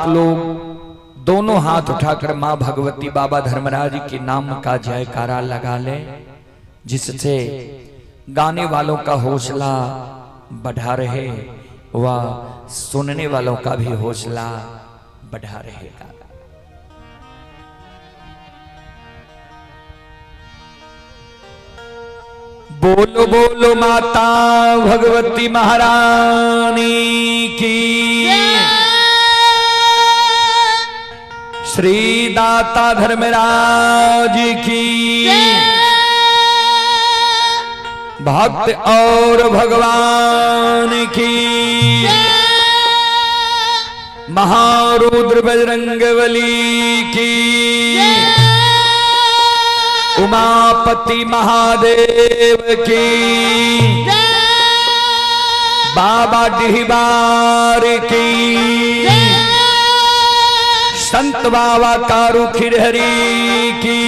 आप लोग दोनों हाथ उठाकर माँ भगवती बाबा धर्मराज के नाम का जयकारा लगा लें, जिससे गाने वालों का हौसला बढ़ा रहे व सुनने वालों का भी हौसला बढ़ा रहेगा। बोलो बोलो माता भगवती महारानी की, श्री दाता धर्मराज की, भक्त और भगवान की, महारुद्र बजरंगबली की, उमापति महादेव की, बाबा डिहबार की, संत बाबा कारू खिरहरी की।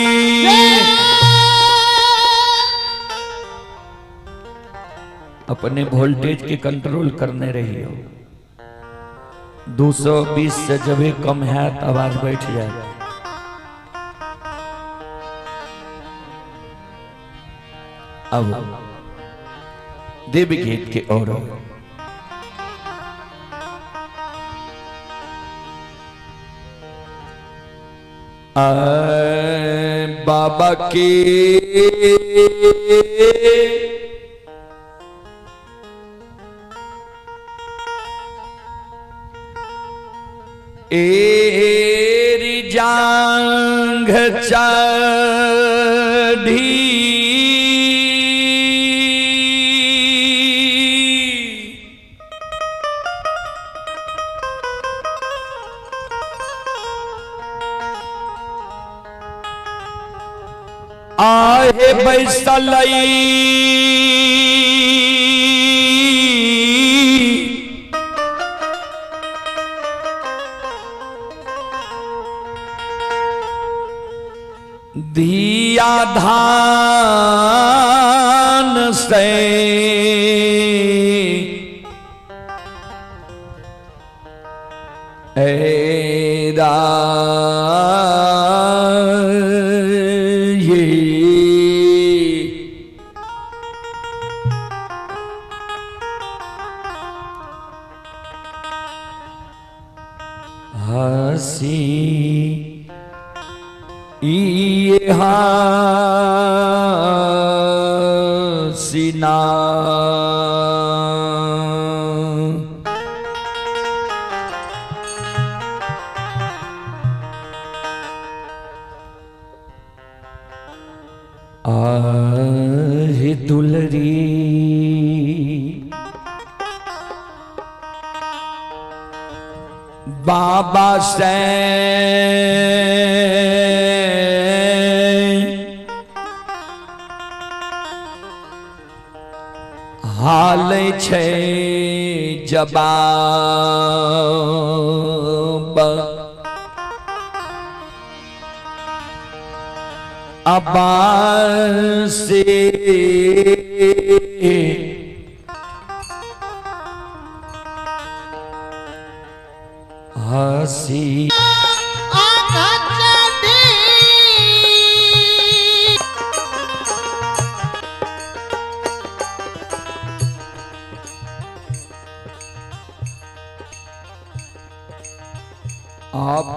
अपने वोल्टेज के कंट्रोल करने रही हो। 220 से जब भी कम है तो आवाज बैठ जाए। अब देवी गीत के और बाबा के एरी जांघ चढ़ी आहे बैसलई धिया धान से ऐरा ये हसी ये हसीना आहे दुलरी बाबा से हाल छे जवाब अब्बा से हसी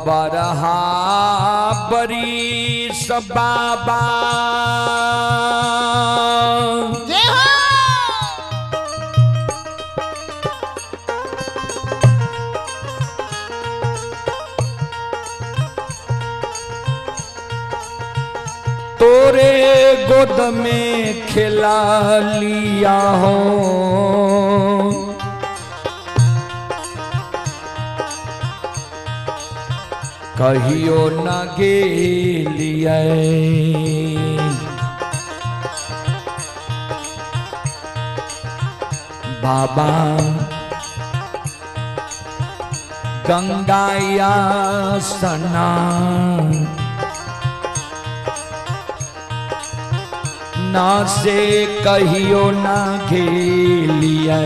बरहा बरी बाबा जय हो। तोरे गोद में खिला लिया हो कहियो न गेलिए बाबा गंगाया सना ना से कहियो ना गेलिए।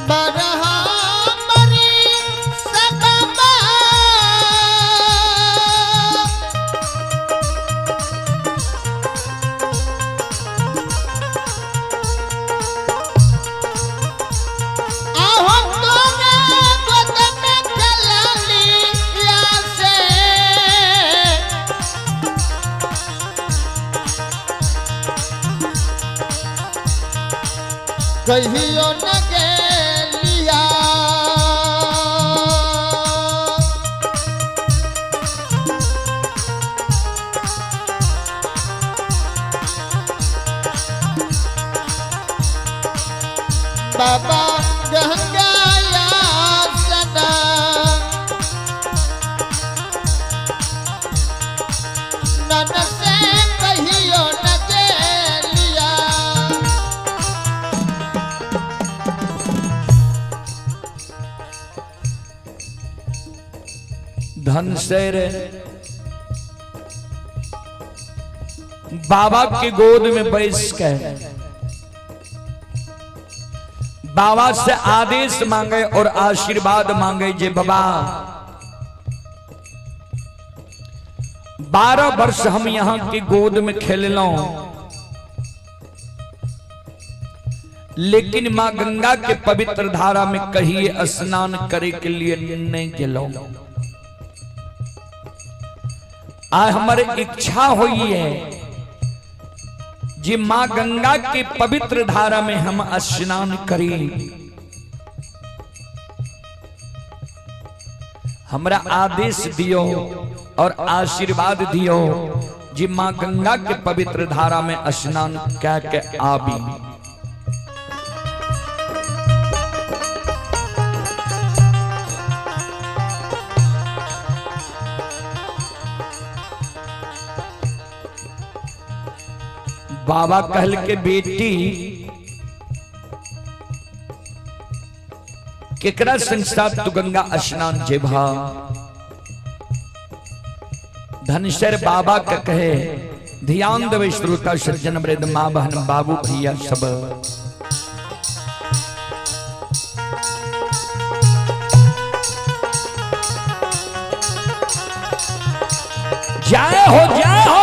बरहा मरी सबबा। आहो तोरा गोद में खेललिया से। कहियो न गेलिया। बाबा गंगाया सदा नन से कहियो न गेलिया। धनसैर बाबा के गोद में बैस के बाबा से आदेश मांगे और आशीर्वाद मांगे जे बाबा 12 वर्ष हम यहां के गोद में खेललो, लेकिन मां गंगा के पवित्र धारा में कहीं स्नान करे के लिए नहीं गेलो। आज हमारे इच्छा हुई है जी मां गंगा के पवित्र धारा में हम स्नान करी। हमरा आदेश दियो और आशीर्वाद दियो जी मां गंगा के पवित्र धारा में स्नान कह के आबी। बाबा कहल के बेटी केकरा संग साथ तू गंगा स्नान जेबा। धनसर बाबा के कहे, ध्यान देवे श्रोता सज्जन वृद्ध माँ बहन बाबू भैया सब। जय हो जय हो।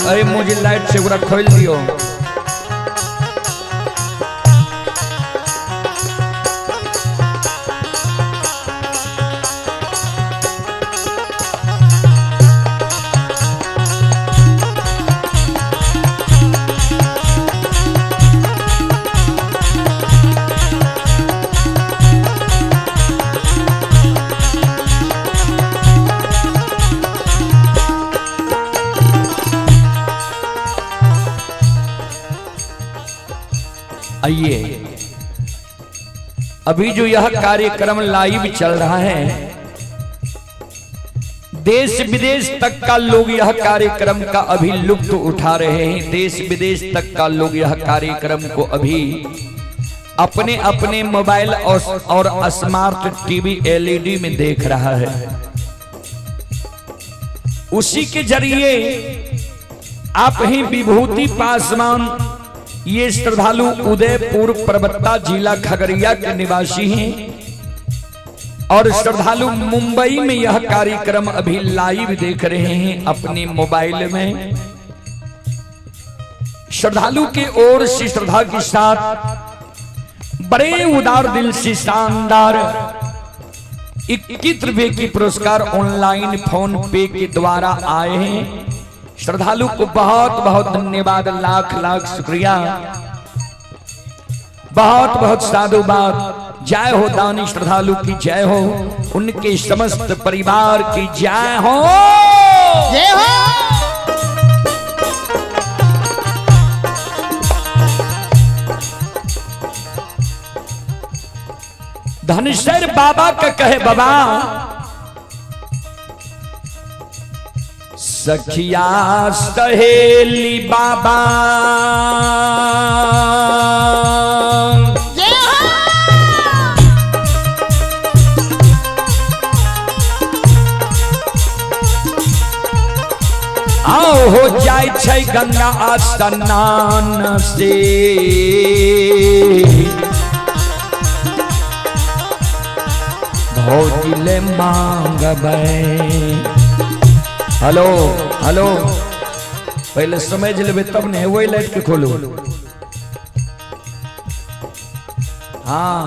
अरे मुझे लाइट से ओकरा खोल दियो। आइए, अभी जो यह कार्यक्रम लाइव चल रहा है, देश विदेश तक का लोग यह कार्यक्रम का अभी लुत्फ उठा रहे हैं। देश विदेश तक का लोग यह कार्यक्रम को अभी अपने अपने मोबाइल और स्मार्ट टीवी एलईडी में देख रहा है। उसी के जरिए आप ही विभूति पासवान, ये श्रद्धालु उदयपुर परबत्ता जिला खगड़िया के निवासी हैं और श्रद्धालु मुंबई में यह कार्यक्रम अभी लाइव देख रहे हैं अपने मोबाइल में। श्रद्धालु के ओर से श्रद्धा के साथ बड़े उदार दिल से शानदार 21 रुपए की पुरस्कार ऑनलाइन फोन पे के द्वारा आए हैं। श्रद्धालु को बहुत बहुत धन्यवाद, लाख लाख शुक्रिया, बहुत बहुत साधुवाद। जय हो दानी श्रद्धालु की जय हो, उनके समस्त परिवार की जय हो, जय हो। धनसर बाबा के कहे, बाबा सखिया सहेली बाबा जय हो। आओ हो जाय छै गंगा स्नान से। भौजी ले मांगबै। हेलो हेलो, पहले समझ लेबै तब ने वही लाइट के खोलू। हाँ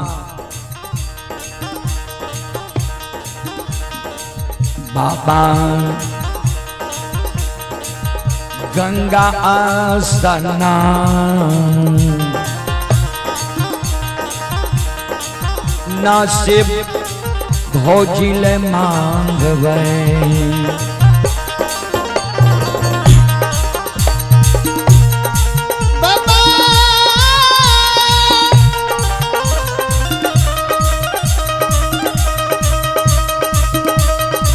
बाबा गंगा स्नान ना से भौजी ले मांगबै। बाबा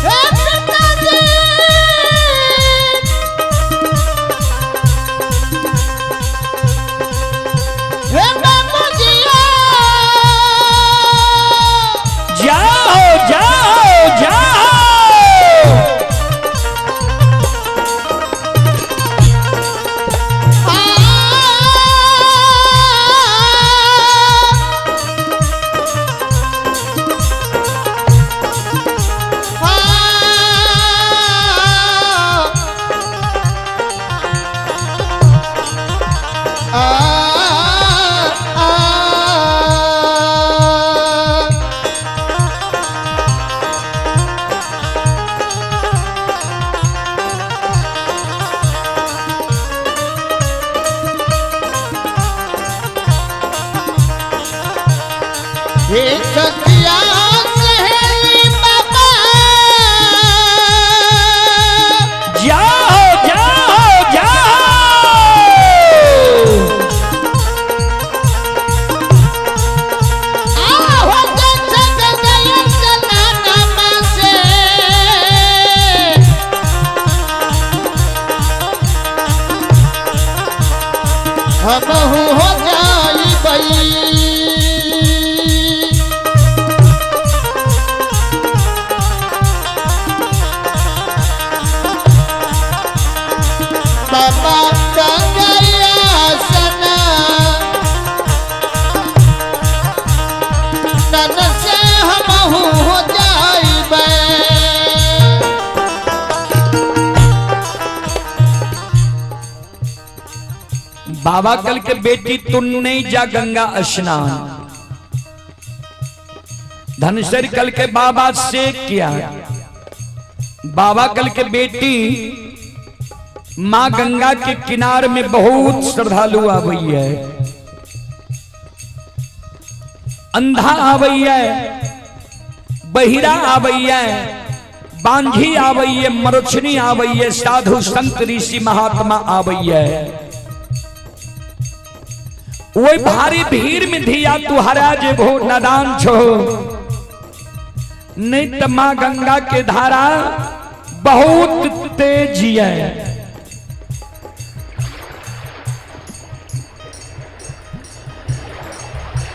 हे पिताजी, हे बाबूजी, जाओ जाओ जाओ। हे सखिया सहेली बाबा, जाओ जाओ जाओ। आहो गंगा स्नान से। हमहु हो जाइबै। बाबा गंगैया सना नन से हमहु हो जाइबै। बाबा कल के बेटी तुम नहीं जा गंगा स्नान। धनसर कल के बाबा से किया। बाबा कल के बेटी मां गंगा के किनार में बहुत श्रद्धालु आवई है, अंधा आवई है, बहिरा आवई है, बांझी आवई है, मरुछनी आवई है, साधु संत ऋषि महात्मा आवई है। वही भारी भीड़ में धिया तू हरा जेबो नदान छो, नहीं तो मां गंगा के धारा बहुत तेज है।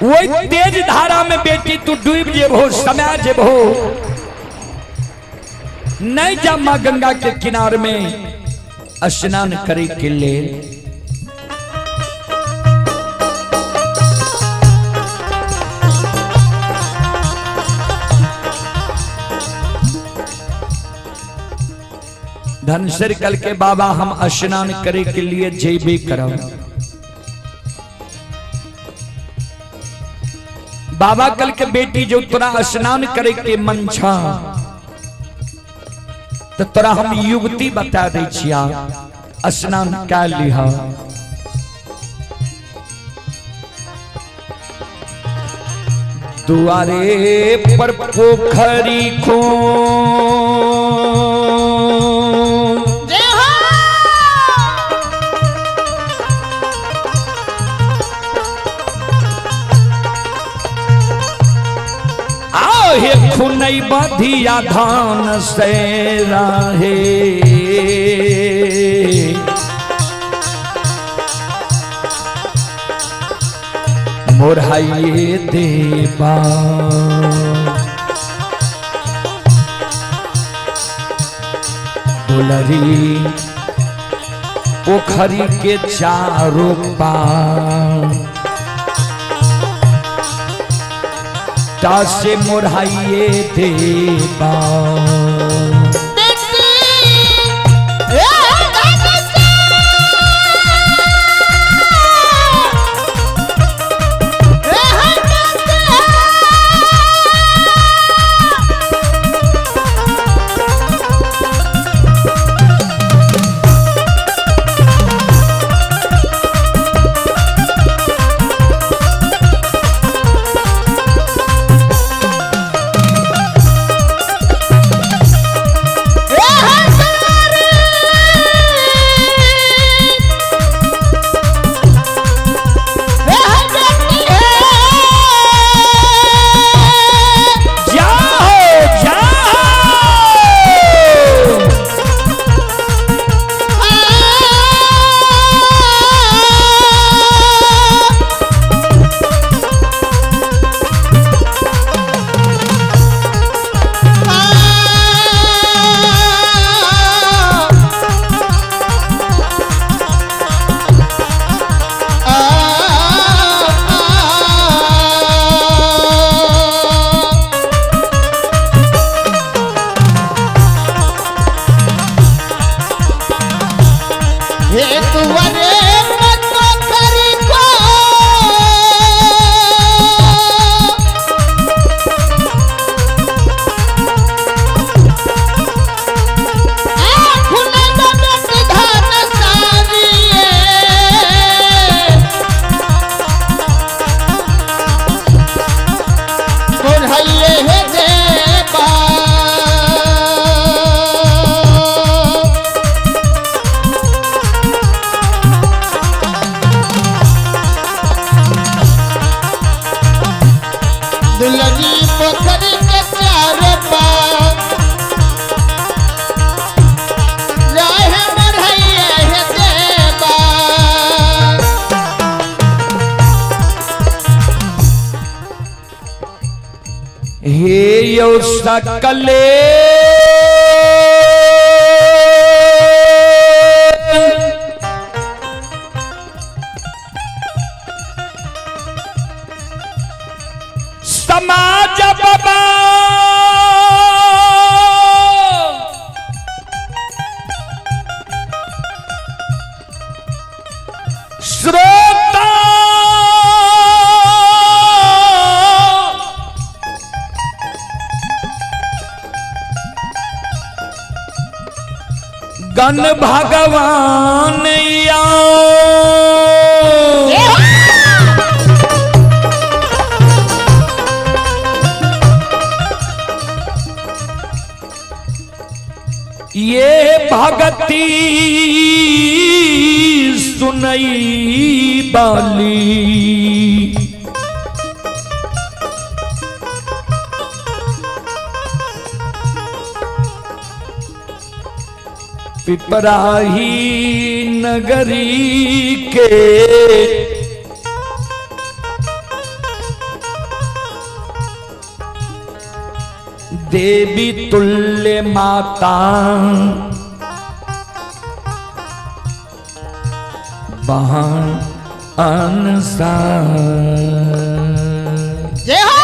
वही तेज धारा में बेटी तू डूब जेबो, समा जेबो। नहीं जा मां गंगा के किनार में स्नान करे के लिए। धनसर कल के बाबा हम स्नान करे के लिए जेबे करब। बाबा कल के बेटी जो तोरा स्नान करे के मन छा तो तोरा हम युवती बता दै छिया, स्नान कै लिहा। दुआरे पर पोखरी खो जय हो। हे खुनई बधिया धान से राहे। मोरहाइए देवा दुलरी पोखरी के चारों पार से मोरहाइए देवा। बेटी ए धन से ए हट ए हजारी ए बेटी ए जाओ जाओ। हे तुवरे मत करी को धन सारिए मोरहैये हे देवा। दुलरी पोखरी के चारो पार राह बढ़ैये हे देवा। हे यो सकले समाज बाबा श्रोता गण भगवान आओ। ये भगती सुनई बाली पिपराही नगरी के देवी तुल्य माता बहन अनसार। जय हो।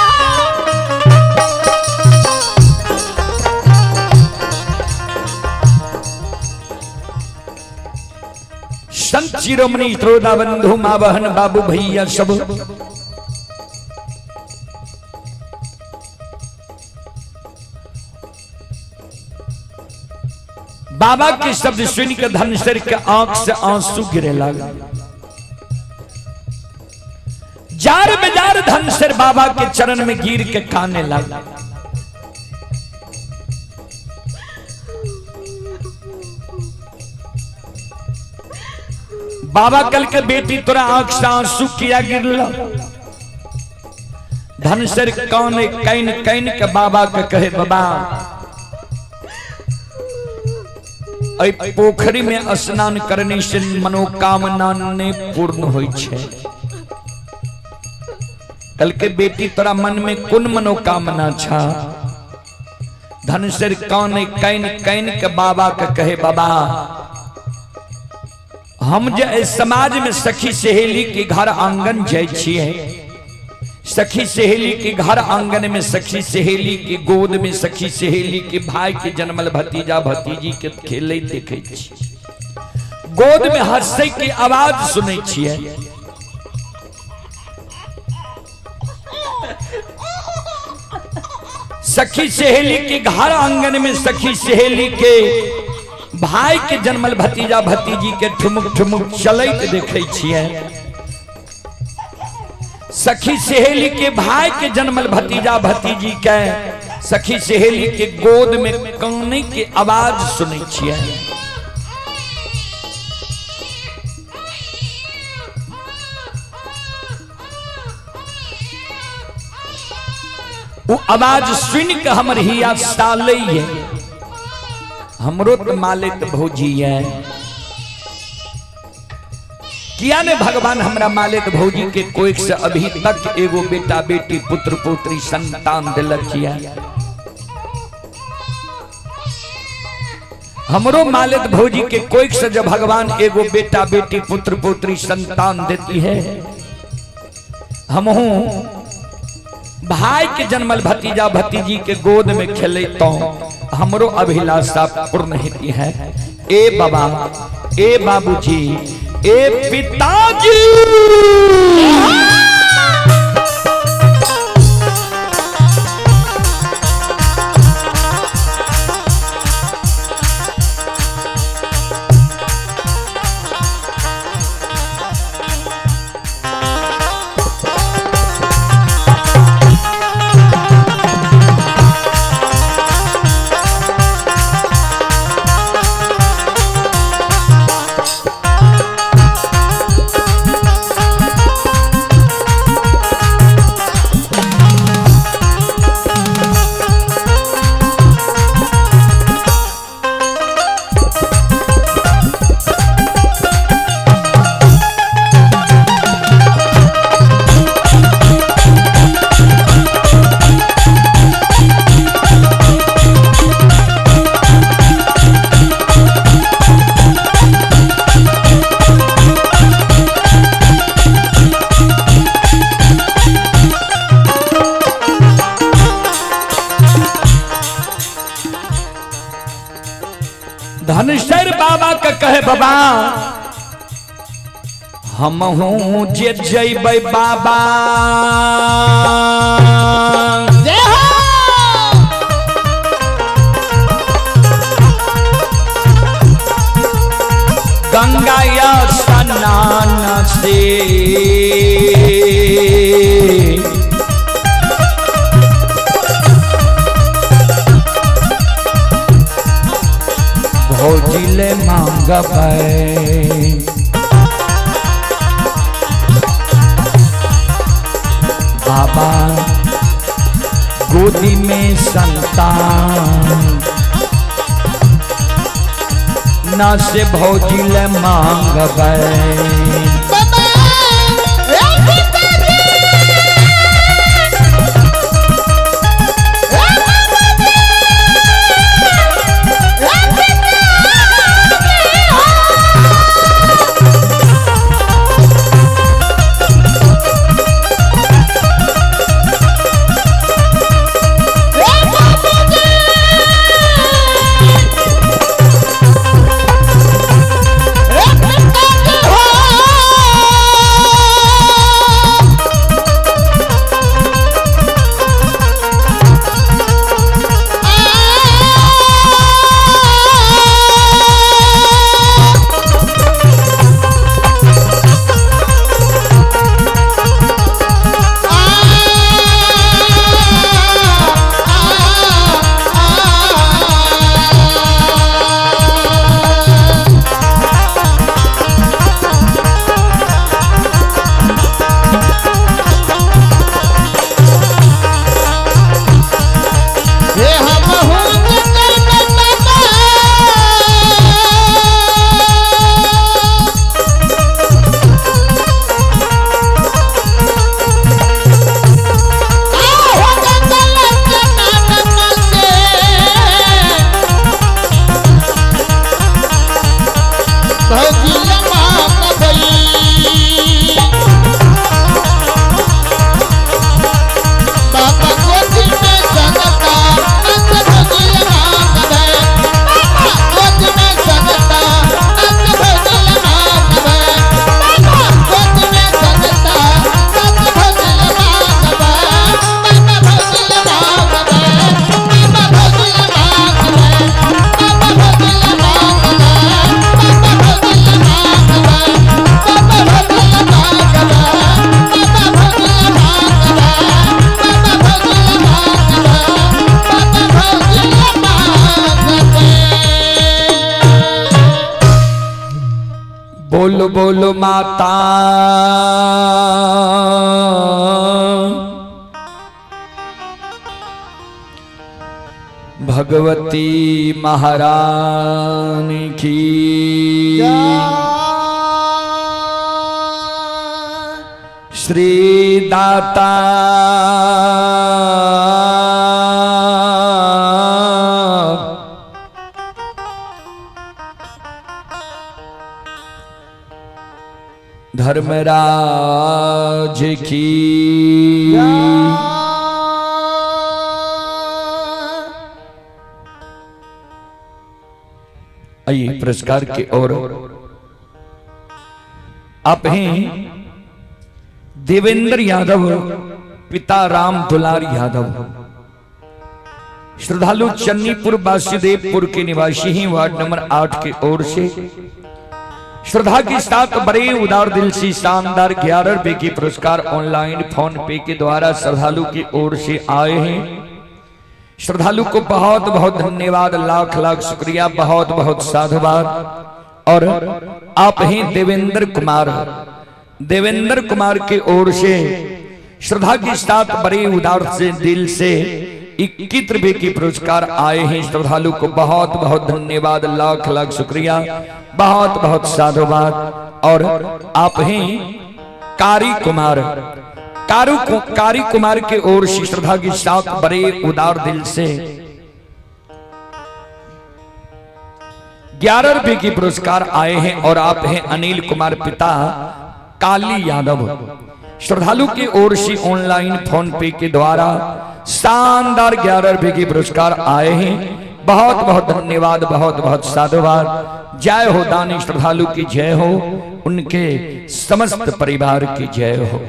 संत शिरोमणि श्रोता बंधु माँ बहन बाबू भैया सब बाबा के शब्द सुनकर धनसर के आंख से आंसू गिरे लगा। जार बेजार धनसर बाबा के चरण में गिर के काने लगा। बाबा कल के बेटी तोरा आंख से आंसू किया गिरला। धनसर कौन can can के बाबा के कहे, बाबा एहि पोखरी में स्नान करने से मनोकामना ने पूर्ण होई छै। कल के बेटी तोरा मन में कोन मनोकामना छा? धनसर कौन can can के बाबा के कहे, बाबा हम जे एहि समाज में सखी सहेली के घर आंगन जाय छियै, सखी सहेली के घर आंगन में, सखी सहेली के गोद में, सखी सहेली के भाई के जन्मल भतीजा भतीजी के खेले देखे छी, गोद में हंसे के आवाज सुनै छियै, सखी सहेली के घर आंगन में सखी सहेली के भाई के जन्मल भतीजा भतीजी के ठुमुक ठुमुक चलैत देखे छियै, सखी सहेली के भाई के जन्मल भतीजा भतीजी के सखी सहेली के गोद में काने के आवाज सुनै छियै। वो आवाज सुन के हमर हिया सालै है, हमरो तो मालिक भौजी है, किया ने भगवान हमरा मालिक भौजी के कोई से अभी तक एगो बेटा बेटी पुत्र पुत्री संतान दिलक किया। हमरो मालिक भौजी के कोई से जब भगवान एगो बेटा बेटी पुत्र पुत्री संतान देती है, हमहू भाई के जन्मल भतीजा भतीजी के गोद में खेले तो हमरो अभिलाषा पूर्ण होती है। ए बाबा, ए बाबूजी, ए पिताजी, धनसर बाबा के कहे, बाबा हम हूं जे जैबै बाबा जय हो। गंगा या स्नान से भौजी ले मांगबै, बाबा गोदी में संतान ना से भौजी ले मांगबै। बाबा ए पिताजी, ए बाबूजी, ए पिताजी हो। ए बाबूजी, ए पिताजी हो। बोलो बोलो माता भगवती महारानी की। श्री दाता धर्मराज की। आइए पुरस्कार की ओर। आप हैं देवेंद्र यादव, पिता राम दुलार यादव, श्रद्धालु चन्नीपुर वासुदेवपुर के निवासी हैं, वार्ड नंबर 8 की ओर से श्रद्धा के साथ बड़े उदार दिल से शानदार 11 रुपए के पुरस्कार ऑनलाइन फोन पे के द्वारा श्रद्धालु की ओर से आए हैं। श्रद्धालु को बहुत बहुत धन्यवाद, लाख लाख शुक्रिया, बहुत बहुत साधुवाद। और आप ही देवेंद्र कुमार, देवेंद्र कुमार की ओर से श्रद्धा के साथ बड़े उदार से दिल से 21 रुपए के पुरस्कार आए हैं। श्रद्धालु को बहुत बहुत धन्यवाद, लाख लाख शुक्रिया, बहुत बहुत साधुवाद। और आप हैं कारी कुमार, कारी कुमार के ओर से श्रद्धा के साथ बड़े उदार दिल से 11 रुपए के पुरस्कार आए हैं। और आप हैं अनिल कुमार, पिता काली यादव, श्रद्धालु की ओर से ऑनलाइन फोन पे के द्वारा शानदार 11 रुपए के पुरस्कार आए हैं। बहुत बहुत धन्यवाद, बहुत बहुत साधुवाद। जय हो दानी श्रद्धालु की जय हो, उनके समस्त परिवार की जय हो।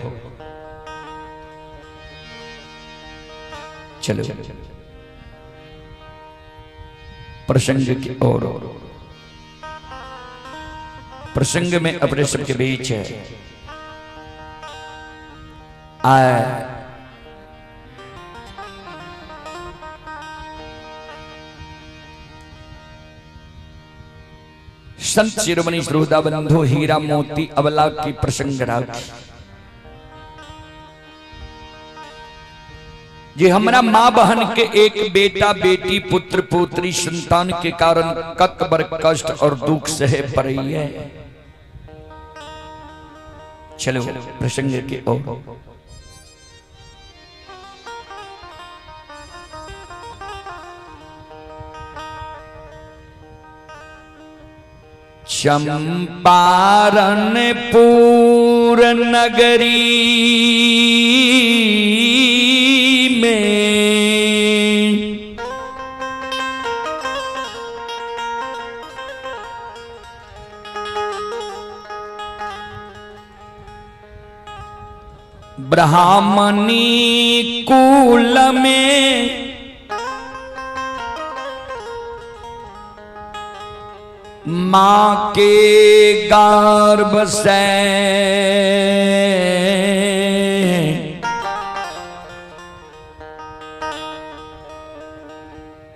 चलो प्रसंग की ओर। प्रसंग में अपने सबके बीच है आए संत शिरोमणि श्रोता बंधु हीरा मोती अबला की प्रसंग राखी जे हमरा माँ बहन के एक बेटा बेटी पुत्र पुत्री संतान के कारण कत बर कष्ट और दुख सहे पड़ी है। चलो प्रसंग के ओर। चंपारण नगरी में ब्राह्मणी कुल में माँ के गर्भ से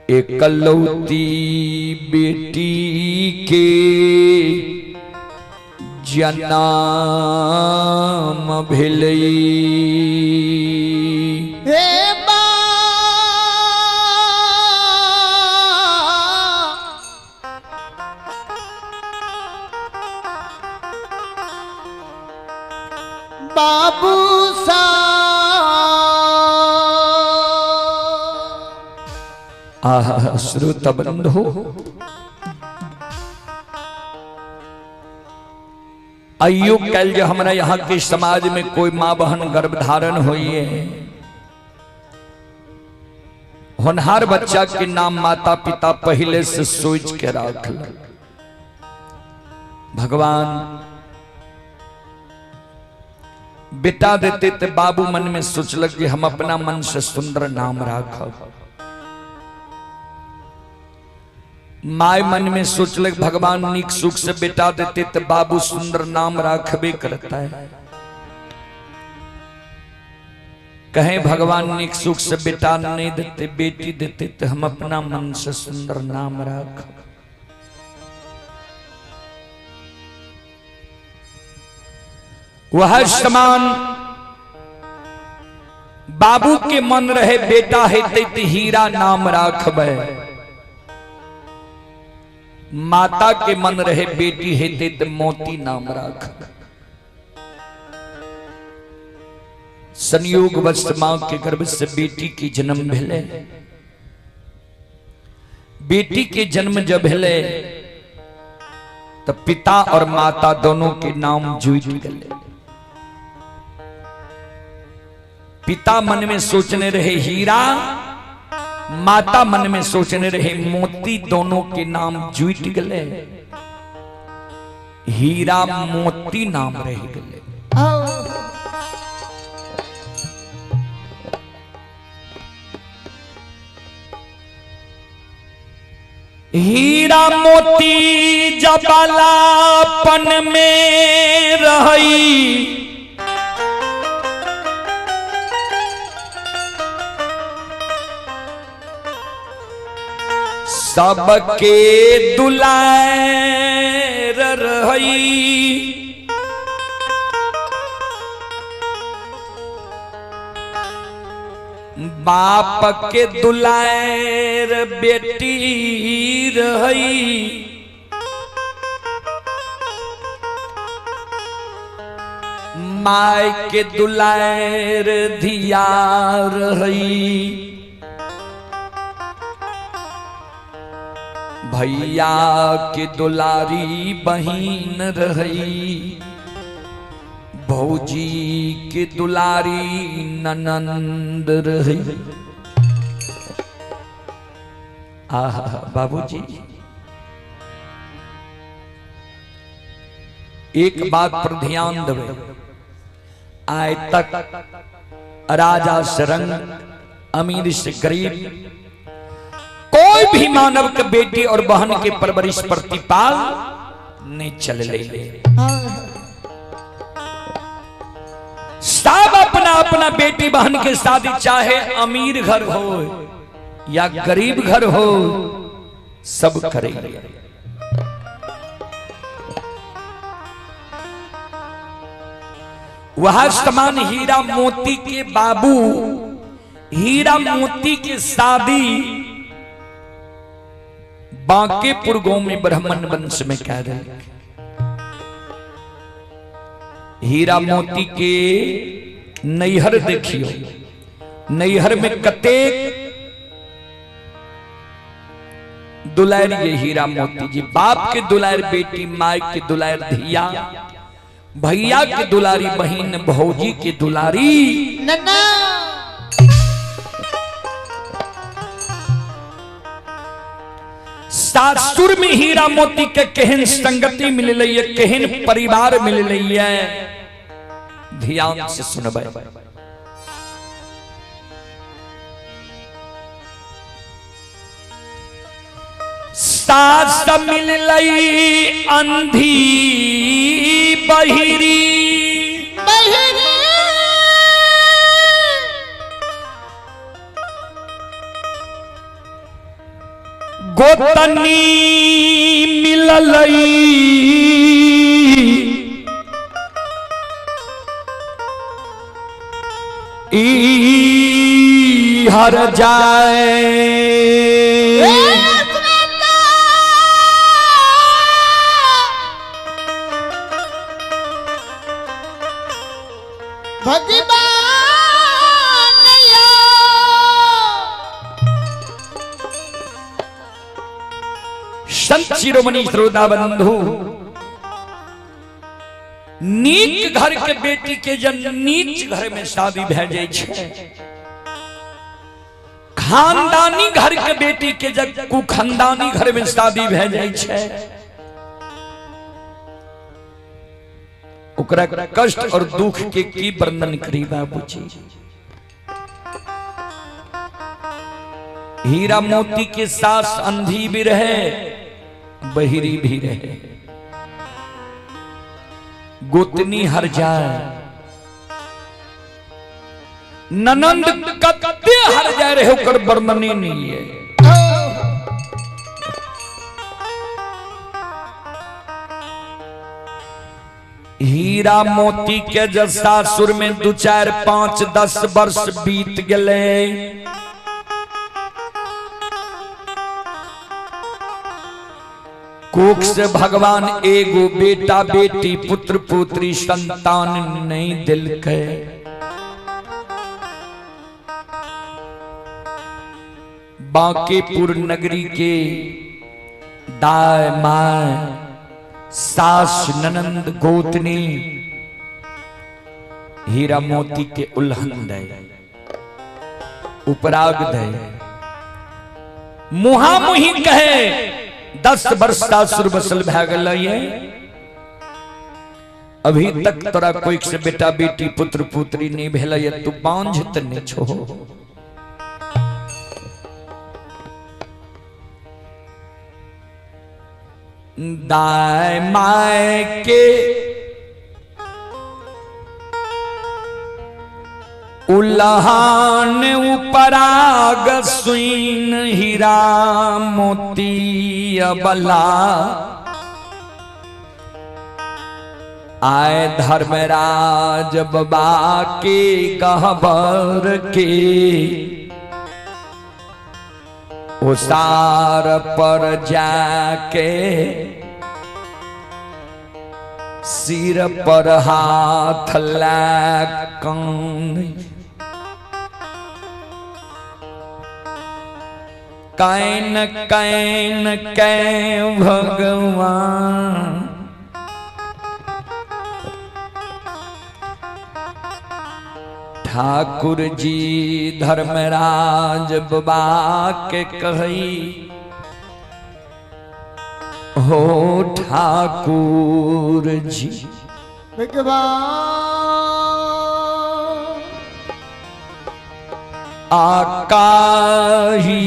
एकलौती बेटी के जन्म भेलई। हे बा बाबू सा आहा श्रोता बंधु, आइयो कल जो हमारा यहाँ के समाज में कोई माँ बहन गर्भधारण हुई है, होनहार बच्चा के नाम माता पिता पहले से सोच के राख। भगवान बेटा देते ते बाबू मन में सोचलक कि हम अपना मन से सुंदर नाम राखब। My मन में सोचलक भगवान निक सुख से बेटा देते तो बाबू सुंदर नाम राखबे करता है। कहे भगवान निक सुख से बेटा नहीं देते बेटी देते तो हम अपना मन से सुंदर नाम राख। वह समान बाबू के मन रहे बेटा हेतै त हीरा नाम राखबै, माता के मन रहे बेटी हेतै त मोती नाम राखबै। संयोग वश मां के गर्भ से बेटी के जन्म भेले। बेटी के जन्म जब भेले तो पिता और माता दोनों के नाम जुट गए। पिता मन में सोचने रहे हीरा, माता मन में सोचने रहे मोती, दोनों के नाम जुट गए, हीरा मोती नाम रह गए। हीरा मोती जबालापन में रही, सबके दुलार रही। बाप के दुलार बेटी रही, my के दुलार धिया रही, भैया के दुलारी बहिन रही, भौजी के दुलारी ननंद रही। आहा बाबूजी, एक बात पर ध्यान देवे, आय तक राजा से रंग, अमीर से गरीब, कोई भी मानव के बेटी और बहन के परवरिश प्रतिपाल नहीं चल रही। सब अपना अपना बेटी बहन के शादी, चाहे अमीर घर हो या गरीब घर हो, सब करेंगे। वह समान हीरा मोती के बाबू, हीरा मोती के शादी बांकेपुर गांव में ब्राह्मण वंश में कह रहे। हीरा मोती के नैहर देखियो, नैहर में कतेक दुलार ये हीरा मोती जी, बाप के दुलार बेटी, माई के दुलार धिया, भैया के दुलारी बहन, भौजी के दुलारी नन्ना। सासुर में हीरा मोती के केहन संगति मिल है, केहन परिवार मिल है, ध्यान से सुनबै। सास मिल अंधी बहिरी, बहिरी, गोतनी मिललई ई हर जाए। भगवान यो। संत शिरोमणि श्रोता बंधु, नीक घर के बेटी के जन नीच घर में शादी भै जाइ छै, खानदानी घर के बेटी के जब कुखानदानी घर में शादी भै जाइ छै, ओकरा कष्ट और दुख के की वर्णन करी बाबूजी। हीरा मोती के सास अंधी भी रहे, बहिरी भी रहे, गोतनी हर जाए, ननंद कत्ते हर जाए रहे, ओकर वर्णने नहीं है। हीरा हीरा मोती के जब सासुर में 2 4 5 10 वर्ष बीत गए। कोख से भगवान एगो बेटा बेटी पुत्र पुत्री संतान नहीं दिलके। बांकेपुर नगरी के दाय my सास ननंद गोतनी हीरा मोती के उल्हन दे, उपराग दे, मुहा मुही कहे 10 वर्ष सासुर बसल भै गेलै, अभी तक तोरा कोई से बेटा बेटी पुत्र पुत्री नहीं भेलै, तू बांझ त नहीं छो। दाय my के उल्हान उपराग सुइन हीरा मोती अबला आए धर्मराज बाबा के गहबर के उसार पर जाके सिर पर हाथ ला कान can can कै भगवान ठाकुर जी धर्मराज बाबा के कही हो ठाकुर जी भगवान आकाहिया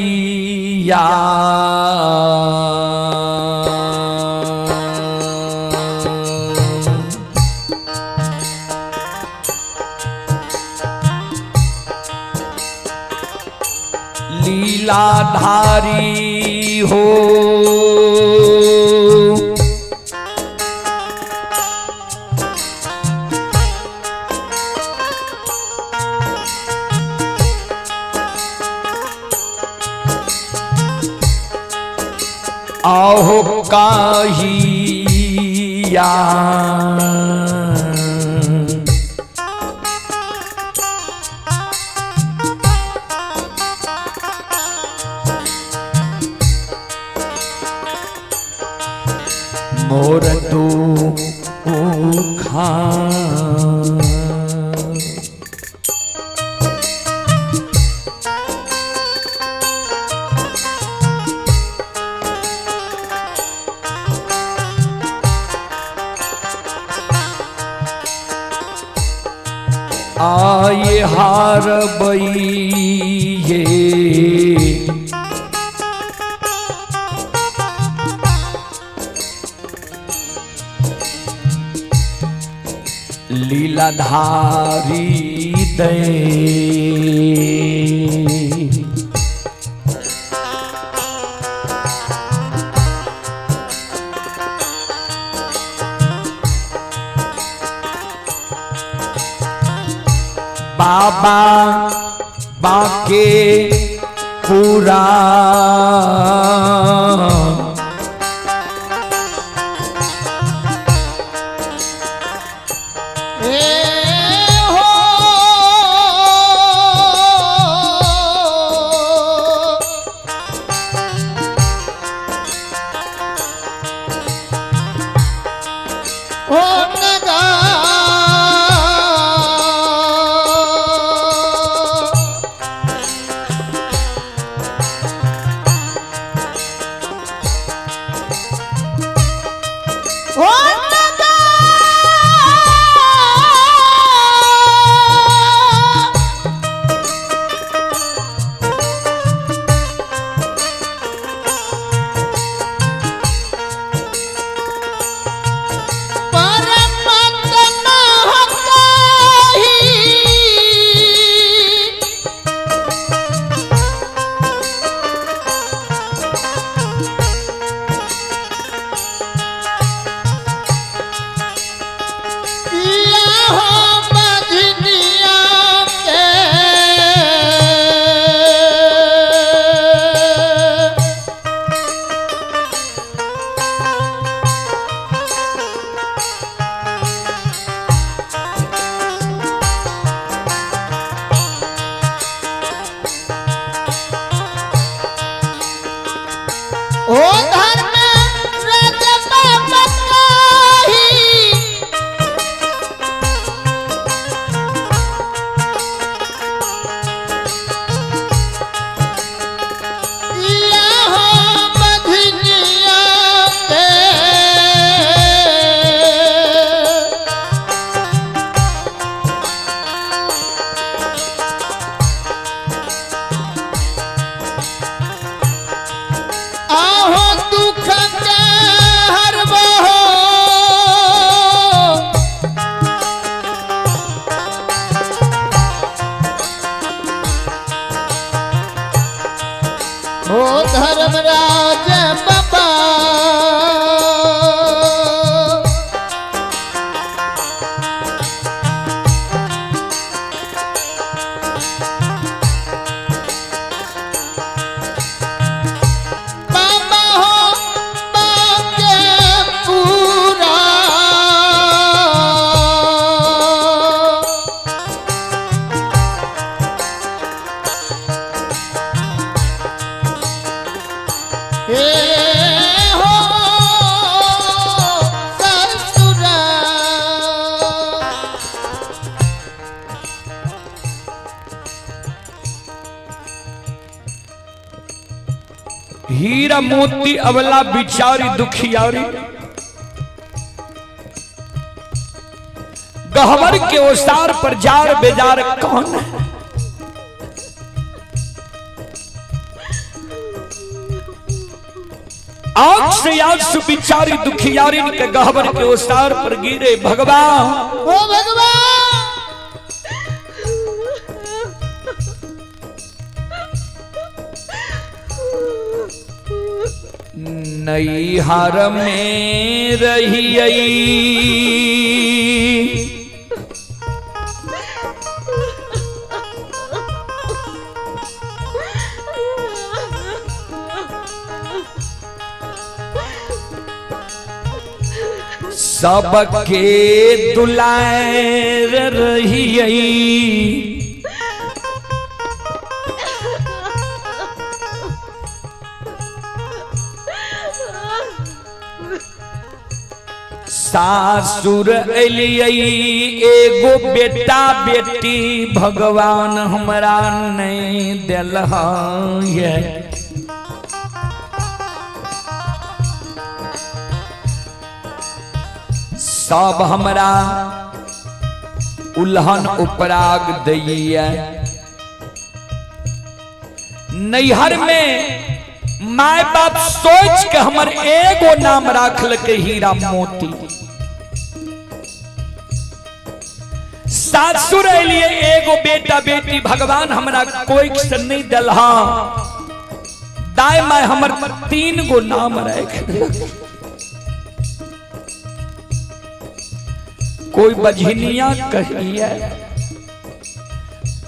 लीलाधारी हो आहो काहिया मोर दुखा आए हार बइये लीलाधारी दे। बाबा बाके पूरा ए हो ओ नगा ओ धर्म राज बाबा कही। या हो बधनिया के। आहो दुख के हरबहो। हो धर्मराज बाबा। बाबा हो बाके पूरा। हे हो ससुरा। हीरा मोती अवला बिचारी दुखियारी, गहवर के ओसार पर जार बेजार कौन है? आंख से आंसू बिचारी दुखियारी के गहवर के ओसार पर गिरे। भगवान ओ भगवान। नैहर में रहियई सबके दुलार रहियई, सासुर एलियै एगो बेटा बेटी भगवान हमरा नहीं दिल ये। सब हमरा उल्हन उपराग दैया। नैहर में my बाप सोच के हमर एगो नाम राखल के हीरा मोती। सासुर लिए एगो बेटा बेटी भगवान हमरा कोई से नहीं दिल। दाय my हमर 3 गो नाम रख। कोई बझनिया कहिए,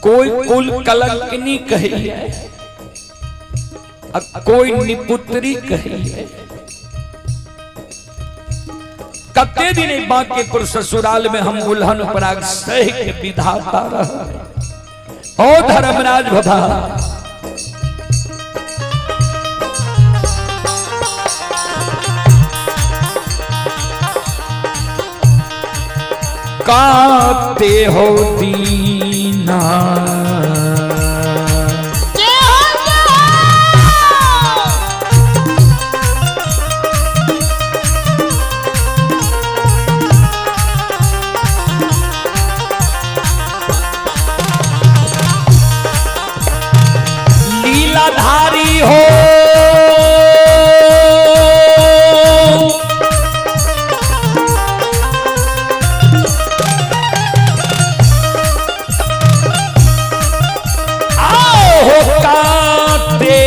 कोई कुल कलंकनी कहिए, कोई निपुत्री कहिए। कते दिन बांकेपुर ससुराल में हम उल्हन पराग सह के विधाता रह। ओ धर्मराज बाबा, काते हो दीना। जय हो जय हो। लीलाधारी हो, आओ हो काते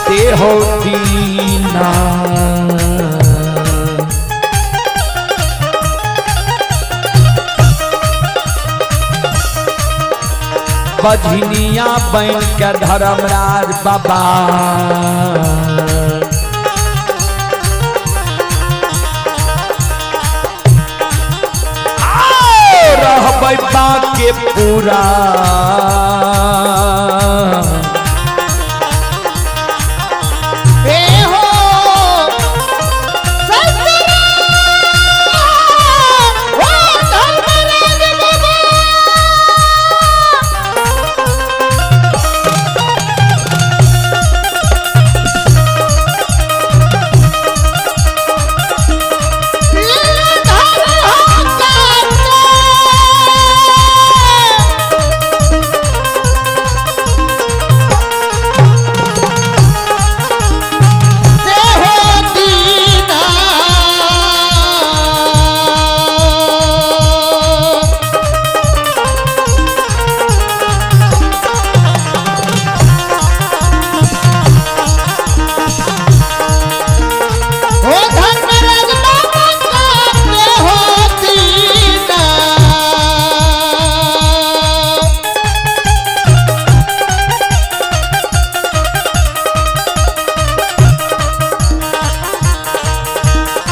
ते हो दीना। बझनिया बन के धर्मराज बाबा, के पूरा। हे हो ससुरा ओ धर्मराज बाबा। लीलाधर हो काटे। से हो दीना। हो धर्मराज बाबा काटे हो दीना।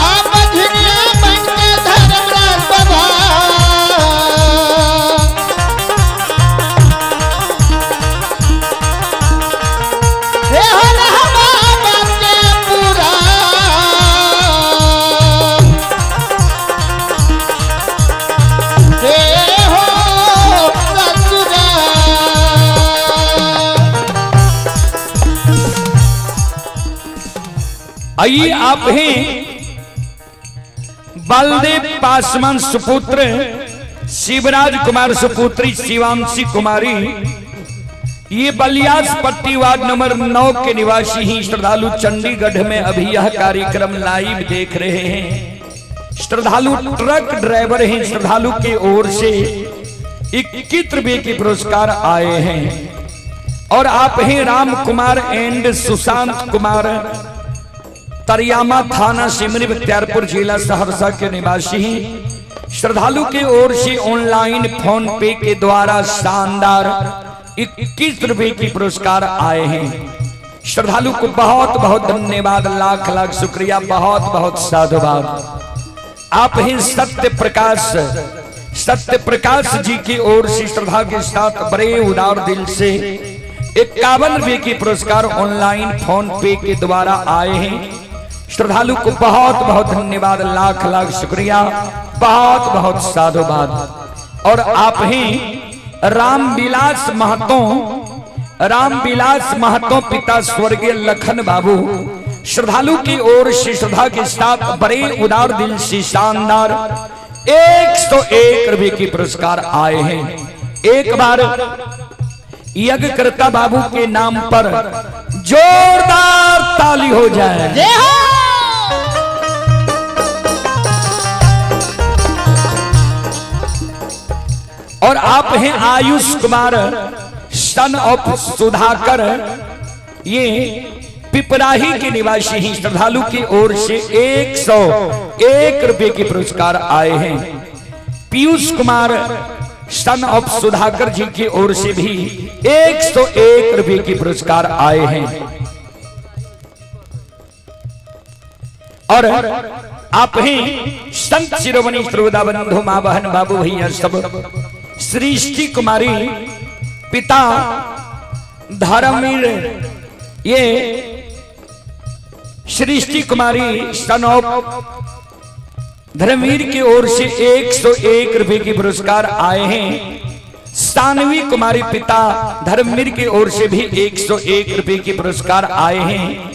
आप झिनिया बन के धर्मराज बाबा। हे हो रहमा के पूरा। हे हो ससुरा। आइए आप हैं बलदेव पासवान सुपुत्र शिवराज कुमार सुपुत्री शिवांशी कुमारी, ये बलियास पट्टी वार्ड नंबर 9 के निवासी ही श्रद्धालु चंडीगढ़ में अभी यह कार्यक्रम लाइव देख रहे हैं। श्रद्धालु ट्रक ड्राइवर हैं। श्रद्धालु के ओर से 21 रुपए के पुरस्कार आए हैं। और आप हैं राम कुमार एंड सुशांत कुमार, तरियामा थाना सिमरी बख्तियारपुर जिला सहरसा के निवासी हैं। श्रद्धालु की ओर से ऑनलाइन फोन पे के द्वारा शानदार 21 रुपए की पुरस्कार आए हैं। श्रद्धालु को बहुत बहुत धन्यवाद, लाख लाख शुक्रिया, बहुत बहुत साधुवाद। आप ही सत्य प्रकाश, सत्य प्रकाश जी की ओर से श्रद्धा के साथ बड़े उदार दिल से 51 रुपए की पुरस्कार ऑनलाइन फोन पे के द्वारा आए हैं। श्रद्धालु को बहुत बहुत धन्यवाद, लाख लाख शुक्रिया, बहुत बहुत साधुवाद। और आप ही रामविलास महतो, रामविलास महतो पिता स्वर्गीय लखन बाबू, श्रद्धालु की ओर से श्रद्धा के साथ बड़े उदार दिल से शानदार 101 रुपए की पुरस्कार आए हैं। एक बार यज्ञकर्ता बाबू के नाम पर जोरदार ताली हो जाए। जय हो। और आप हैं आयुष कुमार सन ऑफ सुधाकर, ये पिपराही के निवासी ही श्रद्धालु की ओर से 101 रुपए के पुरस्कार आए हैं। पीयूष कुमार सन ऑफ सुधाकर जी की ओर से भी 101 रुपए के पुरस्कार आए हैं। और आप ही संत शिरोमणि श्रोता बंधु माँ बहन बाबू भैया सब, सृष्टि कुमारी पिता धर्मवीर, ये सृष्टि कुमारी सन ऑफ धर्मवीर की ओर से 101 रुपए के पुरस्कार आए हैं। सानवी कुमारी पिता धर्मवीर की ओर से भी 101 रुपए के पुरस्कार आए हैं।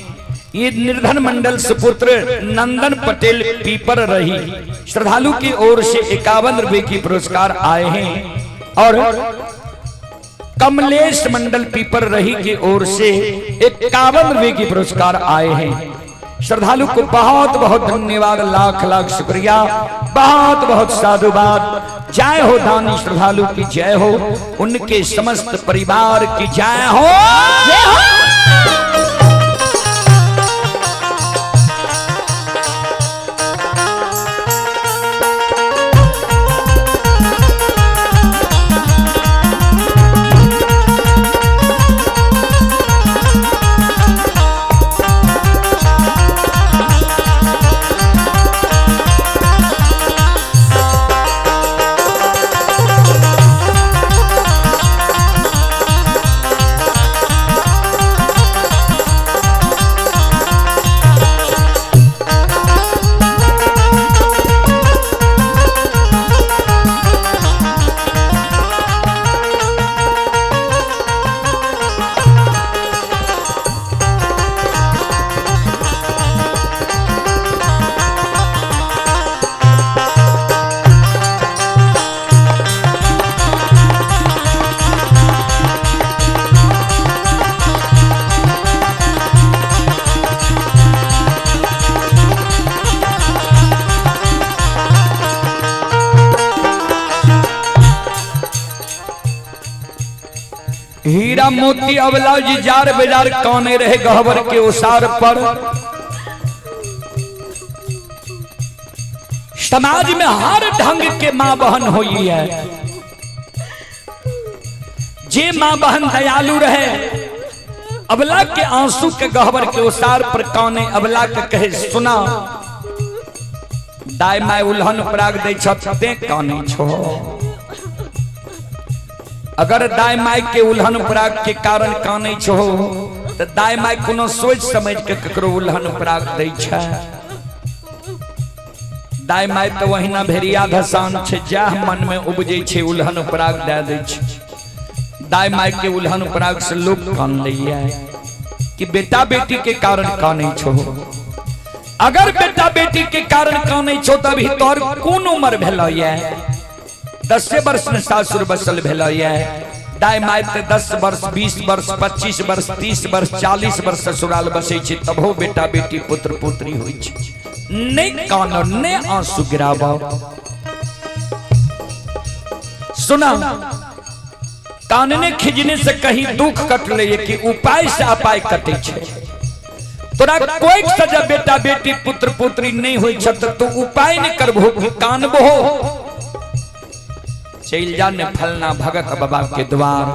ये निर्धन मंडल सुपुत्र नंदन पटेल पीपर रही श्रद्धालु की ओर से 51 रुपए की पुरस्कार आए हैं। और कमलेश मंडल पीपर रही की ओर से 51 रुपए की पुरस्कार आए हैं। श्रद्धालु को बहुत बहुत धन्यवाद, लाख लाख शुक्रिया, बहुत बहुत साधुवाद। जय हो दानी श्रद्धालु की जय हो, उनके समस्त परिवार की जय हो। जय हो। हीरा मोती अबला जी जार बेजार काने रहे गहबर के उसार पर। समाज में हर ढंग के माँ बहन हुई है। जे माँ बहन दयालु रहे अबला के आंसू के गहबर के उसार पर काने अबला के कहे सुना दाय my उल्हन पराग दे छते काने छो। अगर दाय my के उल्हन पराग के कारण काने छो तो दाय my कोनो सोच समझ के ककरो उल्हन पराग दै छै। दाय my तो वहिना भेड़िया धसान छै, जाह मन में उपजै छै उल्हन पराग दए दै छै। दाय my के उल्हन पराग से लोग कान लैया कि बेटा बेटी के कारण काने छो। अगर बेटा बेटी के कारण काने छो तभी तोर कोन उम्र भेलो ये? 10 वर्ष में सासुर बसल भेलो ये। दाय my ते 10 वर्ष 20 वर्ष 25 वर्ष 30 वर्ष 40 वर्ष ससुराल बसै छै तबो बेटा बेटी पुत्र पुत्री होइ छै। नहीं कानो नहीं आंसू गिराबो। सुना कानने खिजने से कहीं दुख कट ले कि उपाय से अपाय कटे छै। तोरा कोई सजा बेटा बेटी पुत्र पुत्री नहीं होई छ त तू उपाय नहीं करबो कानबो। चल जा ने फलना भगत बाबा के द्वार,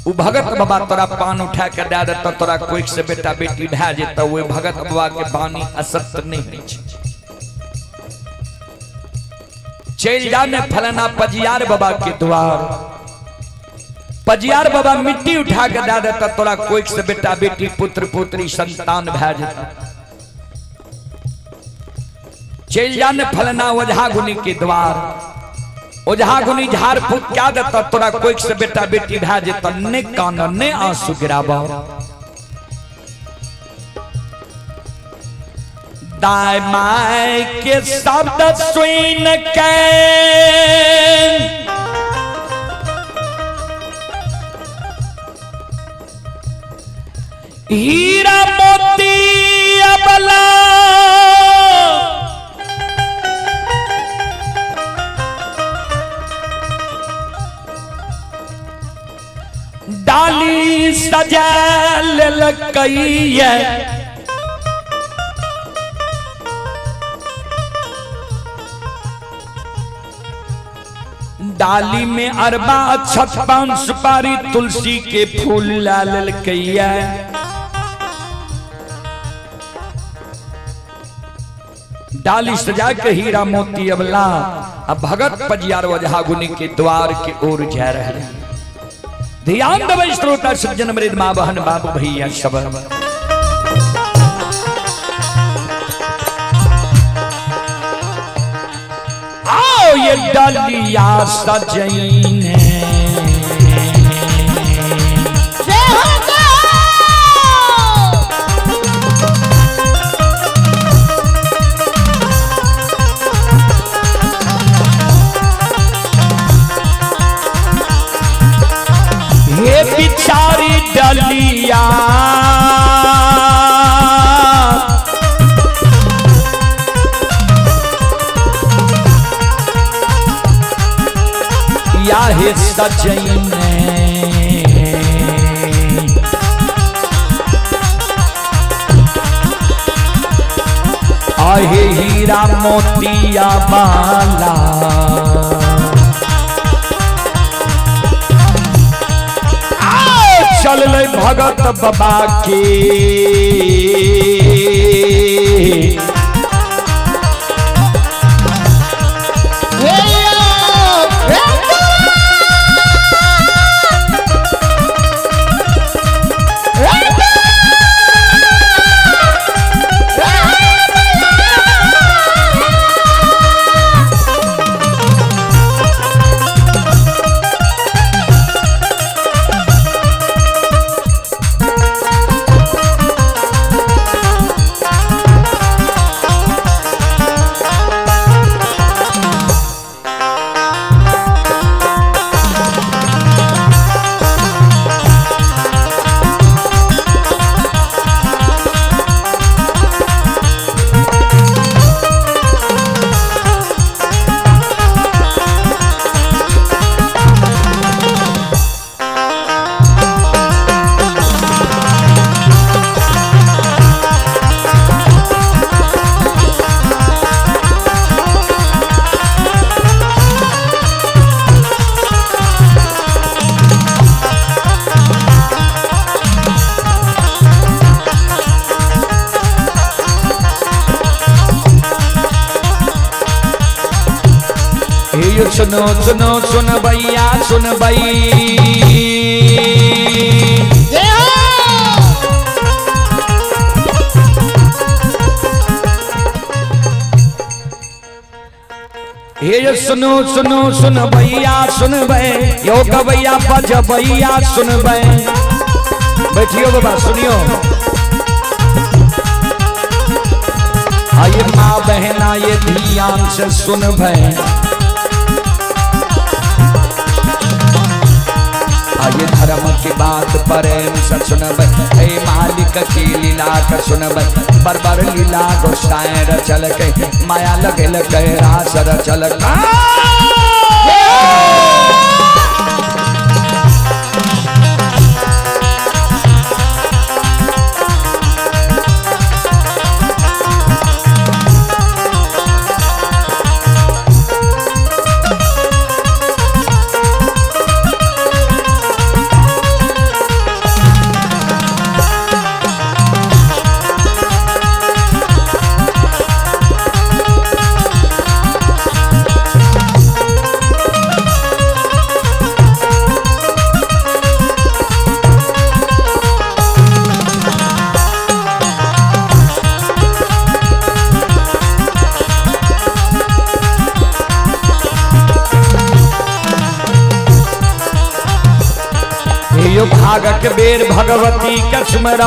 उ भगत बाबा तोरा पान उठा के दे देता तोरा कोई से बेटा बेटी भए जेता। ओहि भगत बाबा के बानी असत्य नहीं होइ छै। चल जा ने फलना पजियार बाबा के द्वार, पजियार बाबा मिट्टी उठा के दे देता तोरा कोई से बेटा बेटी पुत्र पुत्री संतान भए जेता। चल जा ने फलना ओझा गुनी के द्वार, ओझा गुनी झाड़ फूक क्या देता तोरा कोई से बेटा बेटी भए जेता। ने कान ने आंसू गिराबो। दाय my के शब्द सुन के हीरा मोती अबला डाली सजा लेलकै। डाली में अरबा अक्षत पान सुपारी तुलसी के फूल ला लेलकै। डाली सजा के हीरा मोती अबला अब भगत पजियार ओझा गुनी के द्वार के ओर जा रहे। ध्यान देबै श्रोता सज्जन मृद माँ बहन बाबू भैया सब। आओ ये डालिया सजैने हे बिचारी डलिया या हे सजैने आहे हीरा मोतिया माला चल भगत बाबा के। सुनो सुनो सुन भैया सुन भई। जय हो। हे सुनो सुनो सुन भैया सुन भई, यो गवैया बज भैया सुन भई। बैठियो बाबा सुनियो। आइए माँ बहना ये ध्यान से सुन भई। आइए धर्म की बात प्रेम से सुनबै, हे मालिक की लीला का सुनबै। बरबर लीला गोसाई रचल के, माया लगल के रास रचल। भागक बेर भगवती के स्मरण।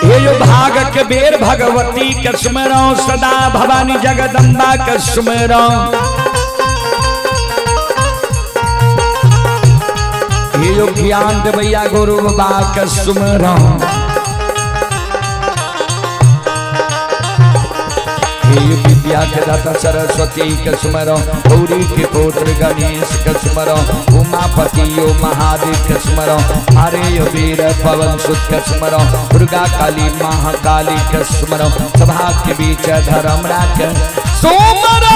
हे भागक बेर भगवती के स्मरण, सदा भवानी जगदम्बा के स्मरण। हे ज्ञान देवैया गुरु बाबा के स्मरण। विद्या के दाता सरस्वती के स्मरण, गौरी के पुत्र गणेश के स्मरण, उमापति यो महादेव के स्मरण, हरे यो वीर पवन सुत के स्मरण, दुर्गा काली महाकाली के स्मरण, सभा के बीच धर्म राख सुमरण।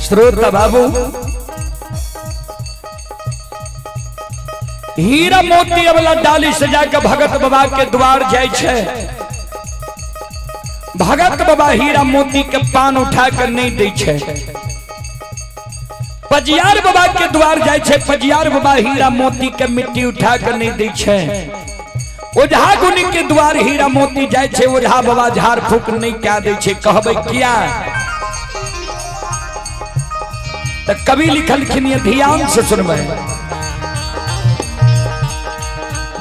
श्रोता बाबू हीरा मोती वाला डाली सजा के भगत बाबा के द्वार जाय छै। भगत बाबा हीरा मोती के पान उठा कर नहीं दै छै। पजियार बाबा के द्वार जाय छै, पजियार बाबा हीरा मोती के मिट्टी उठा कर नहीं दै छै। ओझा गुनी के द्वार हीरा मोती जाय छै, ओझा बाबा झाड़ फूक नहीं कह दै छै। कहबै किया? तो कवि लिखलखिन ध्यान से सुनबै।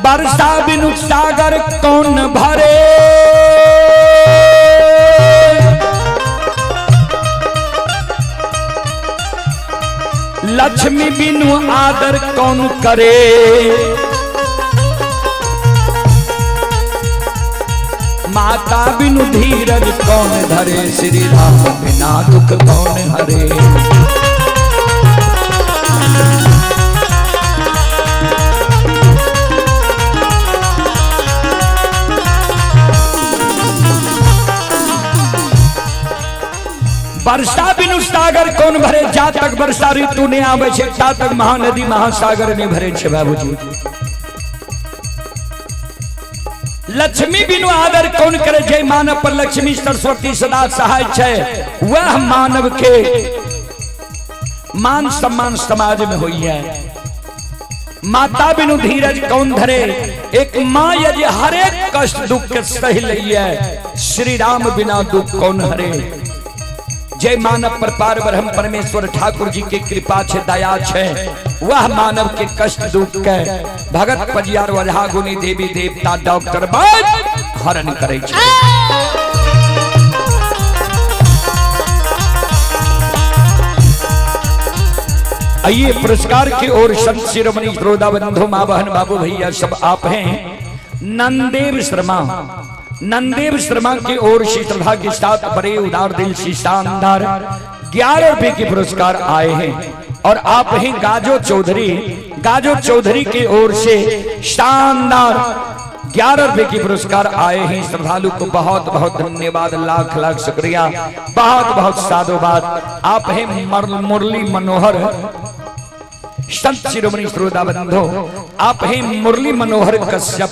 बरसा बिनु सागर कौन भरे, लक्ष्मी बिनु आदर कौन करे, माता बिनु धीरज कौन धरे, श्री राम बिना दुख कौन हरे। वर्षा बिनु सागर कौन भरे? जा तक वर्षा ऋतु नहीं आवे छे ता तक महानदी महासागर नहीं भरे छे बाबूजी। लक्ष्मी बिनु आदर कौन करे? जय मानव पर लक्ष्मी सरस्वती सदा सहाय छे, वह मानव के मान सम्मान समाज में हुई है। माता बिनु धीरज कौन धरे? एक माँ यदि हर एक कष्ट दुख के सह ली है, श्री राम बिना दुख कौन हरे? जय मानव पर पार ब्रह्म परमेश्वर ठाकुर जी के कृपा छे, दया छे, वह मानव के कष्ट दुख के भगत पजियार वजहा गुनी देवी देवता डॉक्टर बाद हरण करे छे। आइए पुरस्कार की ओर संत शिरोमणि श्रोता बंधु माँ बहन बाबू भैया सब आप हैं। नंदेव शर्मा, नंदेव शर्मा की ओर से श्रद्धा के साथ बड़े उदार दिल से शानदार 11 रुपए के पुरस्कार आए हैं। और आप हैं गाजो चौधरी, गाजो चौधरी की ओर से शानदार 11 रुपए के पुरस्कार आए हैं। श्रद्धालु को बहुत बहुत धन्यवाद, लाख लाख शुक्रिया, बहुत बहुत साधुवाद। आप हैं मुरली मनोहर, संत शिरोमणि श्रोता बंधु, आप हैं मुरली मनोहर कश्यप,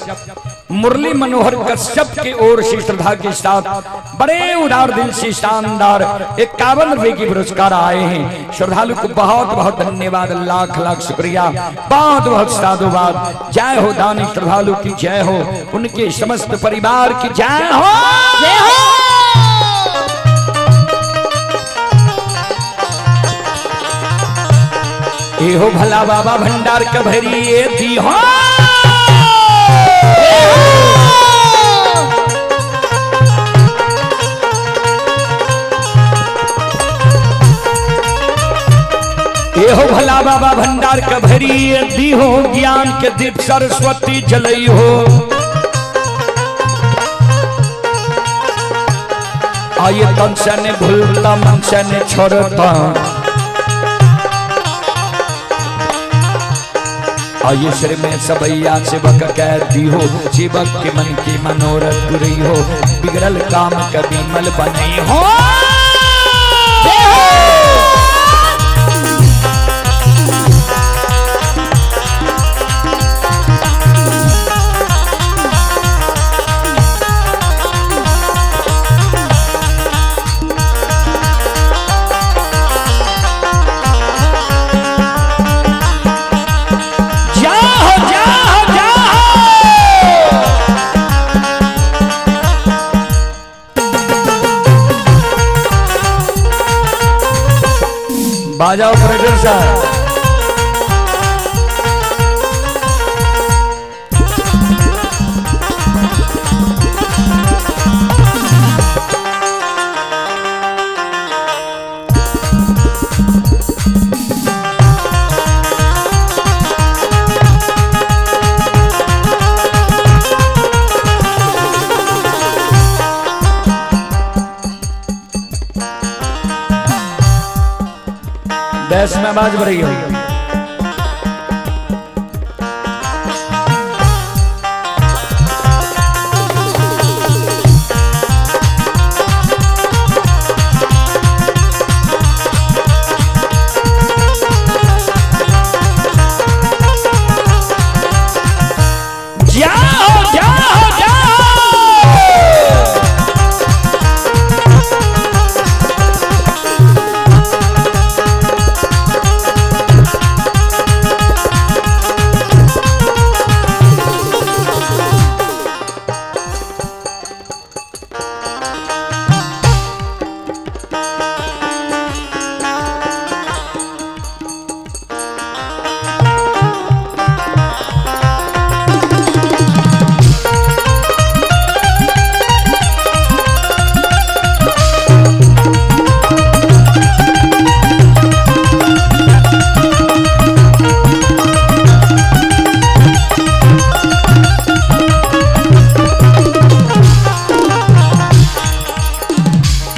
मुरली मनोहर कश्यप की ओर से श्रद्धा के साथ बड़े उदार दिल से शानदार 51 रुपए की पुरस्कार आए हैं। श्रद्धालु को बहुत बहुत धन्यवाद, लाख लाख शुक्रिया, बहुत बहुत साधुवाद। जय हो दानी श्रद्धालु की जय हो, उनके समस्त परिवार की जय हो, जय हो। एहो भला बाबा भंडार कभरी ए दी हो। एहो भला बाबा भंडार कभरी ए दी हो, ज्ञान के दीप सरस्वती जलई हो। आइए तन से ने भूलता मन से ने छोड़ता, आइए सिर में सबैया सेवक कह दी हो, सेवक के मन की मनोरथ पुरई हो, बिगड़ल काम कभी मल बनई हो। जाओ जाओ जाओ। बाजाओ ऑपरेटर साहब। बैस में आवाज बढ़ रही है। जाओ जाओ जाओ।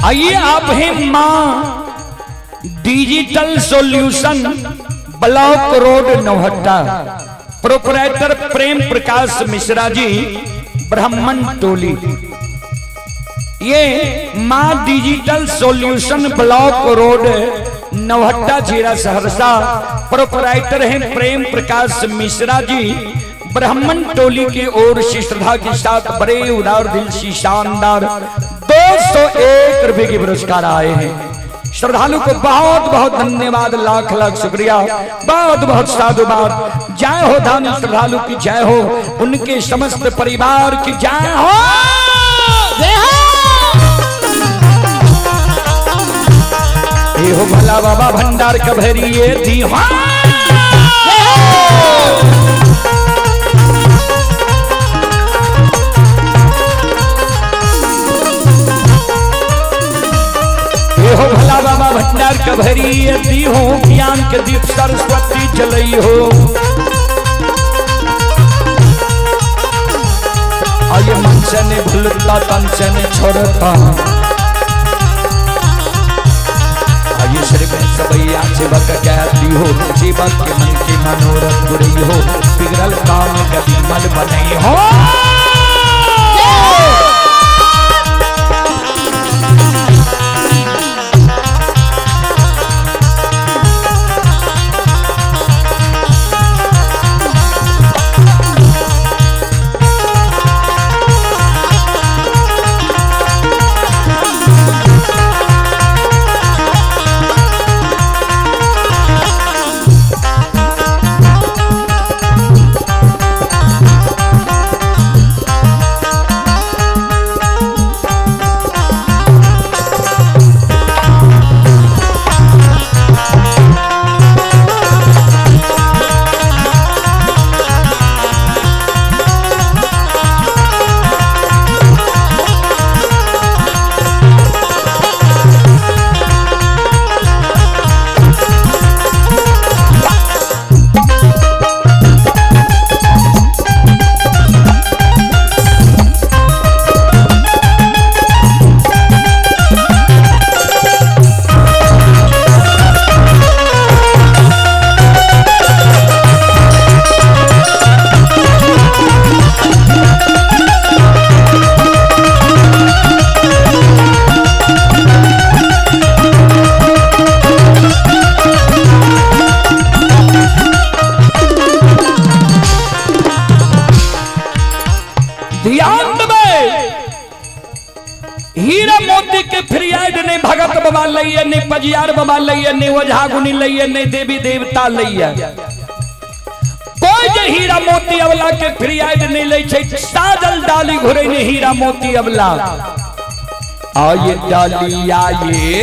आइए आप हैं माँ digital solution, block road Nauhatta, proprietor Prem Prakash Mishra ji, Brahman Toli. ये माँ digital solution block road Nauhatta जिला सहरसा, प्रोपराइटर हैं प्रेम प्रकाश मिश्रा जी, ब्राह्मण टोली की ओर से श्रद्धा के साथ बड़े उदार दिल से शानदार 201 रुपए के पुरस्कार आए हैं। श्रद्धालु को बहुत बहुत धन्यवाद, लाख लाख शुक्रिया, बहुत बहुत साधुवाद। जय हो धाम श्रद्धालु की जय हो, उनके समस्त परिवार की जय हो। ये हो भला बाबा भंडार कभरिए दी। ये हो भला बाबा भंडार कभरिए दी हो, ज्ञान के दीप सरस्वती जलई हो। आये मन से नहीं भूलता तन से नहीं छोड़ता, आये श्री सबैया सेवक कहती हो, सेवक के मन के मनोरथ पुरई हो, बिगड़ल काम कभी मल बनई हो। ध्यान देबै, हीरा मोती के फरियाद नहीं भगत बाबा लइए, नहीं पजियार बाबा लइए, नहीं ओझा गुनी लइए, नहीं देवी देवता लइए। कोई जे हीरा मोती अवला के फरियाद नहीं लै छै, साजल डाली घुरे ने हीरा मोती अवला। आये डाली आये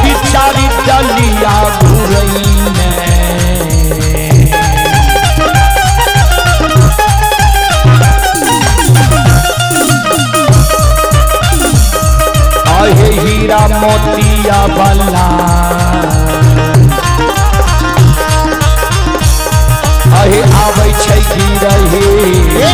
बिचारी डलिया घुरई ने, आहे हीरा मोतिया वाला, आहे आबै छै गिरहे।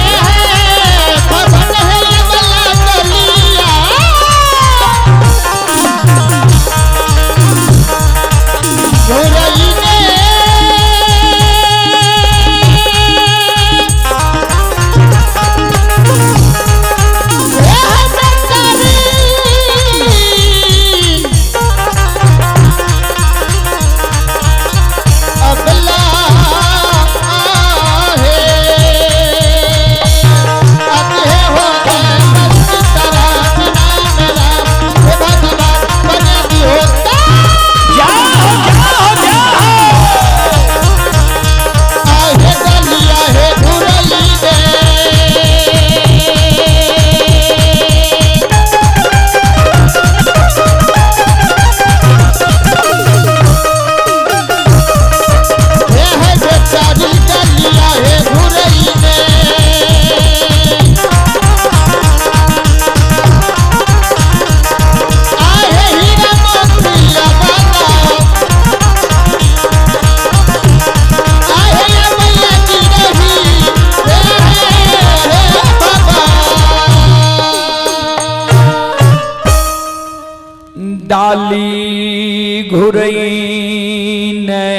डाली घुरई ने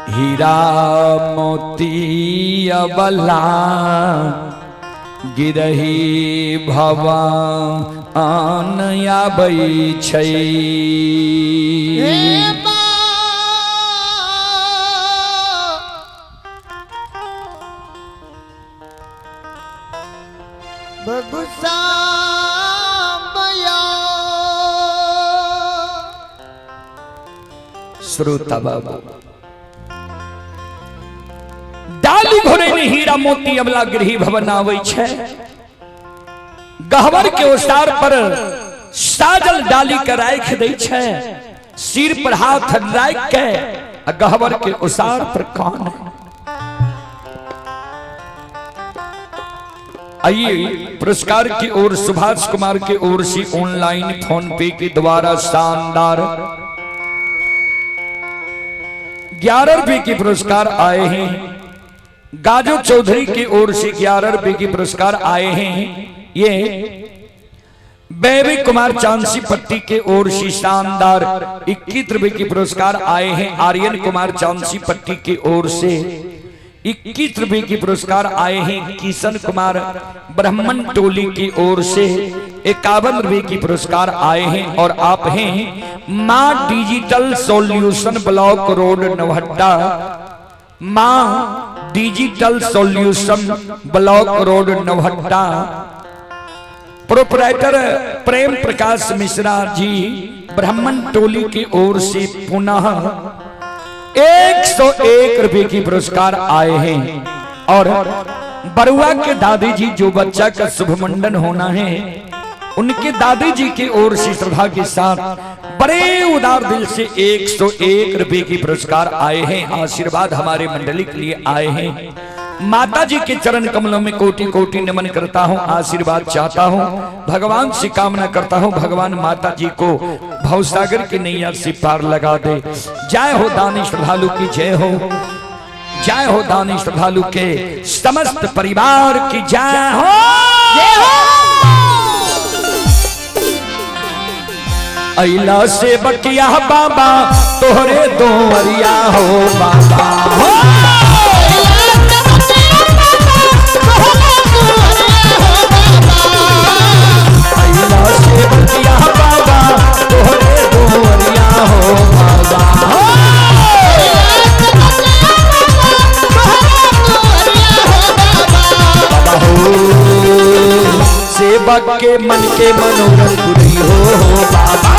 हीरा मोती अबला गिरही भवन आबै छै। श्रोता बाबू, डाली घोड़े में हीरा मोती अबला गृह भवन आबै छै। गहवर के ओसार पर साजल डाली के राख दै छै, सिर पर हाथ राख के आ गहवर के ओसार पर कान है। आइए पुरस्कार की ओर सुभाष कुमार की ओर से ऑनलाइन फोन पे के द्वारा शानदार 11 रुपए के पुरस्कार आए हैं। गाजो चौधरी की ओर से 11 रुपए के पुरस्कार आए हैं। ये बेबी कुमार चांसी पट्टी के ओर से शानदार 21 रुपए के पुरस्कार आए हैं। आर्यन कुमार चांसी पट्टी की ओर से 21 रुपए के पुरस्कार आए हैं। किशन कुमार ब्राह्मण टोली की ओर से 51 रुपए की पुरस्कार आए हैं। और आप हैं माँ digital solution block road Navhatta, माँ digital solution block road Navhatta, proprietor Prem Prakash Mishra ji ब्राह्मण टोली की ओर से पुनः 101 रुपए की पुरस्कार आए हैं। और बरुआ के दादी जी, जो बच्चा का शुभ मुंडन होना है, उनके दादी जी की ओर से श्रद्धा के साथ बड़े उदार दिल से 101 रुपए की पुरस्कार आए हैं। आशीर्वाद हमारे मंडली के लिए आए हैं। माता जी के चरण कमलों में कोटि कोटि नमन करता हूँ, आशीर्वाद चाहता हूँ, भगवान से कामना करता हूँ, भगवान माता जी को भवसागर की नैया से पार लगा दे। जय हो दानी श्रद्धालु की जय हो, जय हो दानी श्रद्धालु के समस्त परिवार की जय हो, जय हो। अइला से बकिया बाबा तोहरे दोवरिया हो बाबा हो। अइला से बकिया बाबा तोहरे दोवरिया हो बाबा हो। बाबा हो सेवक के मन के मनोरथ पूरी हो बाबा।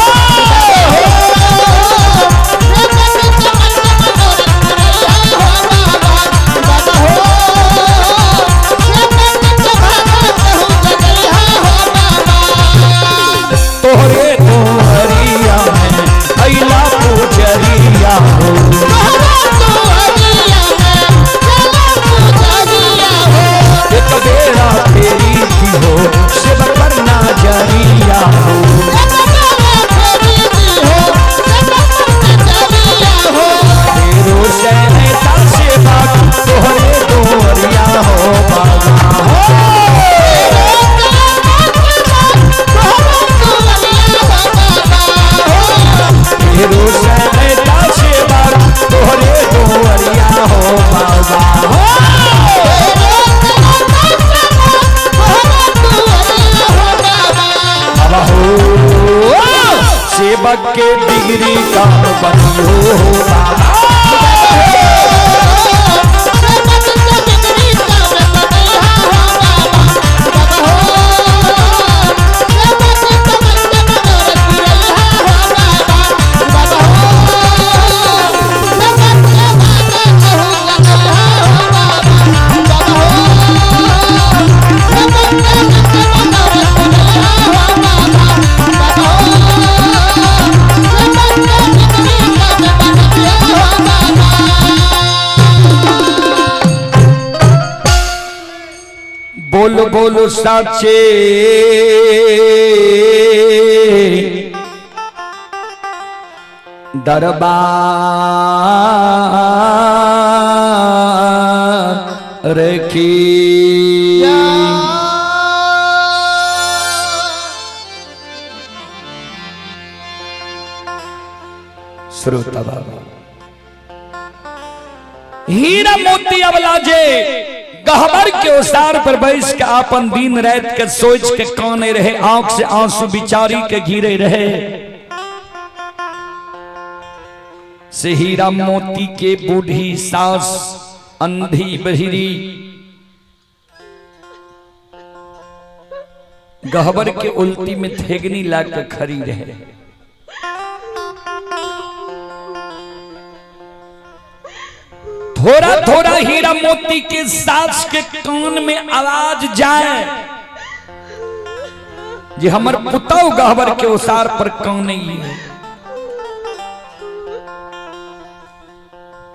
तोहरे दोहरिया में अइला पुजरिया हो, एक बेरा तेरी थी हो सेवक पर नजरिया हो। तेरो सहता सेवक तोहरे दोहरिया हो बाबा हो। तेरो सहता सेवक तोहरे दोहरिया हो बाबा हो। बाबा हो सेवक के डिग्री का बनी हो बाबा। बोलो बोलो साचे दरबार की। हीरा मोती अवला जे गहबर के ओसार पर बैस के अपन दिन रात के सोच के काने रहे, आंख से आंसू बिचारी के गिरे रहे, से हीरा मोती के बूढ़ी सास अंधी बहिरी गहबर के उल्टी में थेगनी ला के खड़ी रहे। थोड़ा थोड़ा हीरा मोती के सास के कान में आवाज जाए जे हमर पुतौ गहबर के ओसार पर कान नहीं है।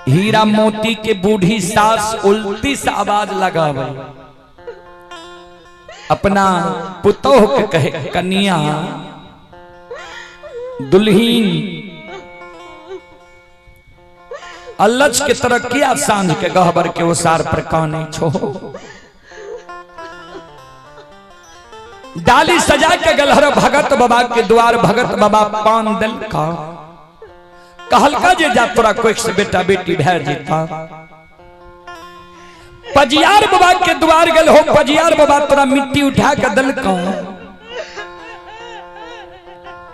हीरा मोती के बूढ़ी सास उल्टी से आवाज लगावे, अपना पुतोह के कहे कन्या दुल्हीन अल्लच के तरह किया सांझ के गहबर के ओसार पर काने छो। डाली सजा के गलहर भगत बाबा के द्वार, भगत बाबा पान दल का कहलका जे जा तोरा कोई से बेटा बेटी भै जेता। पजियार बाबा के द्वार गल हो, पजियार बाबा तोरा मिट्टी उठा के दल का,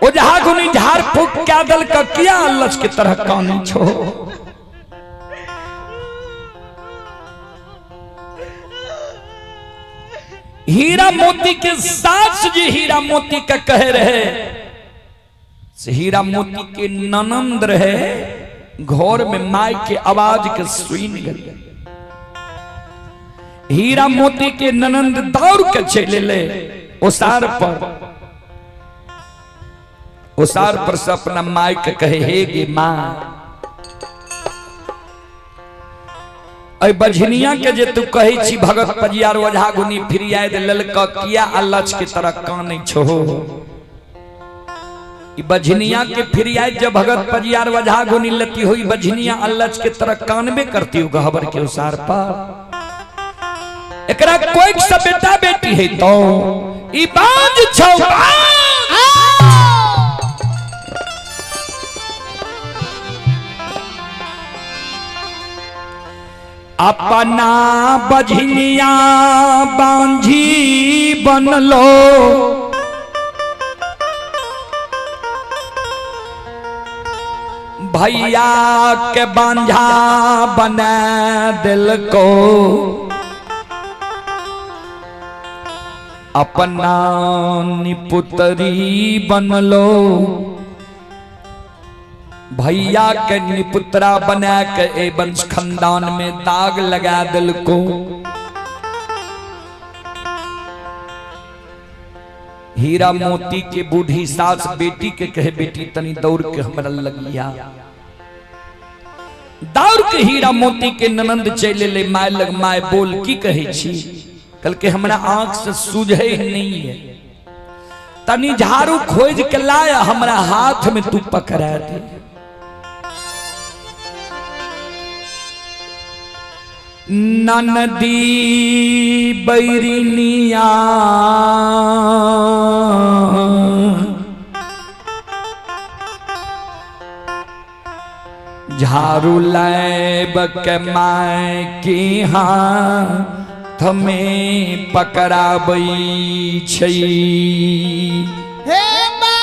ओझा गुनी झाड़ फूक क्या दल का किया अल्लच के तरह काने छो। हीरा मोती के सास जी हीरा मोती का कह रहे, से हीरा मोती के ननंद रहे घर में माई के आवाज के सुन गए। हीरा मोती के ननंद दौड़ के चले ले ओसार पर, ओसार पर से अपना माई के कहे हे गे माँ, अय बझनिया के जे तू कहै छी भगत पजियार ओझा गुनी फिरियाद ललक किया अल्लच के तरह कानै छो। ई बझनिया के फिरियाद जब भगत पजियार ओझा गुनी लती हुई बझनिया अल्लच के तरह कानबे करती हो गहबर के उसार पर। एकरा कोई सब बेटा बेटी है तो ई बांझ छौ बांझ। अपना बझनिया बांझी बनलो, भैया के बांझा बना दिल को, अपना निपुतरी बनलो, भैया के निपुत्रा बना के ए वंश खानदान में दाग लगा दिल को। हीरा मोती के बूढ़ी सास बेटी के कहे बेटी तनी दौड़ के हमरा लगिया, दौड़ के हीरा मोती के ननंद चले ले my लग, my बोल की कहे छी, कल के हमरा आंख से सूझे नहीं है, तनी झाड़ू खोज के लाया हमरा हाथ में तू पकड़ा दे। ननदी बैरिनिया झाड़ू लाइब के my के हाथ में पकड़ाबै छै। हे माँ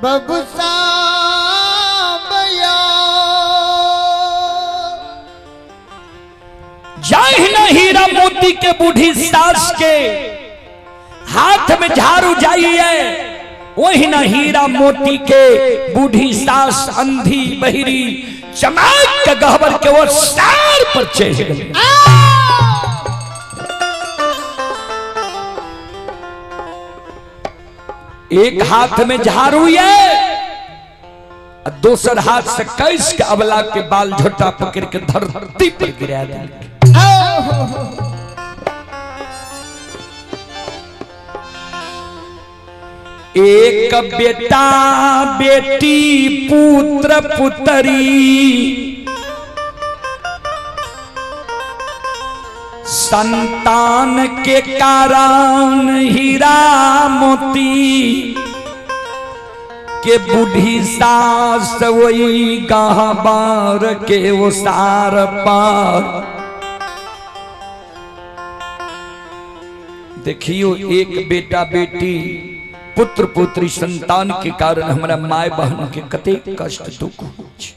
बबुसा जाहि न हीरा मोती के बूढ़ी सास के हाथ में झाड़ू जाइए, वही न हीरा मोती के बूढ़ी सास अंधी बहिरी चमक के गहबर के वो सार पर चढ़ गई। एक हाथ में झाड़ू ये, दोसर हाथ से कैस के अबला के बाल झोटा पकड़ के धरती पर गिरा दिया। एक बेटा बेटी पुत्र पुत्री संतान के कारण हीरा मोती के बूढ़ी सास वही गहबर के ओसार पर। देखियो एक बेटा बेटी पुत्र पुत्री संतान के कारण हमरा माय बहन के कतेक कष्ट दुख होइ छै।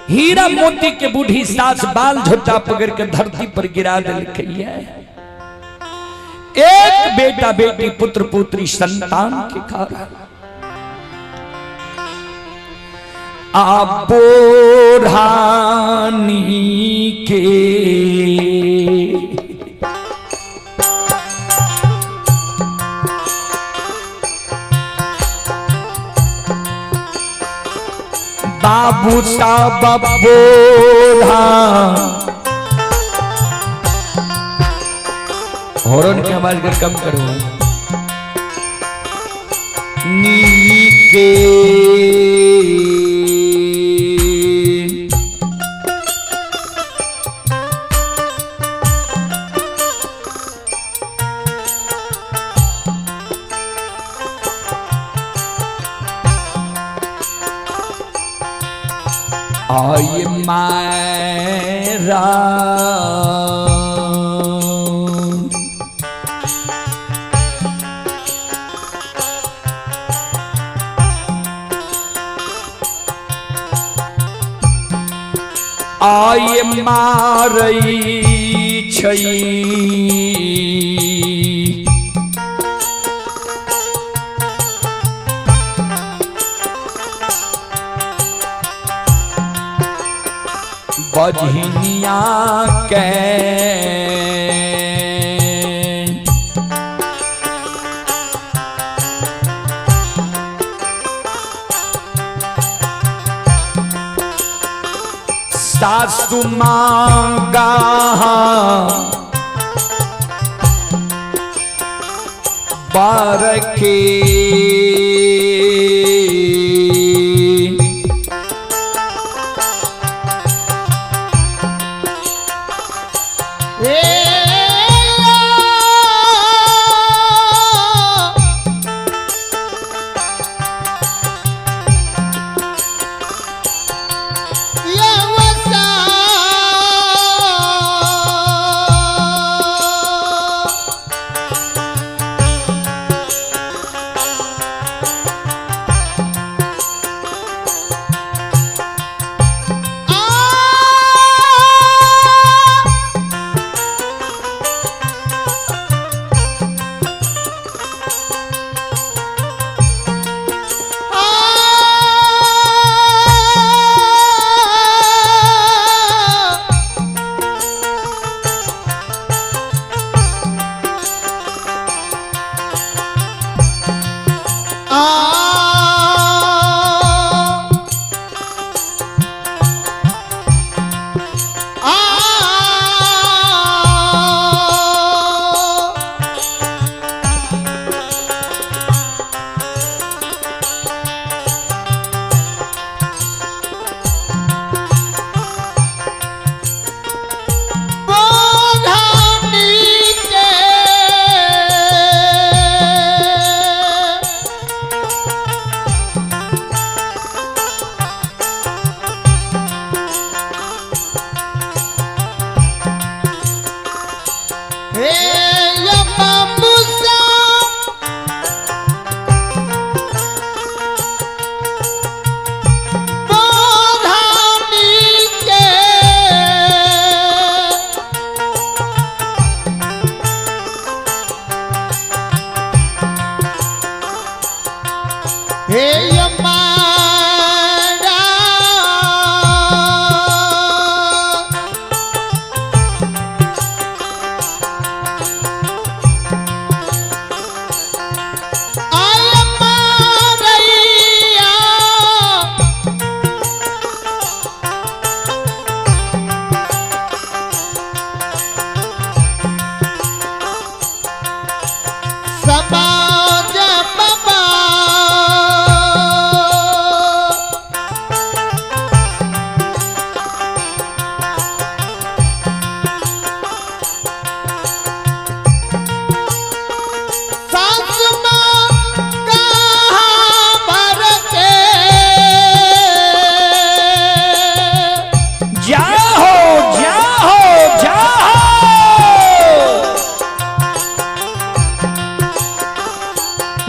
हीरा मोती के बूढ़ी सास बाल झोटा पकड़ के धरती पर गिरा देलकै। एक बेटा बेटी पुत्र पुत्री संतान के कारण। आ बोढ़ानी के बाबू साहब बोढ़ा हॉर्न के आवाज के कम करो। नीके आय मायरा आय मारई छई बजनिया के सासु मांगा बार के ए हे अम्मारा, आय अम्मारैया, समाज बाबा।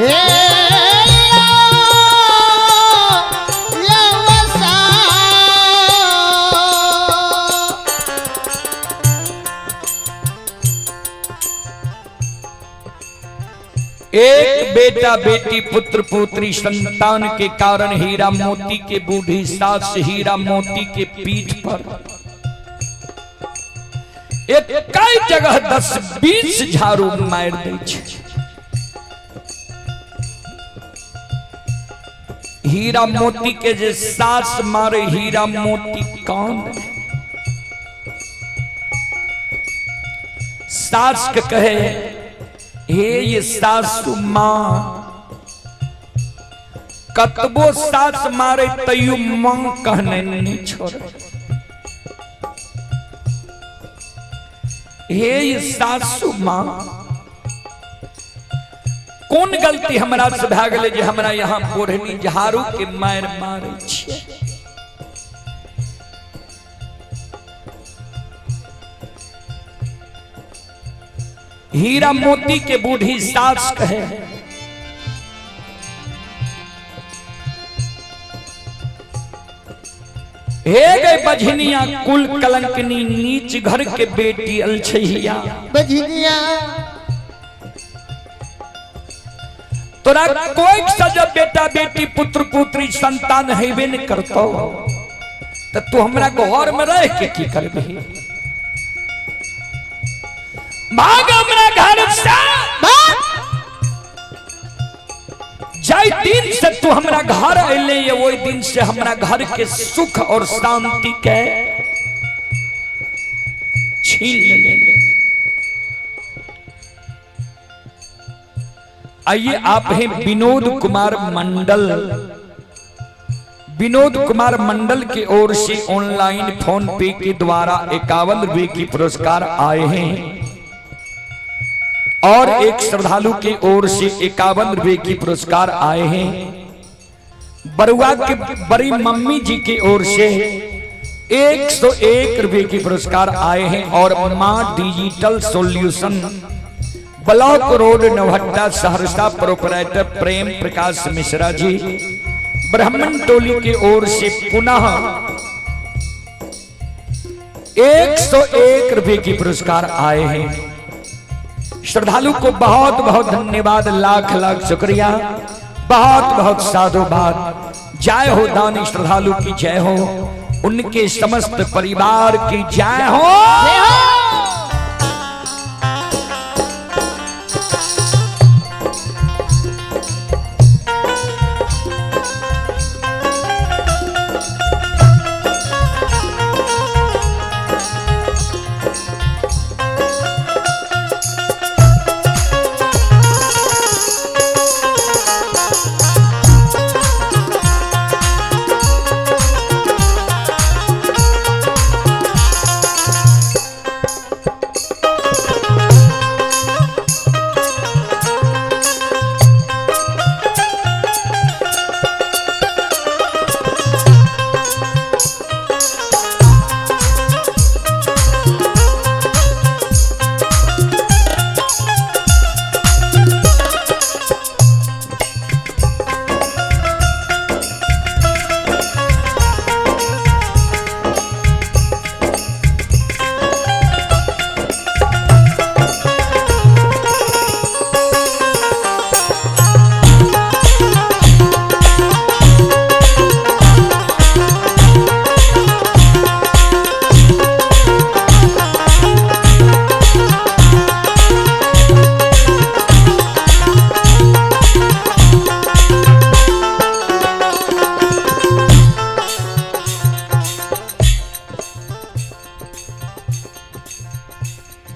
हे यवसा। एक बेटा बेटी पुत्र पुत्री संतान के कारण हीरा मोती के बूढ़ी सास हीरा मोती के पीठ पर एक कई जगह 10-20 झाड़ू मार दै छै। हीरा मोती के जे सास मारे हीरा मोती कान सास के कहे, हे ये सासु माँ, कतबो सास मारे तैयो मां कहने नहीं छोड़े। हे ये सासु माँ, कोन गलती हमरा से भए गेलै जे हमरा यहाँ बोढ़नी झाड़ू के मारि मारै छियै? हीरा मोती के बूढ़ी सास कहे, हे गए बझनिया कुल कलंकनी नीच घर के बेटी अलछहिया बझनिया। तोरा कोई सजब बेटा बेटी पुत्र पुत्री संतान हेबे न करतो त तू हमरा घर में रह के की करबही? भाग हमरा घर से। जाय दिन से तू हमरा घर अइले ये ओहि दिन से हमरा घर के सुख और शांति के छीन ले। आइए आप हैं विनोद कुमार मंडल। विनोद कुमार मंडल की ओर से ऑनलाइन फोन पे के द्वारा 51 रुपए की पुरस्कार आए हैं और एक श्रद्धालु की ओर से 51 रुपए की पुरस्कार आए हैं। बरुआ के बड़ी मम्मी जी की ओर से 101 रुपए की पुरस्कार आए हैं और मां digital solution block road Nauhatta Saharsa proprietor Prem Prakash Mishra ji ब्राह्मण टोली की ओर से पुनः 101 रुपए की पुरस्कार आए हैं। श्रद्धालु को बहुत बहुत धन्यवाद, लाख लाख शुक्रिया, बहुत बहुत साधुवाद। जय हो दानी श्रद्धालु की जय हो, उनके समस्त परिवार की जय हो।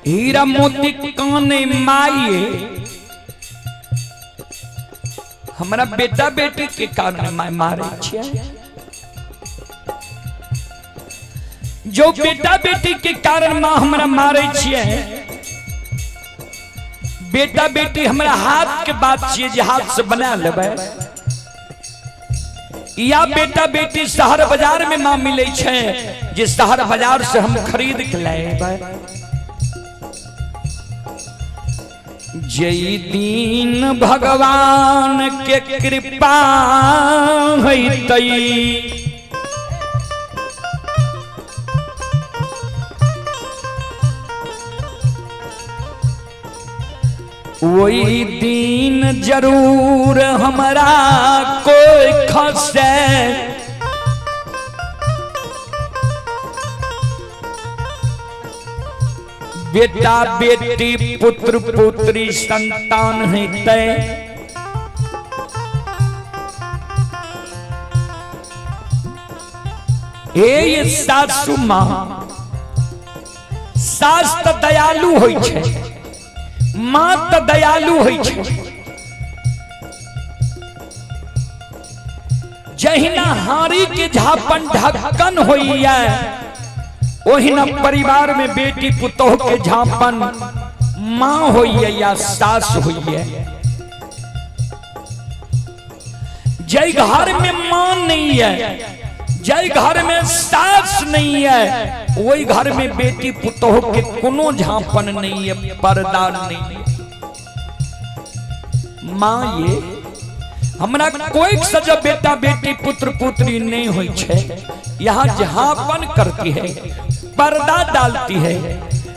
हीरा मोती काने माइए, हमरा बेटा बेटी के कारण माय मारे छियै। जो बेटा बेटी के कारण माँ हमरा मारे छियै, बेटा बेटी हमरा हाथ के बात छियै जे हाथ से बना लेबै, या बेटा बेटी शहर बाजार में माँ मिले छै जे शहर बाजार से हम खरीद के लाएबै। जय दिन भगवान के कृपा होइतई, वही दिन जरूर हमरा कोई खसे। बेटा बेटी पुत्र पुत्री संतान हेतै, हे ये सासू माँ, सास तऽ दयालु होइ छै, माँ तऽ दयालु होइ छै। जहिना हारी के झापन ढक्कन होइया, ओहिना परिवार में बेटी पुतोह के झापन माँ होइया या सास होइया। जय घर में माँ नहीं है, जय घर में सास नहीं है, वही घर में बेटी पुतोह के कोनो झापन नहीं है, पर्दा नहीं है। माँ ये हमरा कोई सजा बेटा बेटी पुत्र पुत्री नहीं हुई छे, यहाँ झापन करती है, पर्दा डालती है।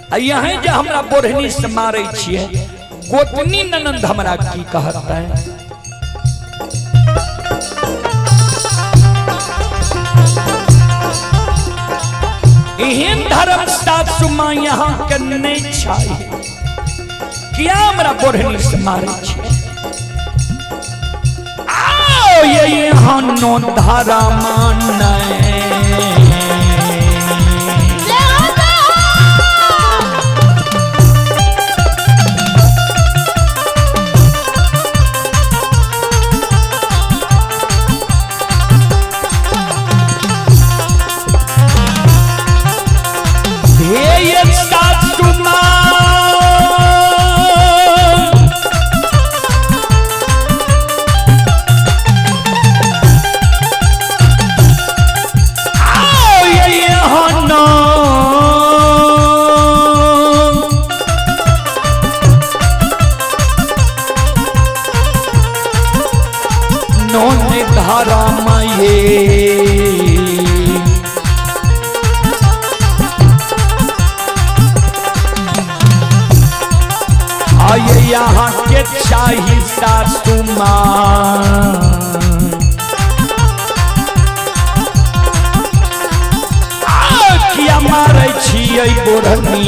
आ यहाँ जे हमरा बोढ़नी से मारे छिए, गोतनी ननंद हमरा की कहता है। एहन धर्म सासु माँ यहाँ के नहीं छाई, किया हमरा बोढ़नी से मारे छिए। आओ ये यहाँ नो धारा माने। हे ये सासु माँ, आओ ये यहाँ नो नोन धारा माये। आये यहाँ के चाही सासु माँ, आ किया मारै छियै बोढ़नी।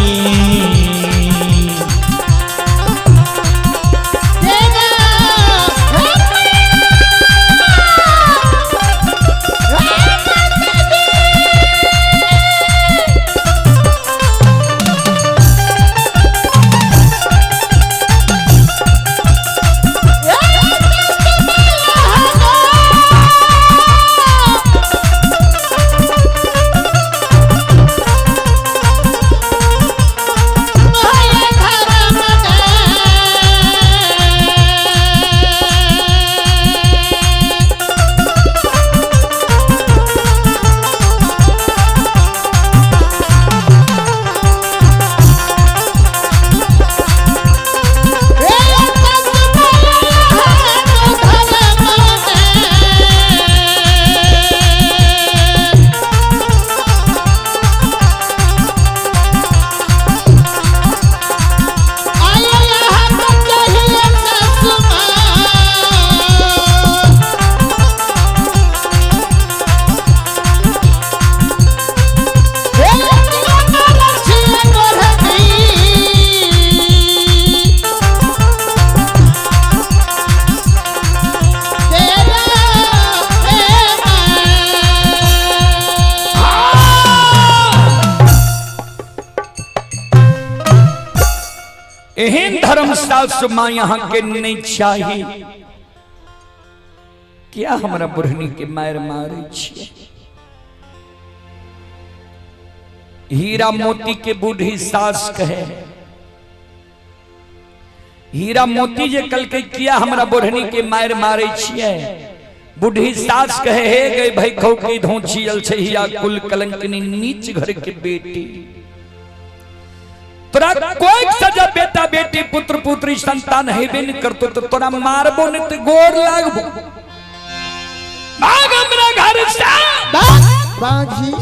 एहन धर्म सासु माँ यहाँ के नहीं चाही, क्या हमरा बुढ़नी के मार मारे छियै। हीरा मोती के बूढ़ी सास कहे, हीरा मोती जे कल के किया हमरा बुढ़नी के मार मारे छियै। बूढ़ी सास कहे, हे गई भाई खौ की धोचियल छै हिया कुल कलंकनी नीच घर के बेटी। तोरा कोई सजा बेटा बेटी पुत्र पुत्री संतान हेबे नहीं करतो तो तोरा मारबो नहीं तो गोर लागबो। भाग हमरा घर से। बाजी।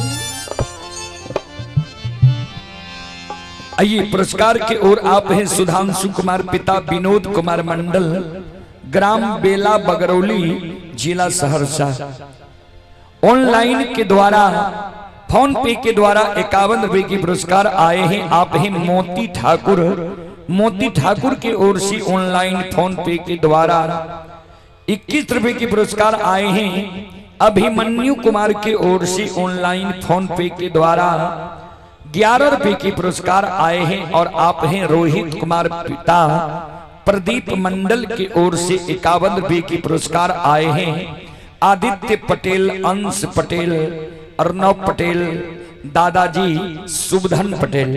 आइए पुरस्कार के ओर आप हैं सुधांशु कुमार पिता विनोद कुमार मंडल, ग्राम बेला बगरौली, जिला सहरसा। ऑनलाइन के द्वारा फोन पे के द्वारा 51 रुपए की पुरस्कार आए हैं। आप हैं मोती ठाकुर, मोती ठाकुर की ओर से ऑनलाइन फोन पे के द्वारा 21 रुपए की पुरस्कार आए हैं। अभिमन्यु कुमार की ओर से ऑनलाइन फोन पे के द्वारा 11 रुपए की पुरस्कार आए हैं। और आप हैं रोहित कुमार पिता प्रदीप मंडल की ओर से 51 रुपए की पुरस्कार आए हैं। आदित्य पटेल, अंश पटेल, अर्णव पटेल, दादाजी सुबधन पटेल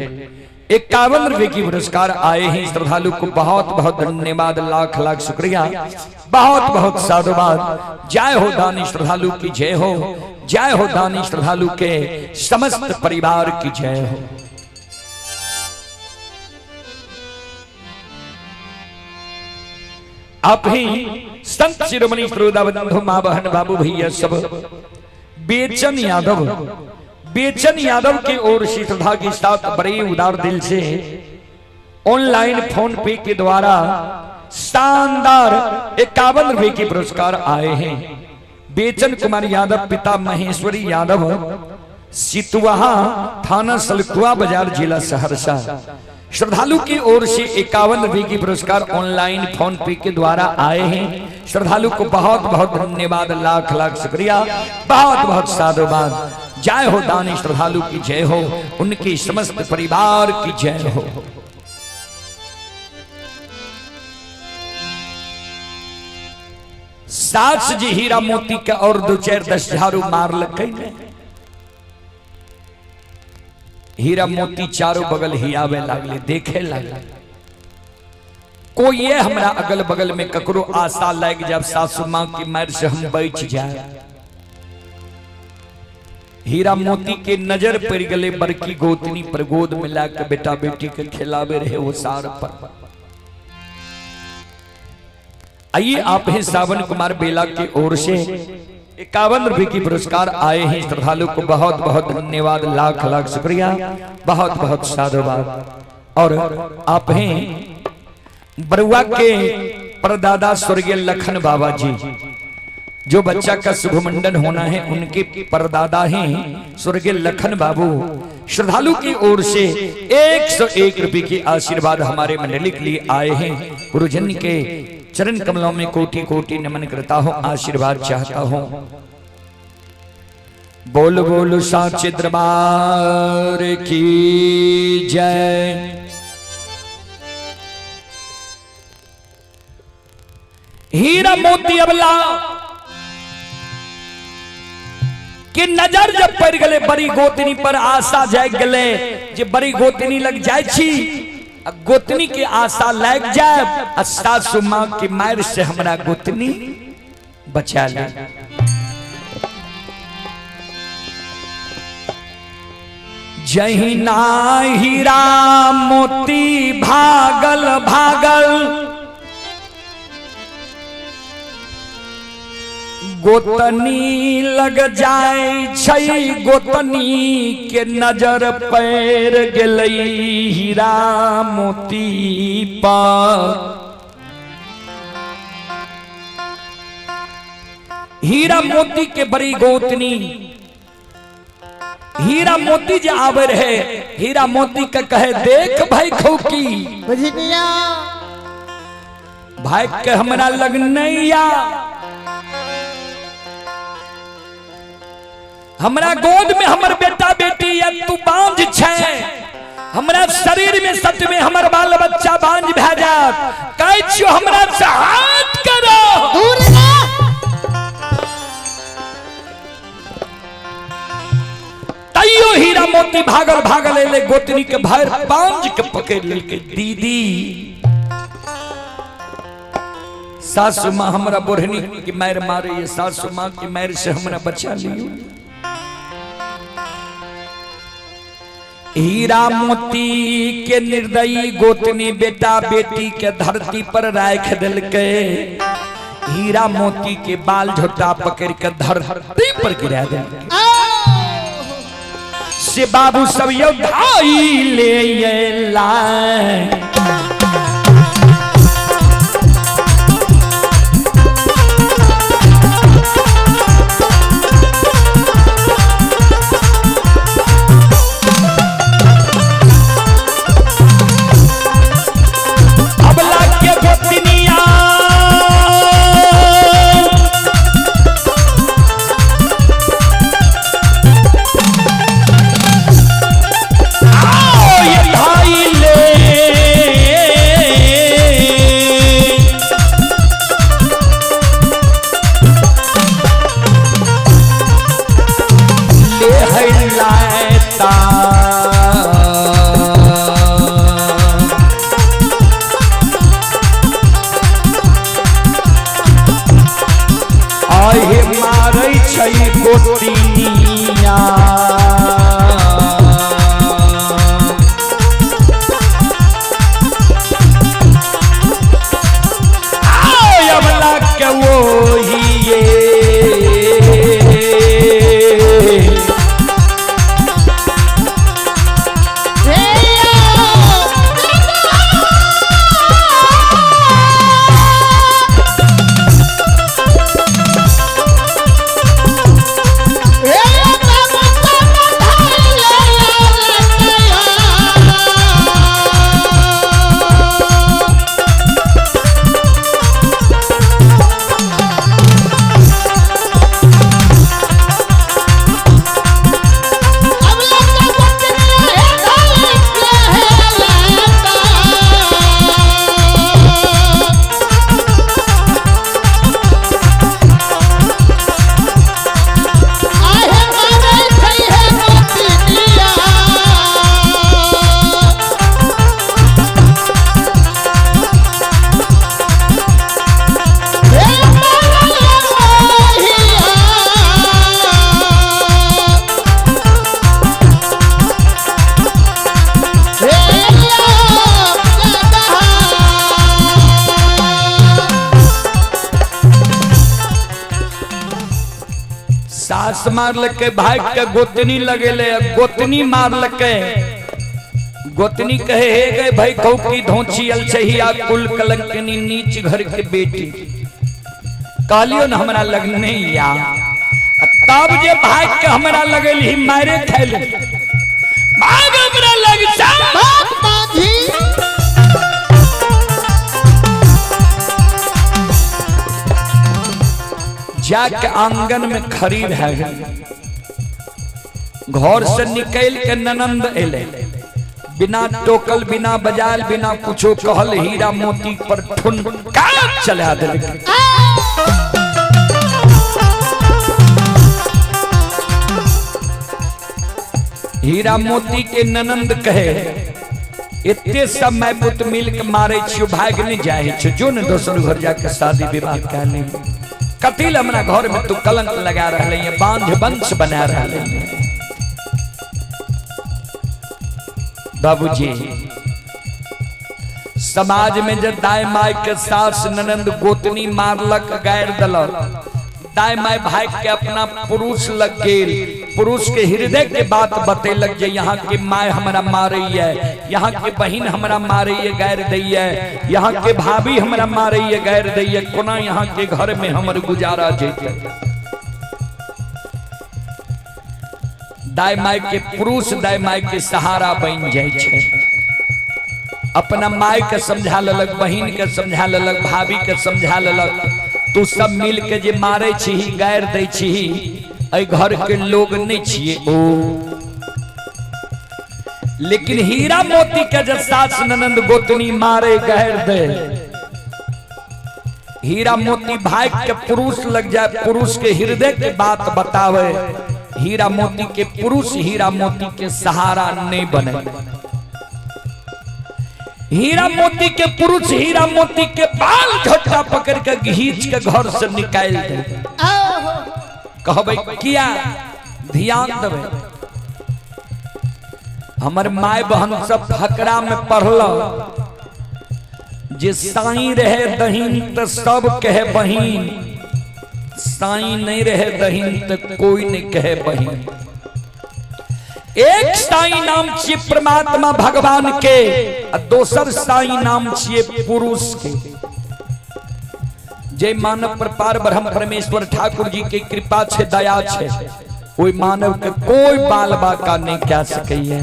51 रुपए की पुरस्कार आए हैं। श्रद्धालु को बहुत बहुत धन्यवाद, लाख लाख शुक्रिया, बहुत बहुत साधुवाद। जय हो दानी श्रद्धालु की जय हो, जय हो दानी श्रद्धालु के समस्त परिवार की जय हो। आप ही संत शिरोमणि श्रोता बंधु माँ बहन बाबू भैया सब, बेचन यादव, बेचन यादव की ओर से श्रद्धा के साथ बड़े उदार दिल से ऑनलाइन फोन पे के द्वारा शानदार 51 रुपए के पुरस्कार आए हैं। बेचन कुमार यादव पिता महेश्वरी यादव, सितुआहा, थाना सलखुआ बाजार, जिला सहरसा। श्रद्धालु की ओर से 51 रुपए की पुरस्कार ऑनलाइन फोन पे के द्वारा आए हैं। श्रद्धालु को बहुत बहुत धन्यवाद, लाख लाख शुक्रिया, बहुत बहुत साधुवाद। जय हो दानी श्रद्धालु की जय हो, उनकी समस्त परिवार की जय हो। सास जी हीरा मोती के और दो चार दस झाड़ू मार लग ने, हीरा मोती चारों बगल हियावे लागले, देखे लागले। कोई ये हमरा अगल बगल में ककरो आशा लाग जब सासू माँ की मार से हम बच जाए। हीरा मोती के नजर पड़ गले बड़की गोतनी पर, गोद मिला के बेटा बेटी के खिलावे रहे वो सार पर। आइए आप हैं सावन कुमार बेला की ओर से 51 रुपए की पुरस्कार आए हैं। श्रद्धालु को बहुत बहुत धन्यवाद, लाख लाख शुक्रिया, बहुत बहुत साधुवाद। और आप हैं बरुआ के परदादा स्वर्गीय लखन बाबा जी, जो बच्चा का शुभ मुंडन होना है उनके परदादा हैं स्वर्गीय लखन बाबू। श्रद्धालु की ओर से 101 रुपए की आशीर्वाद हमारे मंडली के लिए आए हैं। गुरुजन के चरण कमलों में कोटि कोटि नमन करता हूं, आशीर्वाद चाहता हूं। बोल बोल साचे दरबार की जय। हीरा मोती अबला कि नजर जब पड़ गले बड़ी गोतनी पर, आशा जाग गले जे बड़ी गोतनी लग जाय छी, गोतनी के आशा लग जाए, आ सासू माँ की मार से हमरा गोतनी बचा ले। जहिना हीरा मोती भागल भागल गोतनी लग जाय छै, गोतनी के नजर पैर गेलै हीरा मोती पर। हीरा मोती के बड़ी गोतनी, हीरा मोती जे आवे रहे, हीरा मोती के कहे देख भाई खौकी बुझलिया भाई के हमरा लग नहीं आ, हमरा गोद में हमर बेटा बेटी या तू बांझ छै, हमरा शरीर में सच में हमर बाल बच्चा बांझ भए जात, कहै छियो हमरा से हाथ करो दूर ना। तैयो हीरा मोती भागल भागल एले गोतनी के भर बांझ के पकड़ लेलकै। दीदी सासू माँ हमरा बोढ़नी के मार मारे, ये सासू माँ के मार से हमरा बचा लियो। हीरा मोती के निर्दयी गोतनी बेटा बेटी के धरती पर राख दिलकै। हीरा मोती के बाल झोटा पकड़ के धरती पर गिरा दिलकै। से बाबू सब यो धाई ले लाए। अबला के गोतनिया आओ ये धाई ले। ले है लाता। आहे मारै छै गोतिनिया। आओ अबला के वही ये। सास मारलकै, भाई के गोतनी लगेले, गोतनी मारलकै। गोतनी कहे हे गए भाई कहू की धोची अलछहिया कुल कलंकनी नीच घर के बेटी। कहलियो न हमरा लग नहीं या। तब जे भाई के हमरा लगल ही मारे खैले। भाग हमरा लग जा। बाप माझी जाके आंगन में खड़ी भए गेल। घर से निकल के ननंद एले, बिना टोकल बिना बजाल बिना कुछो कहल हीरा मोती पर ठुनका चला देलकै। हीरा मोती के ननंद कहे एते सब my पुत मिल के मारे छियो, भाग नहीं जाए छो, जो न दोसर घर जाके शादी विवाह कए ले। कतिल हमरा घर में तू कलंक लगा रहले है, बांझ वंश बना रहले है। बाबूजी समाज में जब दाय my के सास ननंद गोतनी मारलक गायर दलक, दाय my भाई के अपना पुरुष लग गेल, पुरुष के हृदय के बात बतेलक जे यहाँ के my हमरा मारे है, यहाँ के बहिन हमरा मारे है गायर दै है, यहाँ के भाभी हमरा मारे है गायर दै है, कोना यहाँ के घर में हमर गुजारा जेतै। दाय my के पुरुष दाय my के सहारा बन जाय छै। अपना my के समझा लेलक, बहिन के समझा लेलक, भाभी के समझा लेलक, तू सब मिल के जे मारे छीही गायर दै छीही, एहि घर के लोग नहीं छिए ओ। लेकिन हीरा मोती के जब सास ननंद गोतनी मारे गायर दे, हीरा मोती भाई के पुरुष लग जाए, पुरुष के हृदय के बात बतावे, हीरा मोती के पुरुष हीरा मोती के सहारा नहीं बने। हीरा मोती के पुरुष हीरा मोती के बाल झोटा पकड़ के घींच के घर से निकाल दे। कहबै किया? ध्यान देबै। हमर माय बहन सब फकरा में पढ़ल जे साईं रहे दहीन तो सब कहे बहिन, साईं नहीं रहे दहीन तो कोई नहीं कहे बहिन। एक साईं नाम छिए परमात्मा भगवान के आ दोसर साईं नाम छिए पुरुष के। जे मानव पर पार ब्रह्म परमेश्वर ठाकुर जी के कृपा छे, दया छे, ओई मानव के कोई बाल बाका नहीं कह सकैया।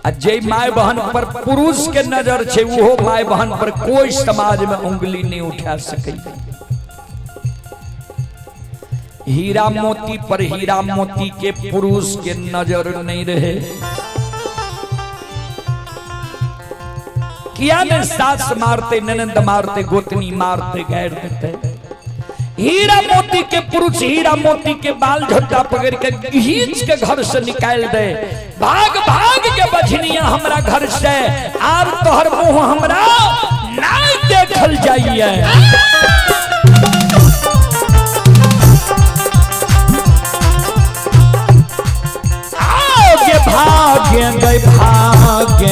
आ जे my बहन पर पुरुष के नजर छे वो my बहन पर कोई समाज में उंगली नहीं उठा सकैया। हीरा मोती पर हीरा मोती के पुरुष के नजर नहीं रहे। किया ने सास मारते, ननंद मारते, गोतनी मारते, गैर देते। हीरा मोती के पुरुष हीरा मोती के बाल झट्टा पकड़ के खींच के घर से निकाल दे। भाग भाग के बझनिया हमरा घर से, आर तोहर मुंह हमरा नहीं देखल जाइए। आओगे भाग्य गए भाग्य।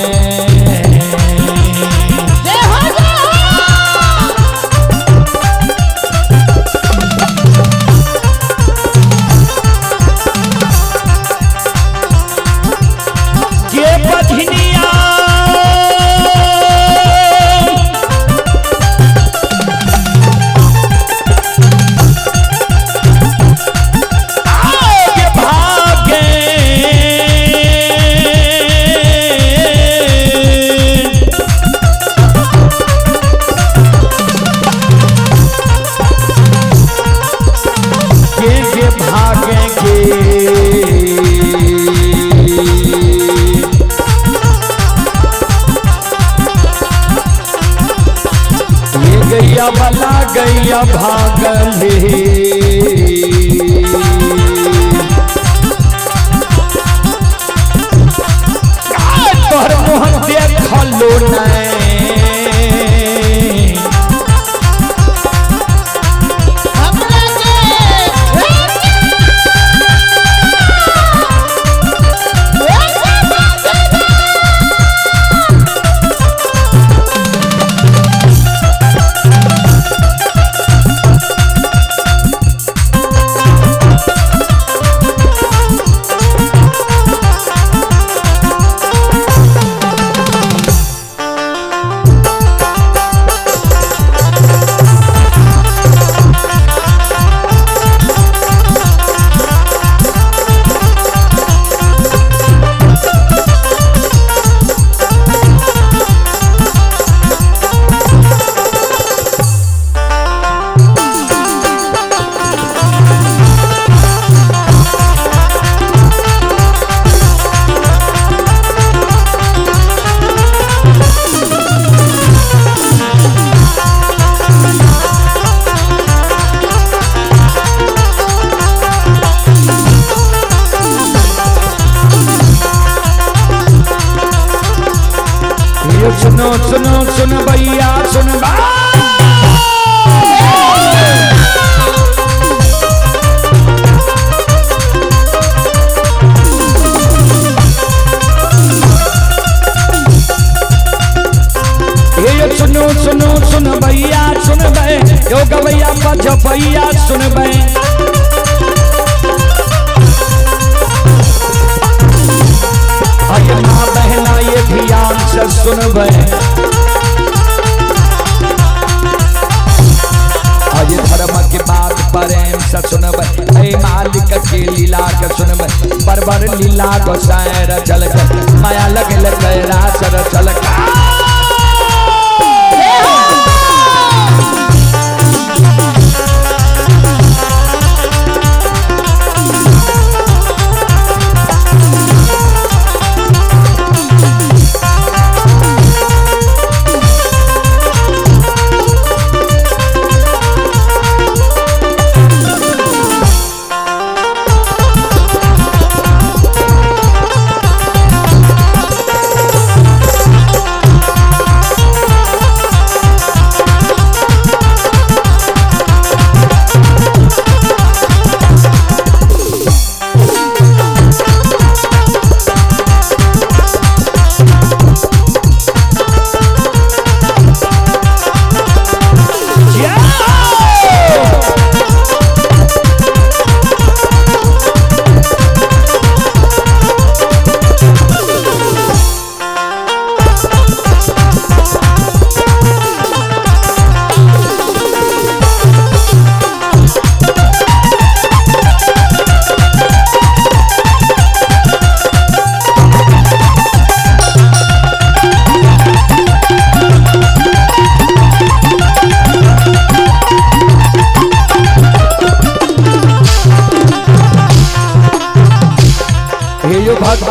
गैया बला गैया भागले। तोहर मुँह देखलो नहीं। सुनो सुनो सुन भैया सुन ये सुनो सुनो सुन भैया सुन बे यो गवैया बज भैया सुन बे। अरे माँ बहना ये ध्यान से सुन बे। अरे धर्म के बात प्रेम से सुनबे, ऐ मालिक के लीला के सुनबे। बरबर लीला गोसाई रचल के माया लगल कैलाश रचल के।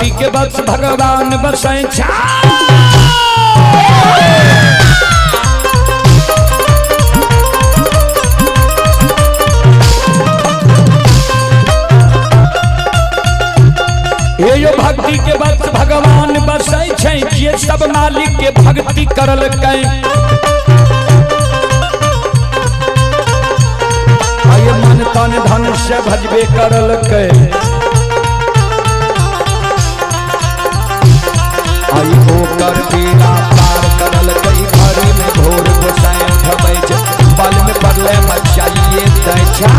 भक्ति के बस भगवान बसै छा। हे यो भक्ति के बस भगवान बसै छै, जे सब मालिक के भक्ति करलकै। आये मन तन धन से भजबे करलकै। आई ओकर बेड़ा पार करलकै, घड़ी में घोर गोसाई उठबै छै, बल में पड़ले मचाइए दै छै।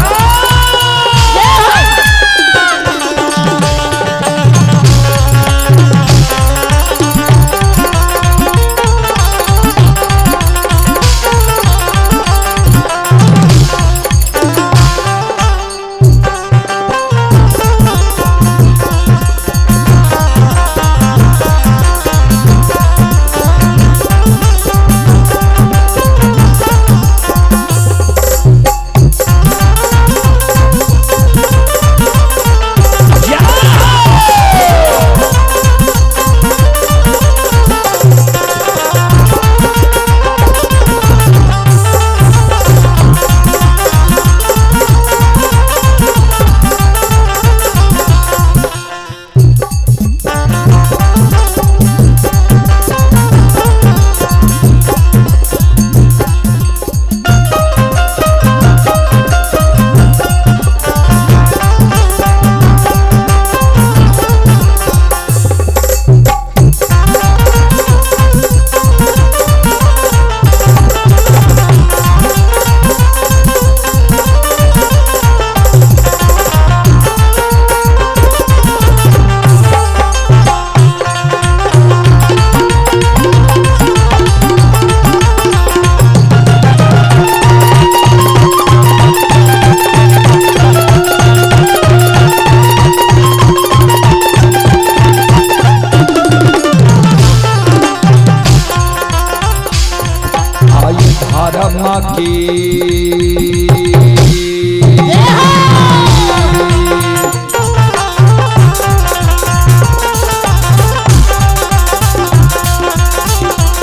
आई धर्म की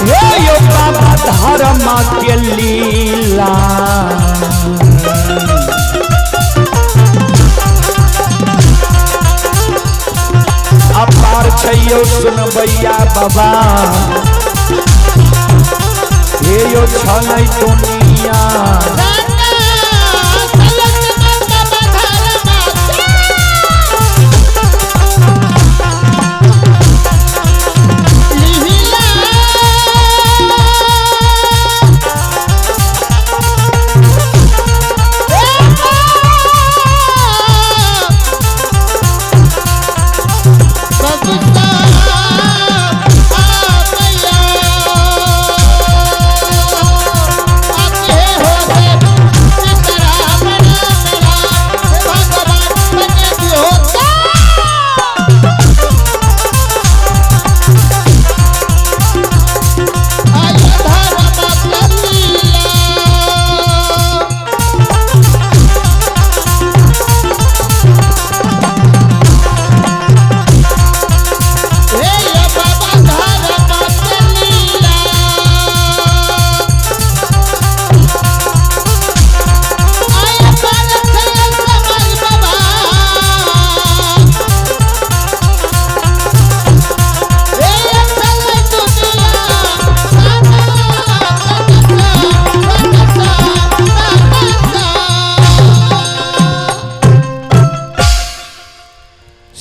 हे यो बाबा धर्म के लीला। अपार छैयो सुनबैया बाबा, हे यो छलै दुनिया।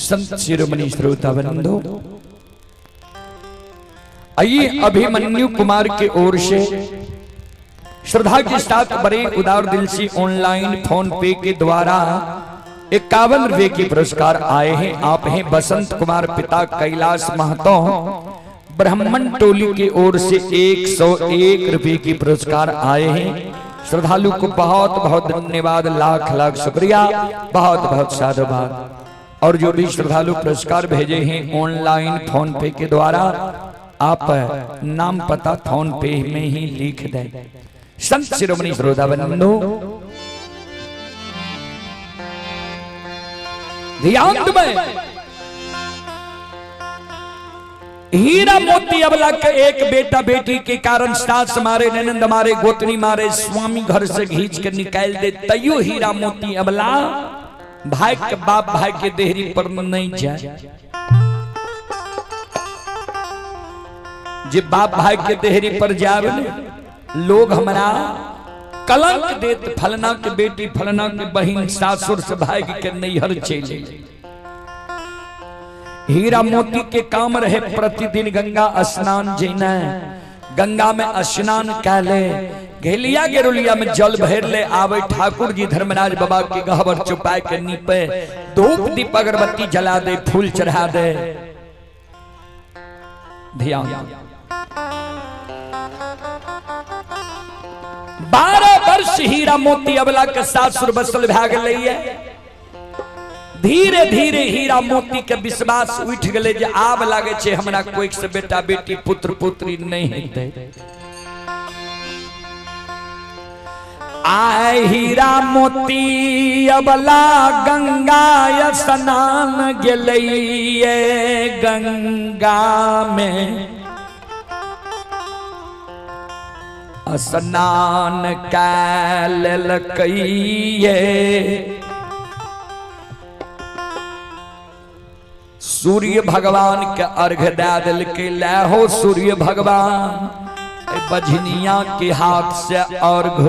संत शिरोमणि श्रोता बंधु, आइए अभिमन्यु कुमार के ओर से श्रद्धा के साथ बड़े उदार दिल से ऑनलाइन फोन पे के द्वारा 51 रुपए के पुरस्कार आए हैं। आप हैं बसंत कुमार पिता कैलाश महतो ब्राह्मण टोली के ओर से 101 रुपए के पुरस्कार आए हैं। श्रद्धालु को बहुत बहुत धन्यवाद, लाख लाख शुक्रिया, बहुत बहुत साधुवाद। और जो भी श्रद्धालु पुरस्कार भेजे हैं ऑनलाइन फोन पे के द्वारा, आप नाम पता फोन पे में ही लिख दें। संत शिरोमणि श्रोता बंधु, ध्यान में हीरा मोती अबला के एक बेटा बेटी के कारण सास मारे, ननंद मारे, गोतनी मारे, स्वामी घर से घींच के निकाल दे, तैयो हीरा मोती अबला भाई के बाप भाई के देहरी पर नहीं जाए। जे बाप भाई के देहरी पर जावे ने, लोग हमरा कलंक देत, फलना के बेटी फलना के बहिन सासुर से भाग के नैहर चले। हीरा मोती के काम रहे प्रतिदिन गंगा स्नान जेना, गंगा में स्नान कैले, घेलिया गेरुलिया में जल भर ले आवे, ठाकुर जी धर्मराज बाबा के गहबर चुपाए के नीपे, धूप दीप अगरबत्ती जला दे, फूल चढ़ा दे। ध्यान 12 वर्ष हीरा मोती अबला के सासुर बसल भए गेलैये। धीरे धीरे हीरा मोती के विश्वास उठ गेलै जे आब लागे छै हमरा कोई से बेटा बेटी पुत्र पुत्री नहीं हेतै। आय हीरा मोती अबला गंगा स्नान गेलैये, गंगा में स्नान कै लेलकैये। सूर्य भगवान के अर्घ दे देलकै, ले हो सूर्य भगवान बझनिया के हाथ से अर्घ।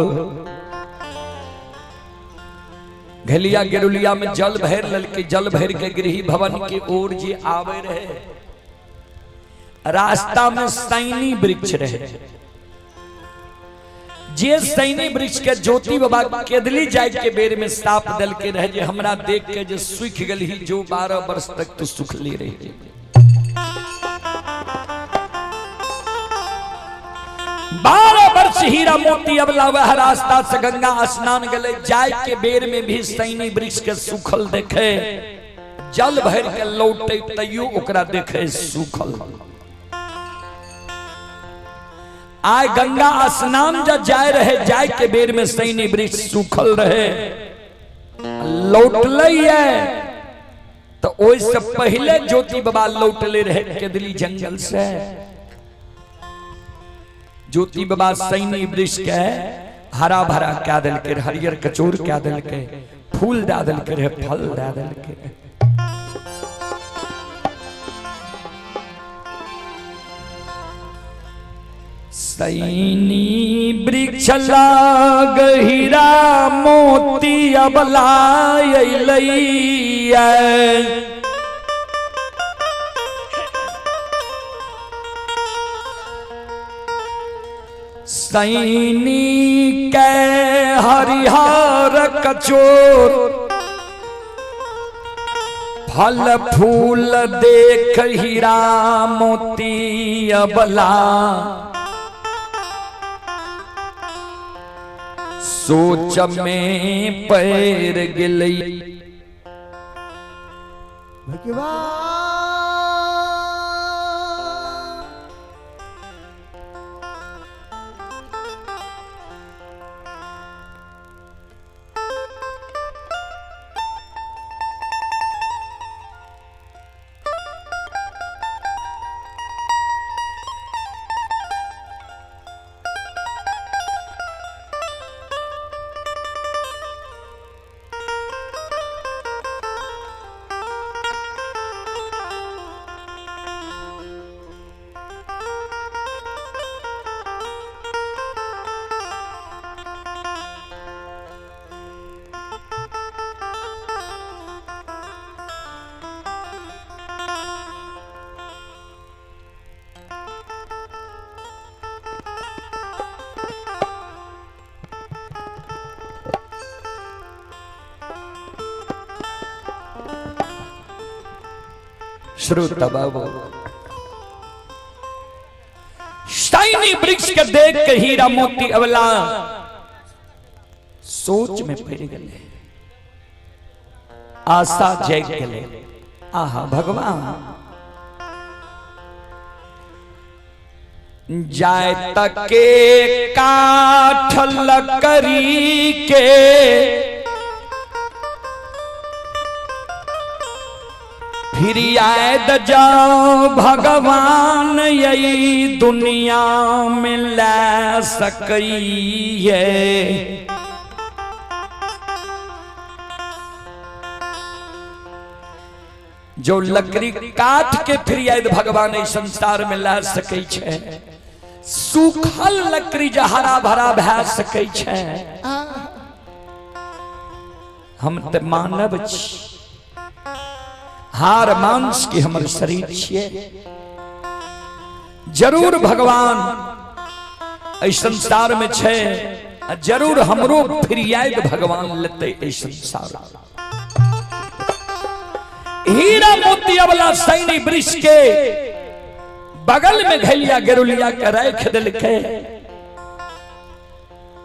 घलिया गेरुलिया में जल भर ललके, जल भर के गृह भवन के ओर जे आवे रहे, रास्ता में सैनी वृक्ष रहे, जे सैनी वृक्ष के ज्योति बाबा केदली जाय के बेर में साप दल के रहे, जे हमरा देख के जे सूख गेलही, जो 12 वर्ष तक तो सुखली रही। 12 वर्ष हीरा मोती अबला वह रास्ता से गंगा स्नान गले, जाय के बेर में भी सैनी वृक्ष के सुखल देखे, जल भर के लौटे तैयो ओकरा देखे सुखल। आय गंगा स्नान जब जाय रहे, जाय के बेर में सैनी वृक्ष सुखल रहे, लौटले तो ओहि से पहले ज्योति बाबा लौटले रहे केदली जंगल से। ज्योति बाबा सैनी वृक्ष के हरा भरा क्या देलकै, हरियर कचोर क्या देलकै, फूल दे देलकै रहे, फल दे देलकै। सैनी वृक्ष लाग हीरा मोती अबला अइलैया, सैनी के हरिहर कचोर फल फूल देख हीरा मोती अबला सोच में पैर गेलै। भगवान श्रोता बाबू सैनी वृक्ष के देख के हीरा मोती अबला सोच में पड़ गए, आशा जग गए, आहा भगवान जाय तके काठ लकड़ी के फिर फिरियाद जाओ भगवान यही दुनिया में ला सकई है। जो लकड़ी काट के फिरियाद भगवान इस संसार में ला सकै छै, सूखल लकड़ी जे हरा भरा भए सकै छै। हम तऽ मानव छी, हार मांस के हमर शरीर छियै। जरूर भगवान एहि संसार में छै, आ जरूर हमरो फिरियाद भगवान लेतै एहि संसार। हीरा मोतिया वाला सैनी वृक्ष के बगल में घलिया गेरुलिया के राख दिलकै।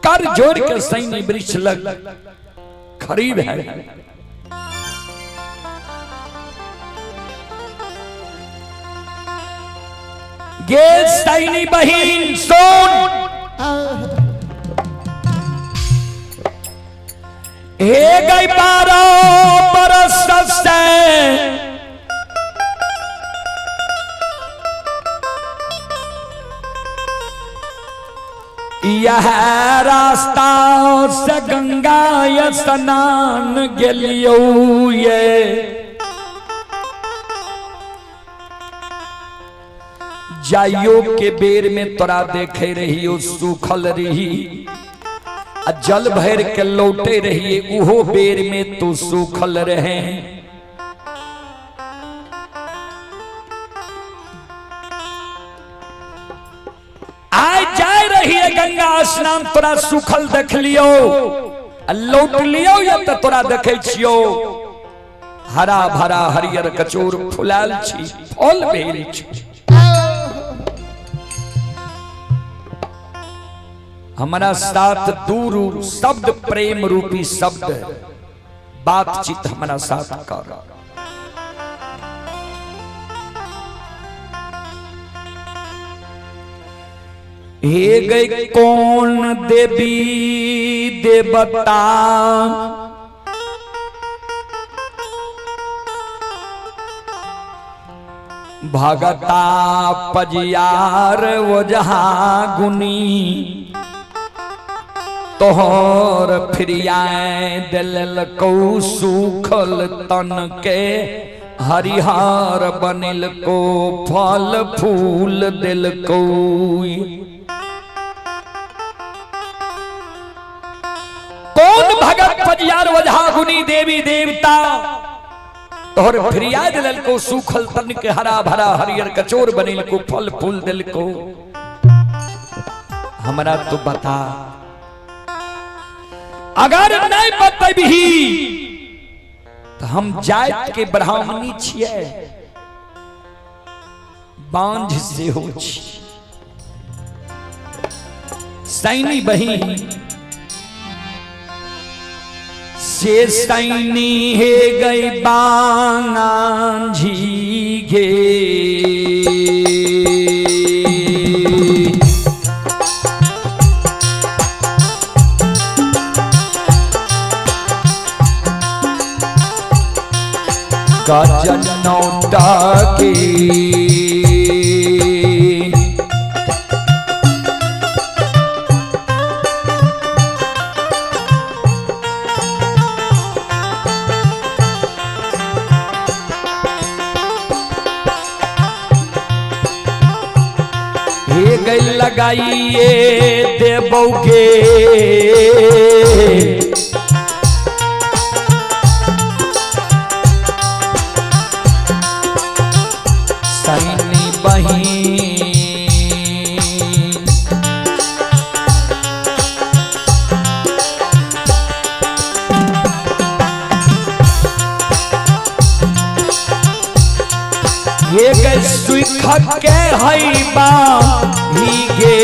कर जोड़ के सैनी वृक्ष लग खड़ी भए गे सैनी बहिन सुन, हे गई 12 बरस से यह रास्ता से गंगा स्नान गेलियो ये। जाइयो के बेर में तोरा देखे रहियो सूखल रही, आ जल भर के लौटे रहिए उहो बेर में तू सूखल रहे। आय जाय रहिए गंगा स्नान तोरा सूखल देख लियो, आ लौट लियो या तो तोरा देखे छियो हरा भरा हरियर कचोर फुलाल छी, फल भेल छी। हमारा साथ दूर शब्द प्रेम रूपी शब्द बातचीत हमारा साथ कर। हे गई कौन देवी देवता भगता पजियार ओझा गुनी तोहर फिरियाए दिलकौ सूखल तन के हरिहर बनिल को फल फूल दिलकौ। कौन भगत पजियार ओझा गुनी देवी देवता तोहर फिरियाद दिलको सूखल तन के हरा भरा हरियर कचोर बनिल को फल फूल दिलको, हमरा तो बता। अगर नहीं बतबही तो हम जात के ब्राह्मणी छियै, बांझ से हो छी। सैनी बहिन से सैनी हे गई बांझी गे, गजन नौटा के हे गई लगाइए देबौगे सैनी बहिन। ये गई सुख के हई बाही गे,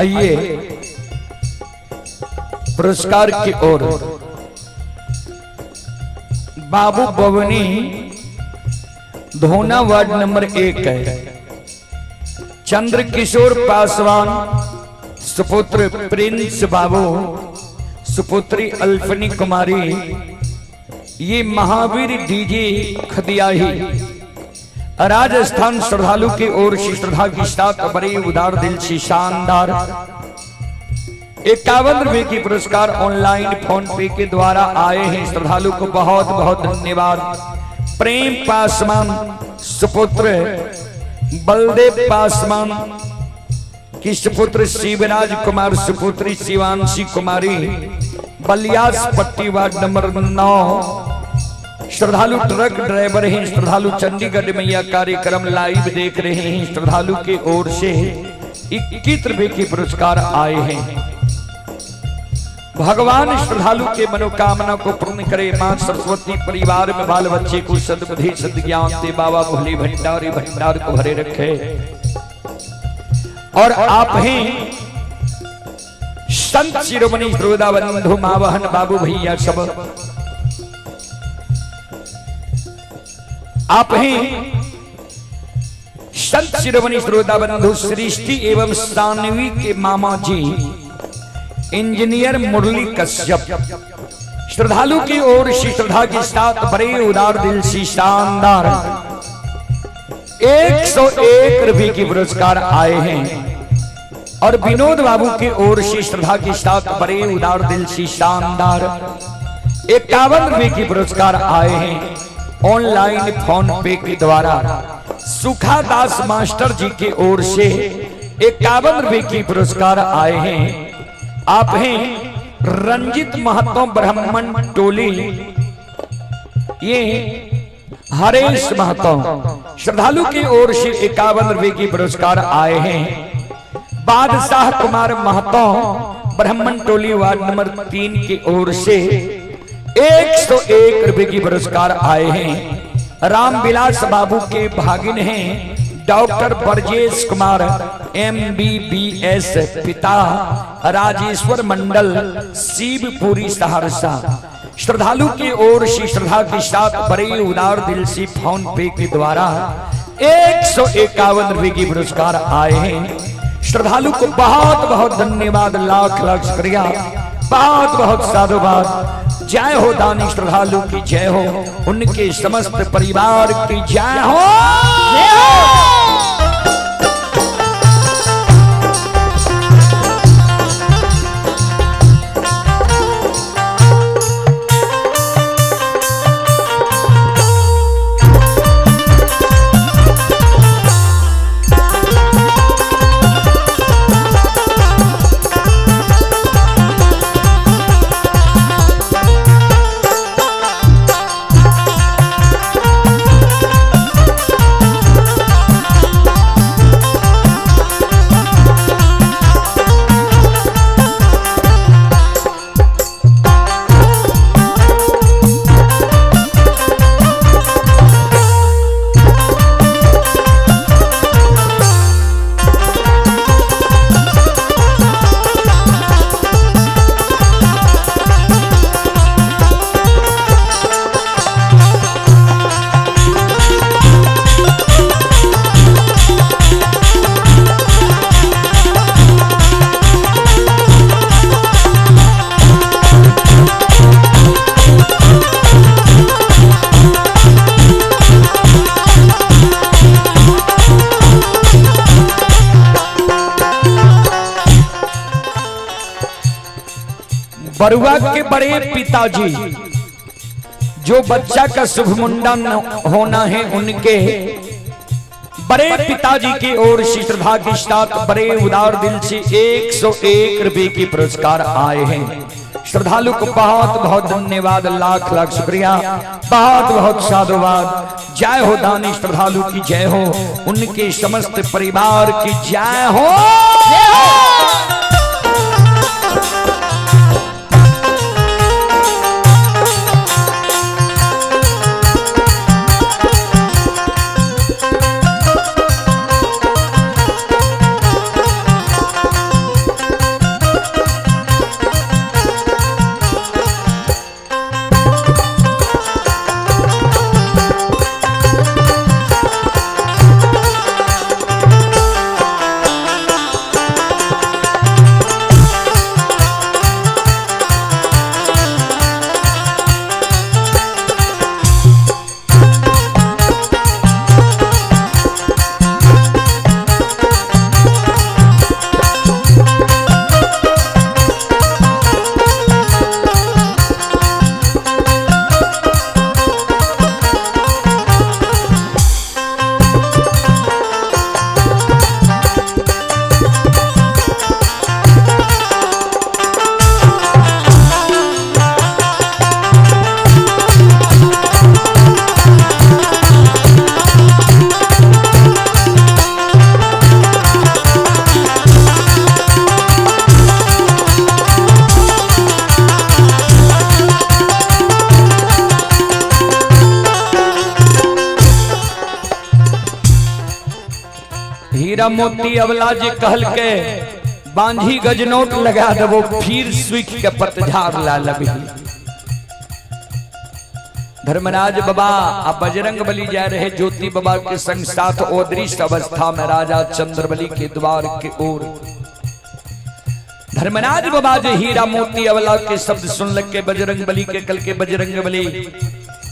आइए पुरस्कार की ओर। बाबू बवनी धोना वार्ड नंबर 1 है। चंद्र किशोर पासवान सुपुत्र प्रिंस बाबू सुपुत्री अल्फनी कुमारी, ये महावीर डीजे खदियाही राजस्थान श्रद्धालु की ओर से श्रद्धा की साथ बड़े उदार दिल से शानदार 51 रुपए की पुरस्कार ऑनलाइन फोन पे के द्वारा आए हैं। श्रद्धालु को बहुत बहुत धन्यवाद। प्रेम पासवान सुपुत्र बलदेव पासवान की सुपुत्र शिवराज कुमार सुपुत्री शिवांशी कुमारी, बलियास पट्टी वार्ड नंबर 9 श्रद्धालु ट्रक ड्राइवर हैं। श्रद्धालु चंडीगढ़ में यह कार्यक्रम लाइव देख रहे हैं। श्रद्धालु की ओर से 21 रुपए के पुरस्कार आए हैं। भगवान श्रद्धालु के मनोकामना को पूर्ण करे। मां सरस्वती परिवार में बाल बच्चे को सद्बुद्धि सद्ज्ञान दे। बाबा भोले भंडारी भंडार को भरे रखे। और आप हैं संत शिरोमणि श्रोता बंधु मावहन बाबू भैया सब, आप हैं संत शिरोमणि श्रोता बंधु सृष्टि एवं सानवी के मामा जी इंजीनियर मुरली कश्यप, श्रद्धालु की ओर से श्रद्धा के साथ बड़े उदार दिल से शानदार 101 रुपए की पुरस्कार आए हैं। और विनोद बाबू की ओर से श्रद्धा के साथ बड़े उदार दिल से शानदार 51 रुपए की पुरस्कार आए हैं ऑनलाइन फोन पे के द्वारा। सुखादास मास्टर जी की ओर से 51 रुपए की पुरस्कार आए हैं। आप हैं रंजित महतो ब्राह्मण टोली, ये हरेश महतो, श्रद्धालु की ओर से 51 रुपए की पुरस्कार आए हैं। बादशाह कुमार महतो ब्राह्मण टोली वार्ड नंबर 3 की ओर से 101 रुपए की पुरस्कार आए हैं। रामविलास बाबू के भागिन हैं डॉक्टर ब्रजेश कुमार MBBS, पिता राजेश्वर मंडल शिवपुरी सहरसा, श्रद्धालु की ओर से श्रद्धा के साथ बड़े उदार दिल से फोन पे के द्वारा 151 रुपए की पुरस्कार आए हैं। श्रद्धालु को बहुत बहुत धन्यवाद, लाख लाख शुक्रिया, बहुत बहुत साधुवाद। जय हो दानी श्रद्धालु की जय हो, उनके समस्त परिवार की जय हो। बरुआ के बड़े पिताजी, जो बच्चा का शुभ मुंडन होना है, उनके बड़े पिताजी की ओर से श्रद्धा के साथ बड़े उदार दिल से 101 रुपए की पुरस्कार आए हैं। श्रद्धालु को बहुत बहुत धन्यवाद, लाख लाख शुक्रिया, बहुत बहुत साधुवाद। जय हो दानी श्रद्धालु की जय हो, उनके समस्त परिवार की जय हो। हीरा मोती अवला जे कहल के बांझी गजनोट लगा देबो फिर सुख के पतझार ला लबी। धर्मराज बाबा आ बजरंग बली जा रहे ज्योति बाबा के संग साथ अदृश्य अवस्था में राजा चंद्रबली के द्वार के ओर। धर्मराज बाबा जे हीरा मोती अवला के शब्द सुन के बजरंग बली के कल के बजरंग बली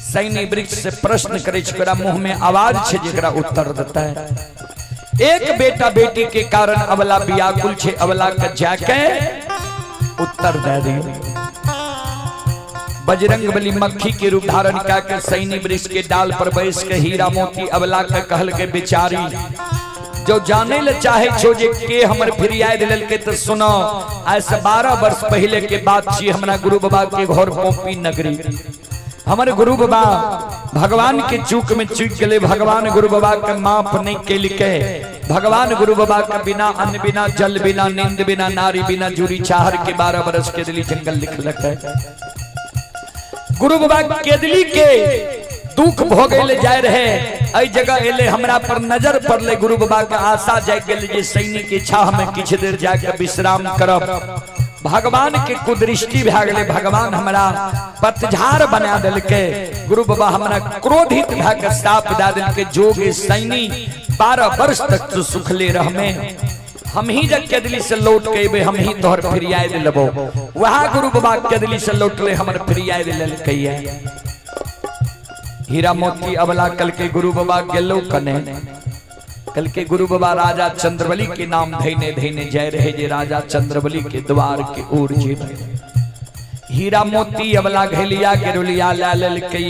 सैनी वृक्ष से प्रश्न करे छे, मुंह में आवाज छे जेकरा उत्तर देता है। एक बेटा बेटी के कारण अवला व्याकुल छे, अवला के जाके उत्तर दे दियो। बजरंग बली मक्खी के रूप धारण के सैनी वृक्ष के डाल पर बैस के हीरा मोती अवला के कहल के बेचारी जो जाने ले चाहे छो जे के हमर फरियाद लेलके तो सुनो, आज से 12 वर्ष पहले के बात छी। हमरा गुरु बाबा के घर पोपी नगरी, हमर गुरु बाबा भगवान के चूक में चूक गए। भगवान गुरु बाबा के माफ नहीं केलके। भगवान गुरु बाबा के बिना अन्न बिना जल बिना नींद बिना नारी बिना जुरी चाहर के 12 बरस के दिली जंगल लिखलक। गुरु बाबा केदली के दुख भोगे ले जाए रहे, एहि जगह एले हमरा पर नजर पड़ले। गुरु बाबा के आशा जाग गेल जे सैनिक के छाह में किछु देर जाके विश्राम करब। भगवान के कुदृष्टि भए गेलै, भगवान हमरा पतझार बना देलकै। गुरु बाबा हमरा क्रोधित भए के साप दए देलकै, जोग सैनी 12 वर्ष तक तू सुखले रहमे, हम ही जब केदली से लौट के अबे हम ही तोहर फरियाद लेबो। वह गुरु बाबा केदली से लौटले हमर फरियाद लेलकै। हीरा मोती अबला कल के गुरु बाबा गेलो कने, कल के गुरु बाबा राजा चंद्रबली के नाम धैने धैने जय रहे जे राजा चंद्रबली के द्वार के ओर जे। हीरा मोती अबला घेलिया के रुलिया ला लेलकै।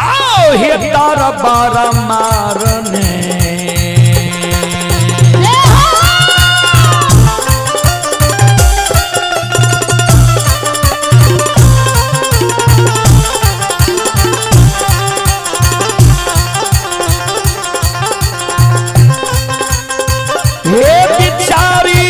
आओ हे तार बार मारने हे बिचारी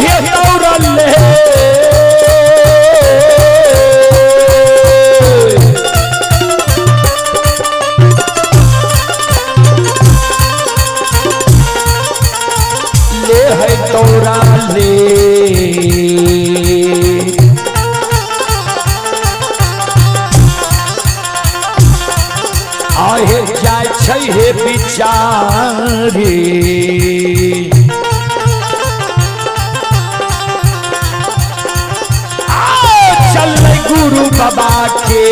हे दौड़ल ले है दौड़ा ले आहे जाय छै हे बिचारी। आओ चल गुरु बाबा के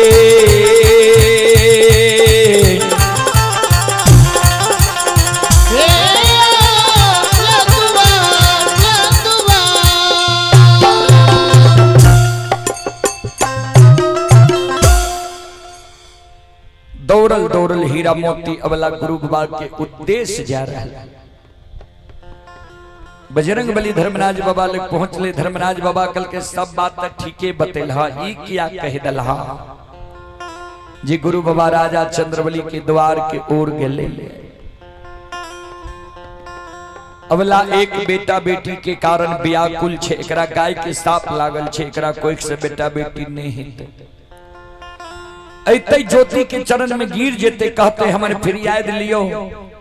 दौड़ल दौड़ल हीरा मोती अबला गुरु बाबा के उद्देश्य जा रहा। बजरंग बली धर्मराज बाबा लग पहुंचले। धर्मराज बाबा कल के सब बात त ठीके बतेलहा, ई किया कह दलहा जे गुरु बाबा राजा चंद्रबली के द्वार के ओर गेले। अबला एक बेटा बेटी के कारण व्याकुल छे, एकरा गाय के साप लागल छे, एकरा कोई से बेटा बेटी नहीं हेतै। ऐते ज्योति के चरण में गिर जेते, कहते हमर फरियाद लियो।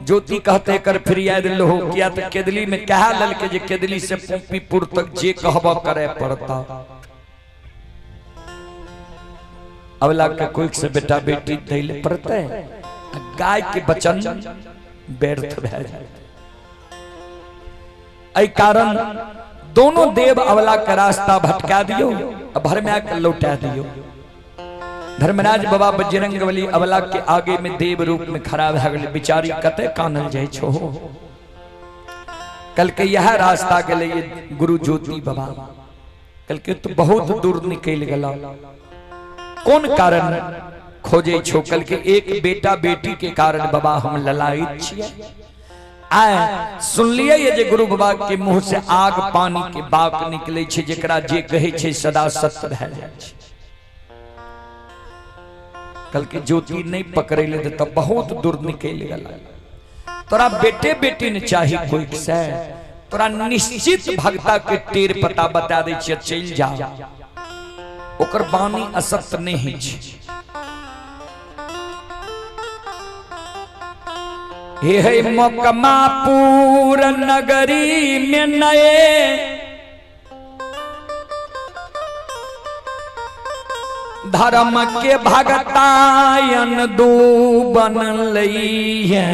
ज्योति कहते कर फरियाद लो, किया तो केदली में कहा ललके जे केदली से पोपीपुर तक जे कहब करे पड़ता। अबला के कोई से बेटा बेटी दैले पड़ते, गाय के बचन व्यर्थ भए जाए। एहि कारण दोनों देव अबला के रास्ता भटका दियो आ भरम्या के लौटा दियो। धर्मराज बाबा बजरंग बली अबला के आगे में देव रूप में खड़ा भए गेलै। बिचारी कते कानल जाइ छो। कल के यह रास्ता गेलै गुरु ज्योति बाबा, कल के तो बहुत दूर निकल गेला, कोन कारण खोजे छो? कल के एक बेटा बेटी के कारण बाबा हम ललायित छियै। आय सुनलिए ये जे गुरु बाबा के मुंह से आग पानी के बाक निकले छे, जेकरा जे कहे छे सदा सत्य भए जाइ छै। कल के ज्योति नहीं पकड़े ले तो बहुत दूर निकल गला। तोरा बेटे बेटी ने चाही कोई से तोरा निश्चित भगता के टेर पता बता दै छियै, चलि जा, ओकर वाणी असत्य नहि होइ छै। हे हे मोकमापुर नगरी में नए धर्म के भगतायन दू बनलई है।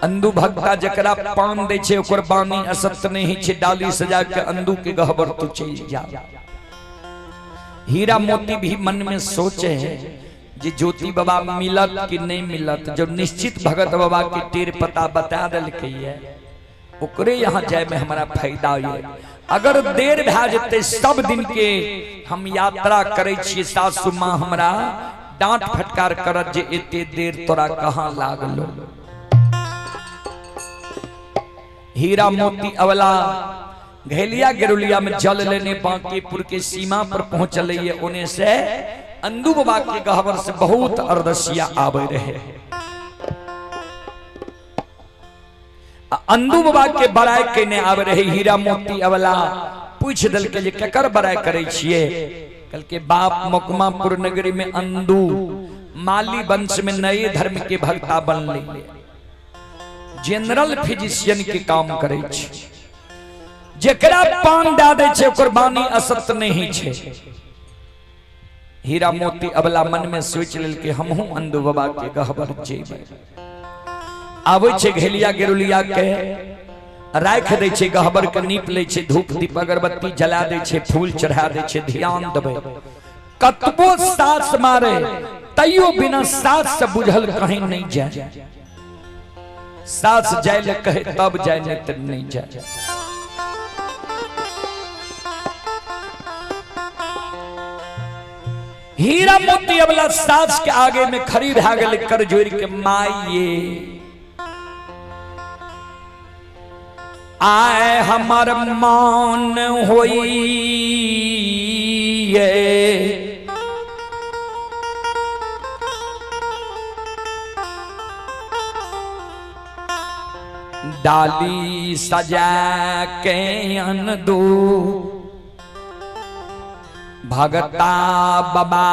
अंदू भक्ता जकरा पान दै छै ओकर बानी असत्य नहि होइ छै। डाली सजा के अंदू के गहबर तू चलि जा। हीरा मोती भी मन में सोचे है जे ज्योति बाबा मिलत कि नहीं मिलत। जब निश्चित भगत बाबा के टेर पता बता देलकै है, ओकरे यहाँ जाय में हमारा फायदा ये। अगर देर भए जेतै, सब दिन के हम यात्रा करै छियै, सासु माँ हमरा डांट फटकार करत जे एते देर तोरा कहाँ लागलो। हीरा मोती अवला घैलिया गेरुलिया में जल लेने बांकीपुर के सीमा पर पहुंचल ये, ओने से अंदू बाबा के गहबर से बहुत अरदसिया आबे रहे। अंदू बाबा के बड़ाई केने आबे रहे। हीरा मोती अवला पूछ दल के जे केकर बड़ाई करे छिए? कल के बाप मकमापुर नगरी में अंदू माली वंश में नए धर्म के भक्ता बनले, जनरल फिजिशियन के काम करे छै, जेकरा पान दए दै छै ओकर वाणी असत्य नहीं छै। हीरा मोती अबला मन में सोच लेलकै हमहूँ अंदू बाबा के गहबर जेबै। आबै छै घेलिया गेरुलिया के राखि दै छै, गहबर के नीप लै छै, धूप दीप अगरबत्ती जला दै छै, फूल चढ़ा दै छै। ध्यान देबै, कतबो सास मारे तैयो बिना सास से बुझल कहीं नहीं जाए। सास जाय ले कहे तब जाय, नहीं तो नहीं जाए। हीरा मोती अबला सास के आगे में खड़ी भए गेल कर जोड़ के, माइये आए हमर मान होई डाली सजा के अन दू भगता बाबा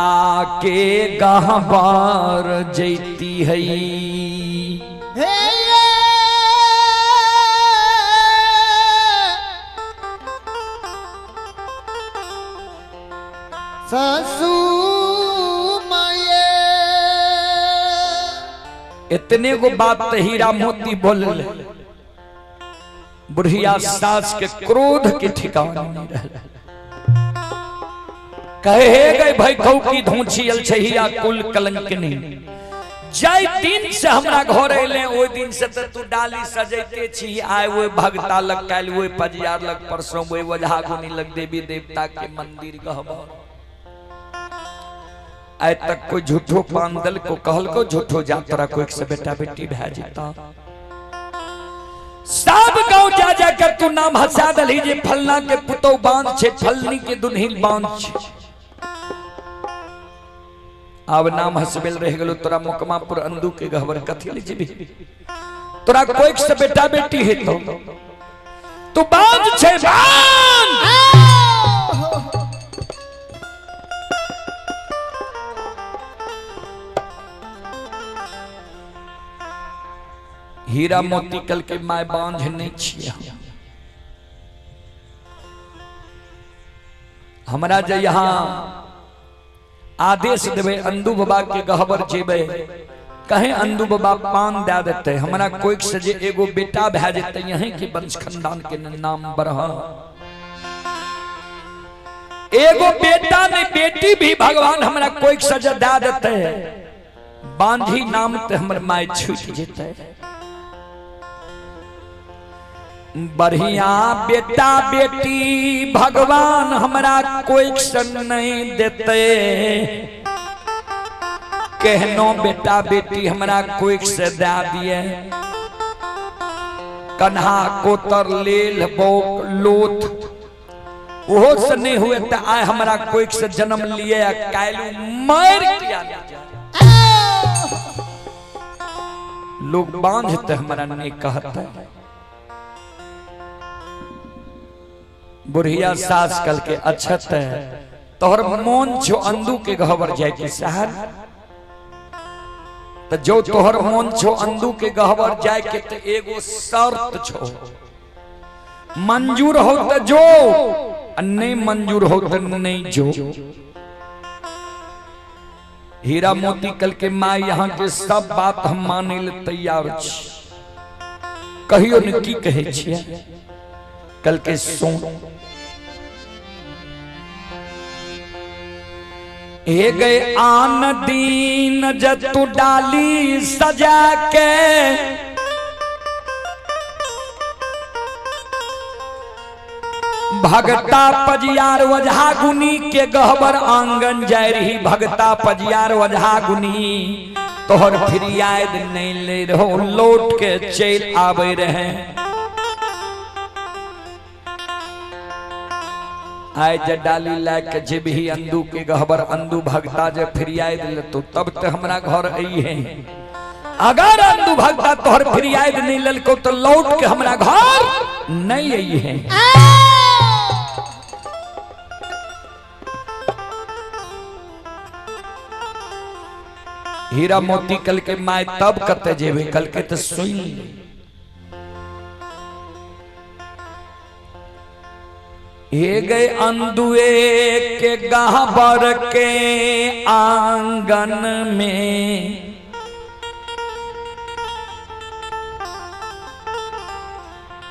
के गहबर जैती है। हे ससु माये। इतने गो बात तो हीरा मोती बोलले, बुढ़िया सास के क्रोध के ठिकाना नहीं रहल। कहे गए भाई कहू की धोछी अल छहिया कुल कलंक नहीं। जाय दिन से हमरा घर अइले ओहि दिन से त तू डाली सजैते छी। आय ओहि भगता लग, काल्हि ओहि पजियार लग, परसों ओहि ओझा गुनी लग, देवी देवता के मंदिर गहबर। आइ तक कोई झूठो पान दल को कहल को झूठो जा तोरा कोई से बेटा बेटी भए जेता। सब गांव जा जा कर तू नाम हंसा दलही जे फलना के पुतौ बांध छे, फलनी के दुनहिल बांध छे। आब नाम हंसबेल रह गेलो तोरा मोकमापुर अंदू के गहबर कथी ले जेबी? तोरा कोई से बेटा बेटी है तो तू बांध छे बांध। हीरा मोती कल के my बांझ नहीं छियै। हमरा जे यहाँ आदेश देबै अंदू बाबा के गहबर जेबै, कहे अंदू बाबा पान दे देते, हमरा कोई से जे एगो बेटा भए जेतै यहीं के वंश खानदान के नाम बढ़। एगो बेटा नहीं बेटी भी भगवान हमरा कोई से जे दे देते, बांझी नाम ते हमर my छूट जेतै। बढ़िया बेटा बेटी भगवान हमरा कोई सन नहीं देते, कहनो बेटा बेटी हमरा कोई से दे दिए। कन्हा कोतर लेल बोक लोथ ओहो से नहीं हुए त आय हमरा कोई से जन्म लिए, काल्हि मर किया नहीं जाए। लोग बांझते हमरा नहीं कहते। बुढ़िया सास कल के अच्छत है तोहर मोन छो अंदू के गहबर जाए के शहर, तो जो तोहर मोन छो अंदू के गहबर जाए के तो एगो शर्त छो, मंजूर हो तो जो, नहीं मंजूर हो तो नहीं जो। हीरा मोती कल के माँ यहाँ के सब बात हम माने ले तैयार छी, कहियो ने की कहे छियै। कल के सुन हे गए आन दीन जतु डाली सजा के, भगता पजियार वजहा गुनी के गहबर आंगन जाय रही, भगता पजियार वजहा गुनी तोहर फिरियाद नहीं ले रहो, लौट के चल आवे रहे। आए जे डाली ला के जे भी अंदू के गहबर अंदू भगता जे फिरियाद ले तो तब ते हमरा घर आई है, अगर अंदू भगता तोहर फिरियाद नहीं ललको तो लौट के हमरा घर नहीं आई है। हीरा मोती कल के my तब कते जेबे, कल के तो सुन ले। हे गए अंदुए के गहबर के आंगन में,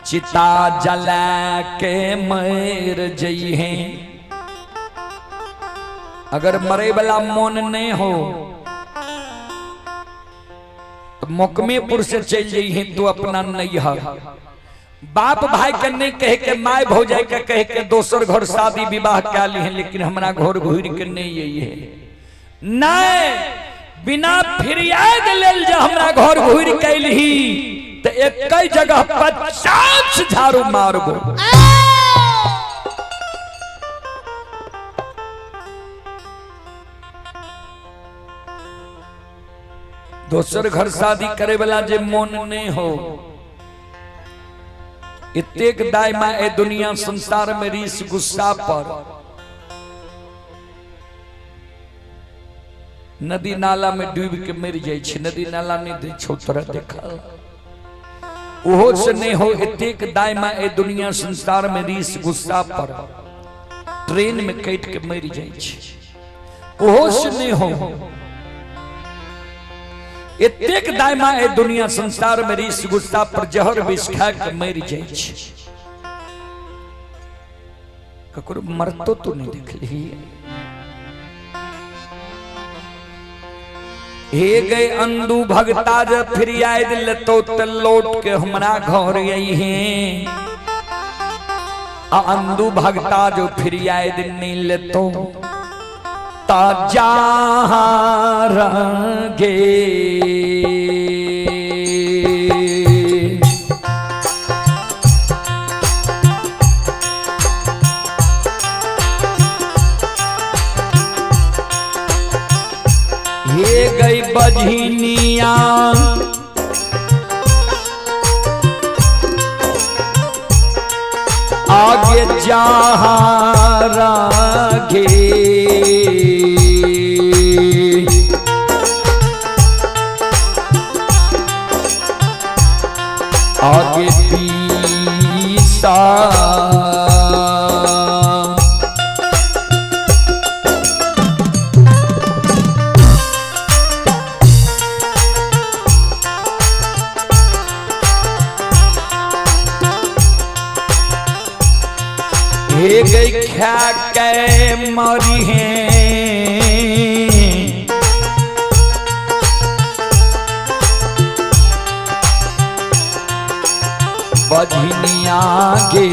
चिता जला के मर जइहे। अगर मरे वाला मन नहीं हो तो मोकमेपुर से चल जइहे तू अपना नैहर। बाप भाई के नहीं कहे के, my भौजाई के कहे के दोसर घर शादी विवाह क्या ली है, लेकिन हमरा घर घूर के नहीं आई है। नहीं बिना फिरियाद लेल जा हमरा घर घूर के अइलही तो एक कई जगह 50 झाड़ू मारबो। दोसर घर शादी करे वाला जे मन नहीं हो, इतेक दाय माँ ए दुनिया संसार में रीस गुस्सा पर नदी नाला में डूब के मर जाए छे, नदी नाला नहीं दे छो तोरा देखल ओहो से नहीं हो। इतेक दाय माँ ए दुनिया संसार में रीस गुस्सा पर ट्रेन में कट के मर जाए छे, ओहो से नहीं हो। एतेक दाय माँ ए दुनिया संसार में रीस गुस्सा पर जहर विष खा के मर जाए छे। ककरो मरतो तो नहीं देखली। हे गए अंदू भगता जब फिर आए लेतो त लौट के हमरा घर आई है, आ अंदू भगता जो फिर आए नहीं लेतो ता जहां गे। हे गई बझनिया आगे जहां गे, आगे पीसा हे गई खा के मरी है, बझनिया गे।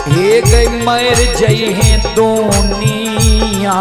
हे गई मर जइहे दुनिया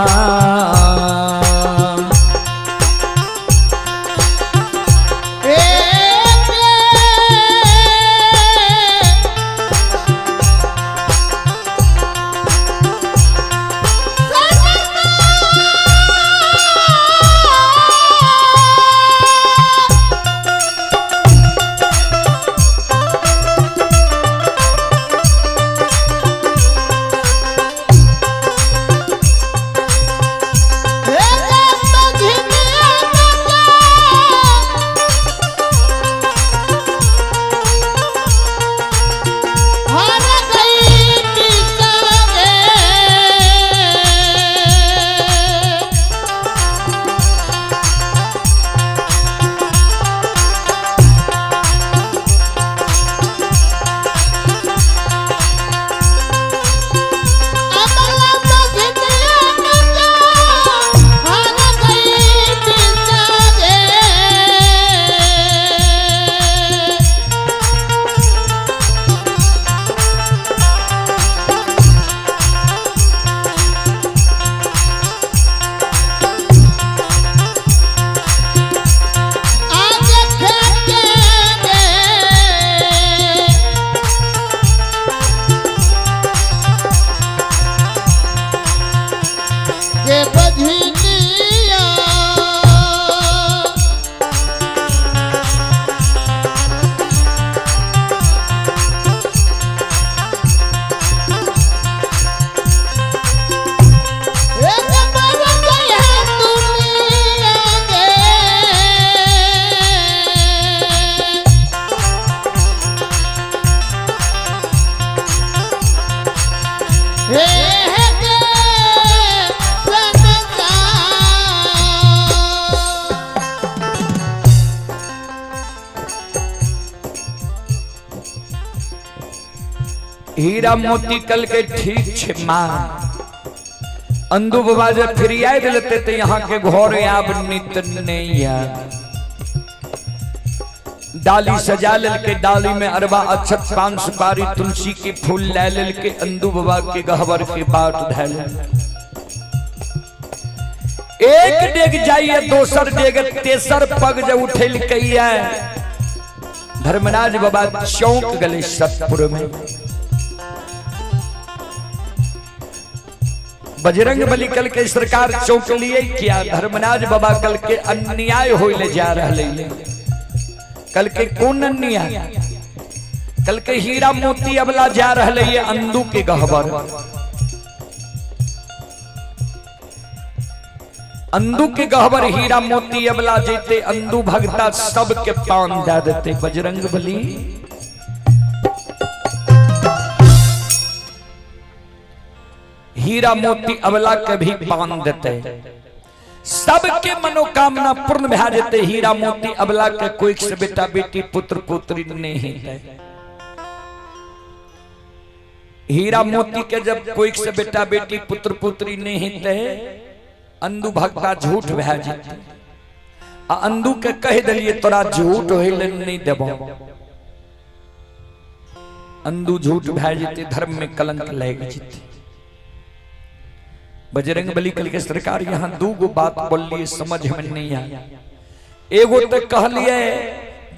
हीरा मोती कल के ठीक छे माँ। अंदू बाबा जब फिरिया दिलते तो यहाँ के घर आब नित नहीं आब। डाली सजा लेल के, डाली में अरबा अक्षत पान सुपारी तुलसी के फूल ले लेल के अंदू बाबा के गहबर के बाट धैल। एक डेग जाइए, दोसर डेग, तेसर पग जब उठेल कहिए, धर्मराज बाबा चौंक गए सतपुर में। बजरंग बली कल के सरकार चौंक लिए क्या? धर्मराज बाबा कल के अन्याय होइले जा रहे। कल के कौन अन्याय? कल के हीरा मोती अबला जा रहे ये अंदू के गहबर। अंदू के गहबर हीरा मोती अबला जेते, अंदू भगता सबके पान दे देते। बजरंग बली हीरा मोती अबला के भी पान देते, सबके मनोकामना पूर्ण भए जेते। हीरा मोती अबला के कोई से बेटा बेटी पुत्र पुत्री नहीं हेतै। हीरा मोती के जब कोई से बेटा बेटी पुत्र पुत्री नहीं हेतै, अंदू भक्ता झूठ भए जेतै। आ अंदू के कह देलिए तोरा झूठ होइले नहीं देबो, अंदू झूठ भए जेतै, धर्म में कलंक लागि जेतै। बजरंग बली कल के सरकार यहाँ दू गो बात बोलिए समझ में नहीं आया। एगो तो कहलिए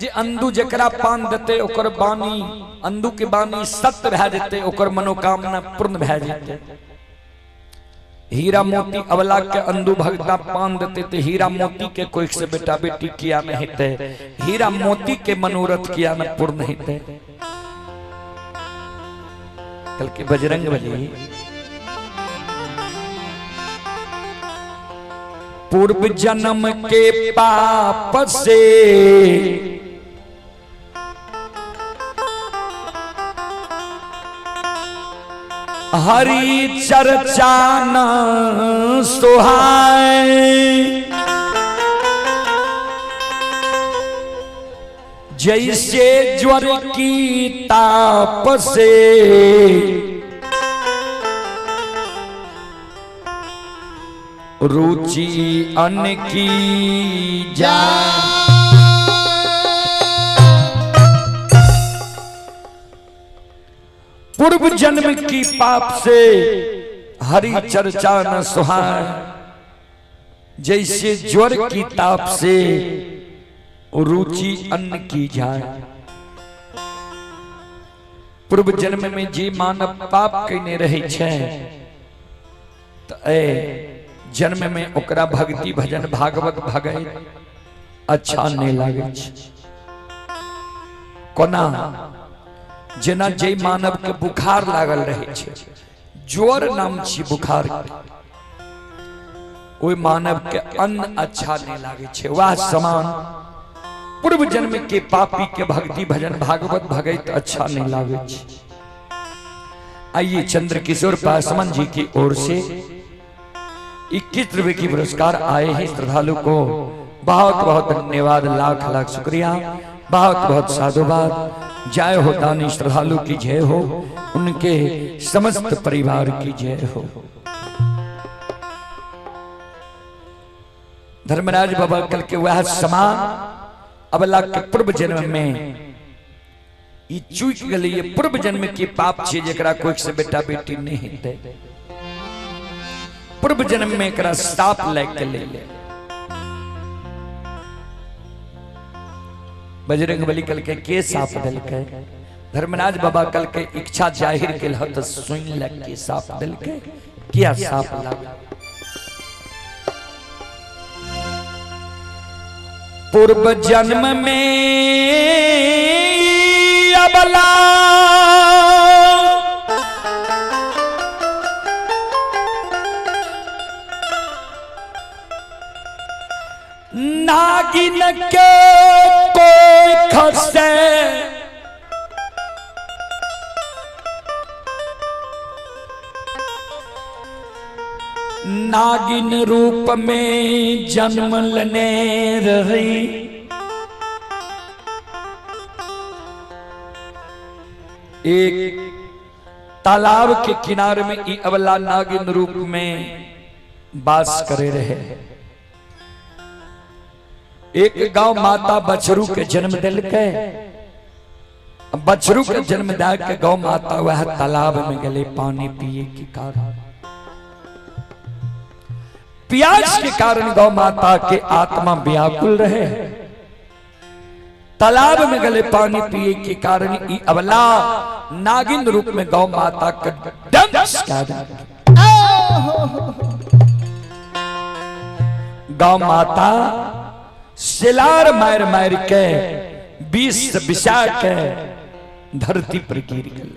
जे अंदू जकरा पान देते ओकर बानी, अंदू के बानी सत्य भए जेतै, ओकर मनोकामना पूर्ण भए जेतै। हीरा मोती अबला के अंदू भगता पान देते ते हीरा मोती के कोई से बेटा बेटी किया नहीं हेतै, हीरा मोती के मनोरथ किया न पूर्ण हेतै। कल के बजरंग बली पूर्व जन्म के पाप से हरि चर्चा न सुहाए, जैसे ज्वर की ताप से रुचि अन्न की जा। पूर्व जन्म की पाप से हरि चर्चा न सुहाए, जैसे ज्वर की ताप से रुचि अन्न की जाए। पूर्व जन्म में जे मानव पाप कने रहे छे तो ए जन्म में ओकरा भक्ति भजन भागवत भगै अच्छा नहीं लागे छे। कोना जेना जे मानव के बुखार लागल रहे छे, ज्वर नाम छी बुखार, ओहि मानव के अन्न अच्छा नहीं लागे छे। वह समान पूर्व जन्म के पापी के भक्ति भजन भागवत भगैत अच्छा नहीं लागे छे। आइए चंद्र किशोर पासवान जी की ओर से 21 रुपए की पुरस्कार आए हैं। श्रद्धालु को बहुत बहुत धन्यवाद, लाख लाख शुक्रिया, बहुत बहुत साधुवाद। जय हो दानी श्रद्धालु की जय हो, उनके समस्त परिवार की जय हो। धर्मराज बाबा कल के वह समान अबला के पूर्व जन्म में ई चूक गई, ये पूर्व जन्म के पाप छे जकरा कोई से बेटा बेटी नहीं हेतै। पूर्व जन्म में एकरा साप लाग के ले। बजरंग बली कल के साप देलकै? धर्मराज बाबा कल के इच्छा जाहिर केल ह त सुन ल के साप देलकै, किया साप लाग? पूर्व जन्म में अबला नागिन के कोई खसे नागिन रूप में जन्म लेने रही, एक तालाब के किनारे में ई अबला नागिन रूप में बास करे रहे। एक गांव माता बछरू के जन्म दिल के, बछरू के जन्म दे के गौ माता वह तालाब में गले पानी पिए के कारण, प्यास के कारण गौ माता के आत्मा व्याकुल रहे। तालाब में गले पानी पिए के कारण ई अबला नागिन रूप में गौ माता के डंस कर। गौ माता सिलार मार मार के 20 बिसा के धरती पर गिर गई।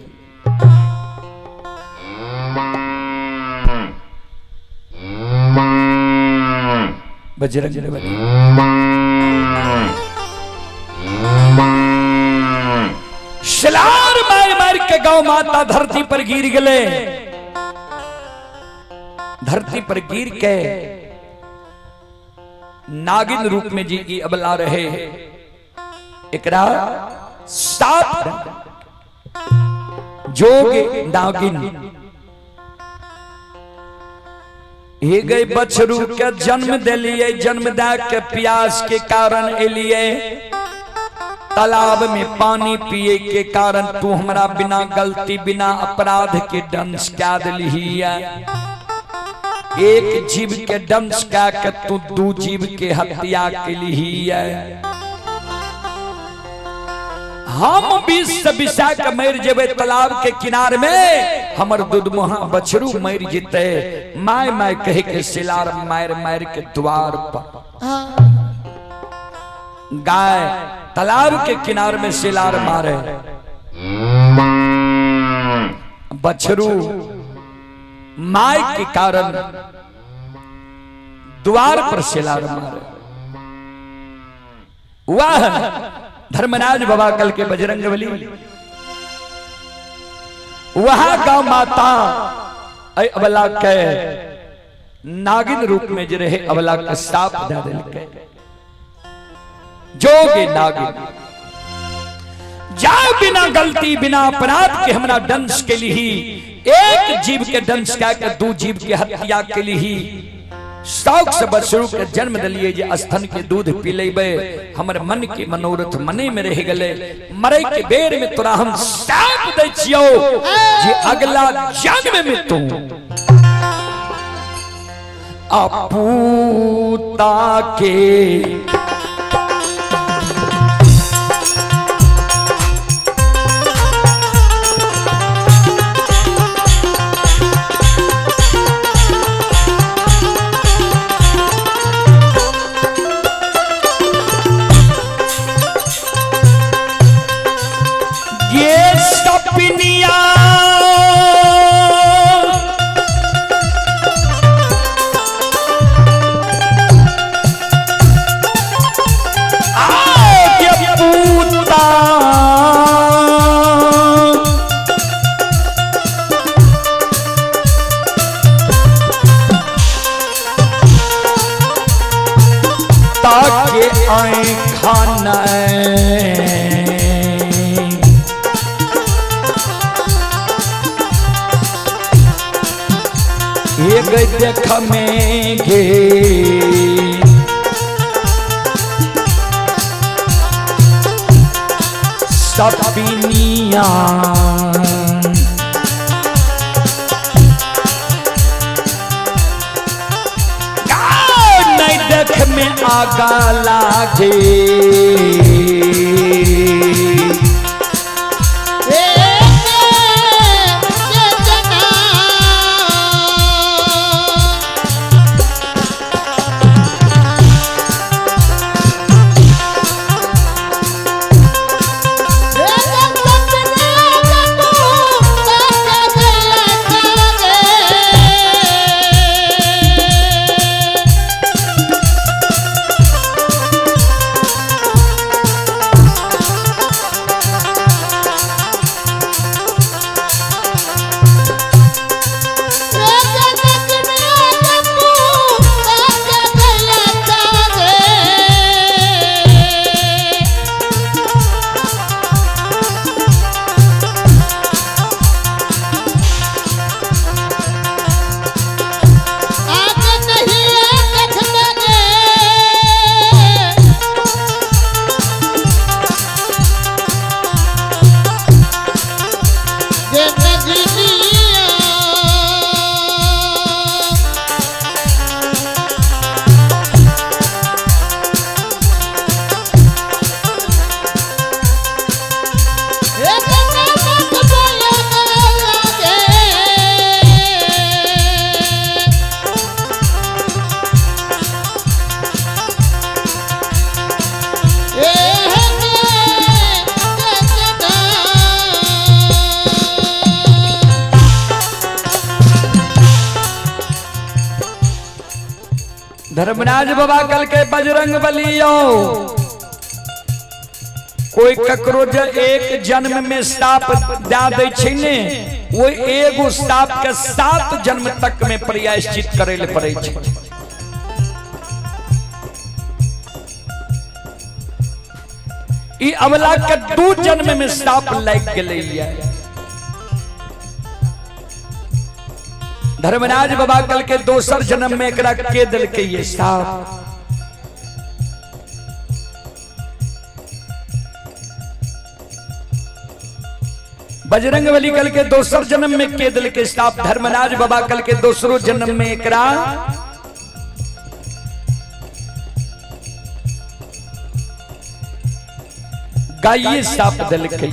बजरंग बली सिलार मार मार के गौ माता धरती पर गिर गए। धरती पर गिर के नागिन रूप में जी ई अबला रहे, एकरा साप जोग नागिन हे गए बछरू के जन्म दिलिए, जन्म दे के प्यास के कारण एलिए तालाब में पानी पिए के कारण तू हमरा बिना गलती बिना अपराध के डंस क्या दिलही। एक जीव के डंस क्या के तू दू जीव के हत्या के लिही। हम 20 बिसा के मर जेबे तालाब के किनार में, हमर दूध मुहा बछरू मर जेते। My my कहे के सिलार मार मार के द्वार पर गाय तालाब के किनार में सिलार मारे, बछरू my के कारण द्वार पर सिलार मारे। वह धर्मराज बाबा कल के बजरंगबली वहां गौ माता अबला के नागिन रूप में जे रहे अबला के साप दे दिलके। जोगे नागिन जा बिना गलती बिना अपराध के हमरा डंस के लिए, एक जीव के डंस के दू जीव के हत्या के लिए शौक से बछरू के जन्म दिलिए जे स्तन के दूध पी लेबे, हमर मन के मनोरथ मने में रह गले। मरे के बेर में तोरा हम शाप दै छियो जे अगला जन्म में तू अपूता के सपनिया पूता ताके आए खाना एक देख में गे सपनिया नहीं देख में आगा लागे। धर्मराज बाबा कल के बजरंग बलियो, कोई ककरो जे एक जन्म में साप दे दै छै ने, वो एगो साप के 7 जन्म तक में प्रायश्चित करे ले पड़े छै। ई अवला के 2 जन्म में साप लाग गेलै। धर्मराज बाबा कल के दोसर जन्म में एकरा के दिलकै ये साप। बजरंग बली कल के दोसर जन्म में के दिलकै साप। धर्मराज बाबा कल के दोसरो जन्म में एकरा गाइये साप दिलकै।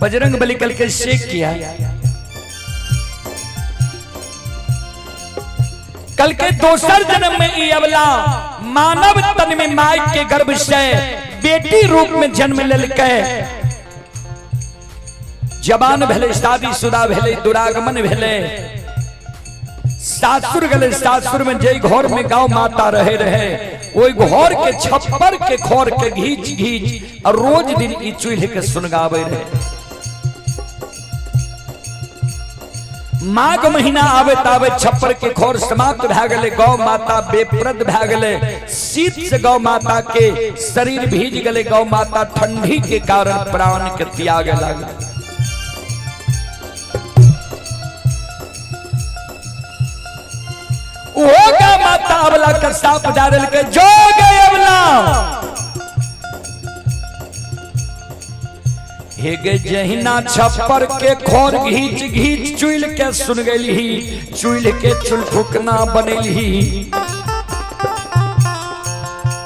बजरंग बली कल के से किया कल के दोसर जन्म में ई अवला मानव तन में माय के गर्भ से बेटी रूप में जन्म लेलकै। जवान भेले, शादीशुदा भेले, दुरागमन भेले, सासुर गले। सासुर में जे घर में गाँव माता रहे रहे ओई घर के छप्पर के खोर के घींच घींच और रोज दिन ई चूल्हे के सुनगावे रहे। माघ महीना आवे तावे छप्पर के खोर समाप्त भए गेलै। गौ माता बेप्रद भए गेलै। शीत से गौ माता के शरीर भीज गेलै। गौ माता ठंडी के कारण प्राण के त्याग लागल। ओ गौ माता अबला के साप डाल के जो गए अबला हे गे जहिना छप्पर के खोर घींच घींच चुइल के सुन गेलही, चुइल के चुलफुकना बनेलही।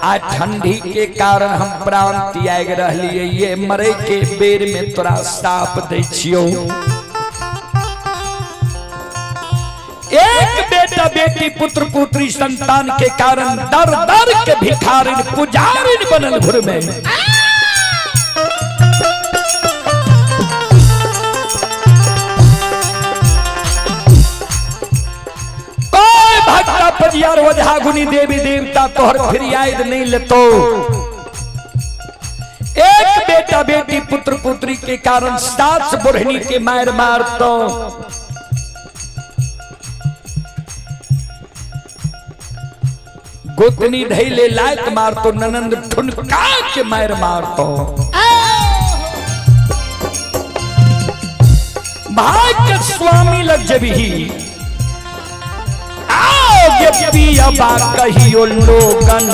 आ ठंडी के कारण हम प्राण त्याग रहलिए, ये मरे के बेर में तोरा साप दै छियो। एक बेटा बेटी पुत्र पुत्री संतान के कारण दर दर के भिखारिन पुजारिन बनल घर में। कोई भक्ता पजियार ओझा गुनी देवी देवता तोहर फरियाद नहीं लेतो। एक बेटा बेटी पुत्र पुत्री के कारण सास बुढ़नी के मार मारतो। गोतनी धैले लायक मारतो, ननंद ठुनका के मार मारतो। भाई के स्वामी लग जबही आओ गे पिया बा कहियो लोगन।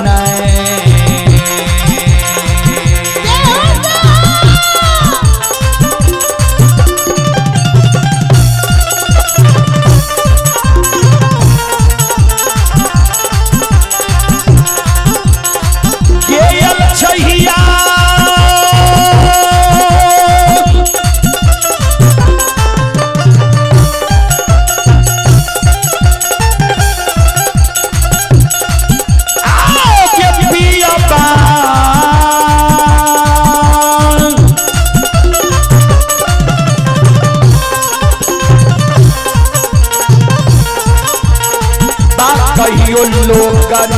कहियो लोगन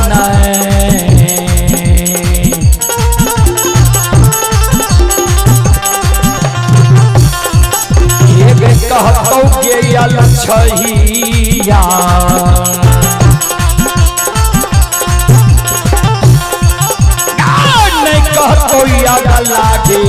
कहतौ के यल छहिया नहीं कहतौ याद लागे।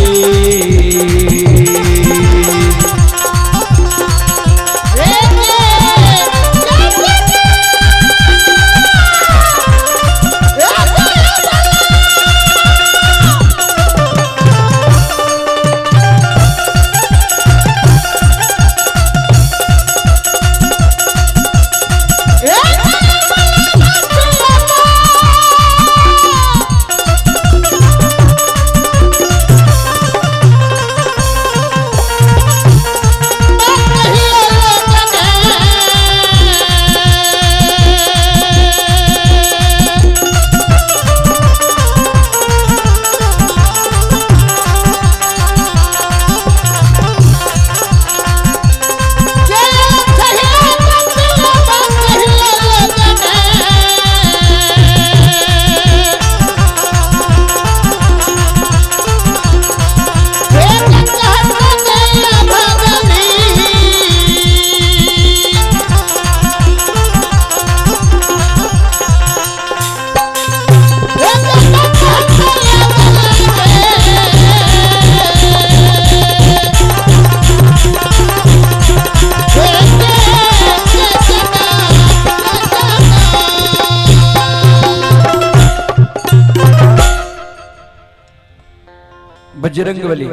बजरंग बली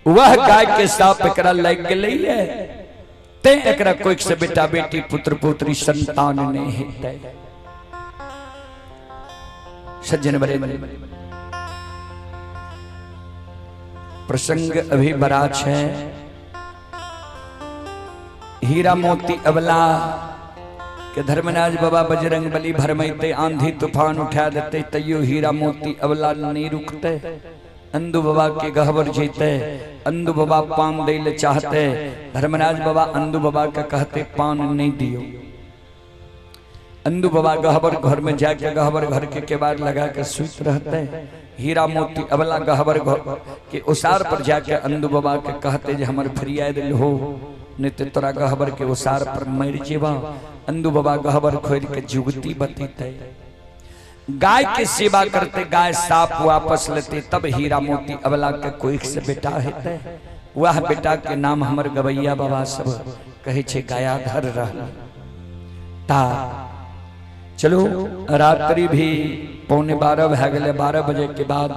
वह गाय के साप एकरा लग गेलै ते एकरा कोई से बेटा बेटी पुत्र पुत्री संतान नहीं हेतै। सज्जन बड़े प्रसंग अभी बड़ा है। हीरा मोती अबला के धर्मराज बाबा बजरंग बली भरमैते आंधी तूफान उठा देते तैयो हीरा मोती अबला नहीं रुकते। अंधु बाबा के गहबर जीते, अंधु बाबा पान दे ले चाहते, धर्मराज बाबा अंधु बाबा के कहते पान नहीं दियो। अंधु बाबा गहबर घर में जाके गहबर घर के केवाड़ लगा के सुत रहते। हीरा मोती अबला गहबर घर के उसार पर जाके अंधु बाबा के कहते जे हमर फरियाद हो नहीं तो तोरा गहबर के उसार पर मर जेबा। अंधु बाबा गहबर खोल के जुगती बतीते, गाय के सेवा करते, गाय साप वापस लेते, तब हीरा मोती अबला के कोई से बेटा हेते। वह बेटा के नाम हमर गवैया बाबा सब कहे छे गयाधर रहल। ता चलो रात्रि भी 11:45 भए गेलै। 12 बजे के बाद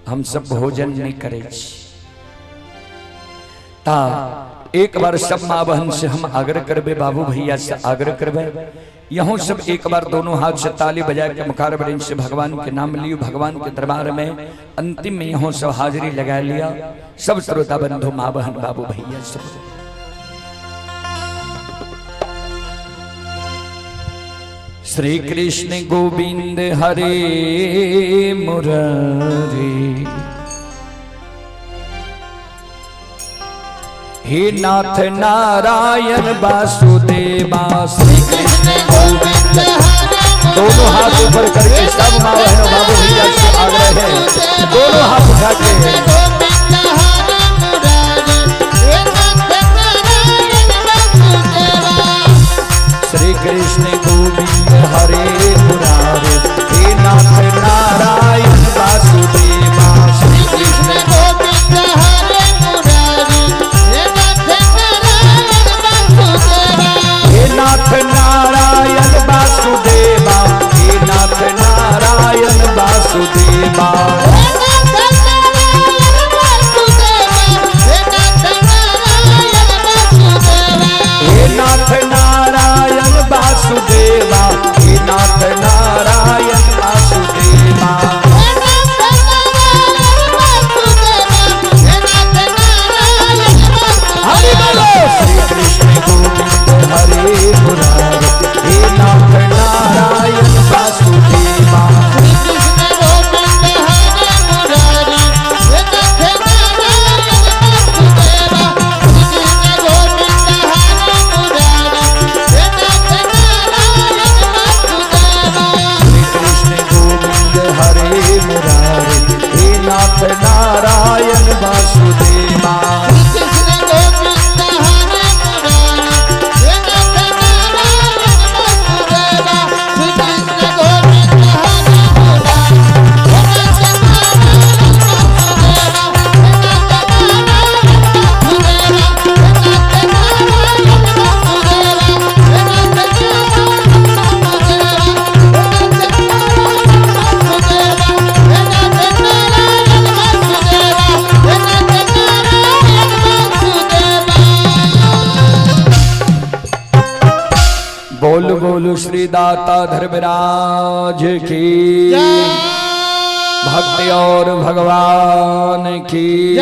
हम सब भोजन नहीं करे छी। ता एक बार सब माँ बहन से हम आग्रह करबे, बाबू भैया से आग्रह करबे, यहों सब एक बार दोनों हाथ से ताली बजा के मुखार वृंद से भगवान के नाम लियो। भगवान के दरबार में अंतिम में यहों सब हाजिरी लगा लिया। सब श्रोता बंधु माँ बहन बाबू भैया सब। श्री कृष्ण गोविंद हरे मुरारी, हे नाथ नारायण वासुदेवा। श्री कृष्ण गोविंद हरे, दोनों हाथ ऊपर करके सब माँ बहनों बाबू भैया से आग्रह है, दोनों हाथ उठा के। गोविंद हरे मुरारी, हे नाथ नारायण वासुदेवा। श्री कृष्ण गोविंद हरे मुरारी, हे नाथ नारायण वासुदेवा। श्री कृष्ण गोविंद हरे मुरारी, हे नाथ नारायण वासुदेवा। हे नाथ नारायण वासुदेवा, हे नाथ नारायण वासुदेवा। हे नाथ नारायण वासुदेवा, हे नाथ नारायण वासुदेवा। हे नाथ नारायण वासुदेवा, हे नाथ नारायण वासुदेवा। हे नाथ नारायण वासुदेवा, हे नाथ नारायण वासुदेवा। हरि बोलो। श्री कृष्ण गोविंद हरे मुरारी, हे नाथ नारायण वासुदेवा। श्री कृष्ण गोविंद हरे मुरारी, हे नाथ नारायण वासुदेवा। श्री कृष्ण गोविंद हरे मुरारी, हे नाथ नारायण वासुदेवा। श्री कृष्ण गोविंद हरे मुरारी, हे नाथ नारायण वासुदेवा। श्री कृष्ण गोविंद हरे मुरारी, हे नाथ नारायण वासुदेवा। श्री कृष्ण गोविंद हरे मुरारी, हे नाथ नारायण वासुदेवा। हे नाथ नारायण वासुदेवा, हे नाथ नारायण वासुदेवा। हे नाथ नारायण वासुदेवा, हे नाथ नारायण वासुदेवा। हे नाथ नारायण वासुदेवा, हे नाथ नारायण वासुदेवा। बोल बोल श्री दाता धर्मराज की, भक्ति और भगवान की,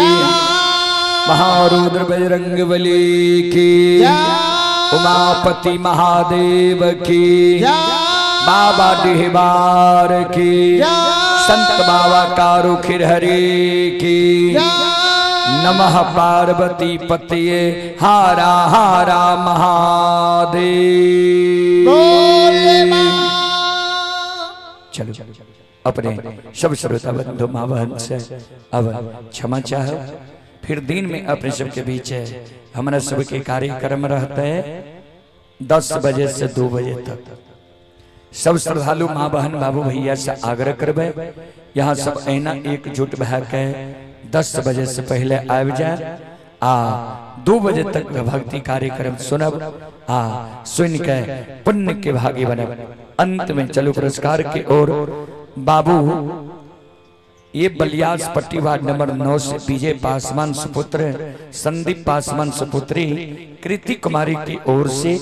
महारुद्र बजरंग बली की, उमापति महादेव की, बाबा डिहबार की, संत बाबा कारू खिरहरी की। नमः पार्वती पतये हारा हारा महादेव। चलो अपने सब श्रोता बंधु माँ बहन से अब क्षमा चाहो। फिर दिन में अपने सबके बीच है हमारा सबके कार्यक्रम रहता है 10 बजे से 2 बजे तक। सब श्रद्धालु माँ बहन बाबू भैया से आग्रह करबे, यहाँ सब ऐना एकजुट भए के 10 बजे से पहले आबि जाए आ 2 बजे तक भक्ति कार्यक्रम सुनब आ सुन के पुण्य के भागी बनब। अंत में चलो पुरस्कार के ओर। बाबू ये बलियास पट्टी वार्ड नंबर 9 से विजय पासवान सुपुत्र संदीप पासवान सुपुत्री कृति कुमारी की ओर से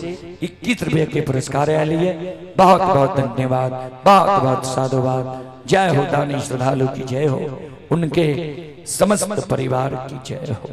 21 रुपये के पुरस्कार आए लिए। बहुत बहुत धन्यवाद, बहुत बहुत साधुवाद। जय हो दानी श्रद्धालु की जय हो, उनके समस्त परिवार की जय हो।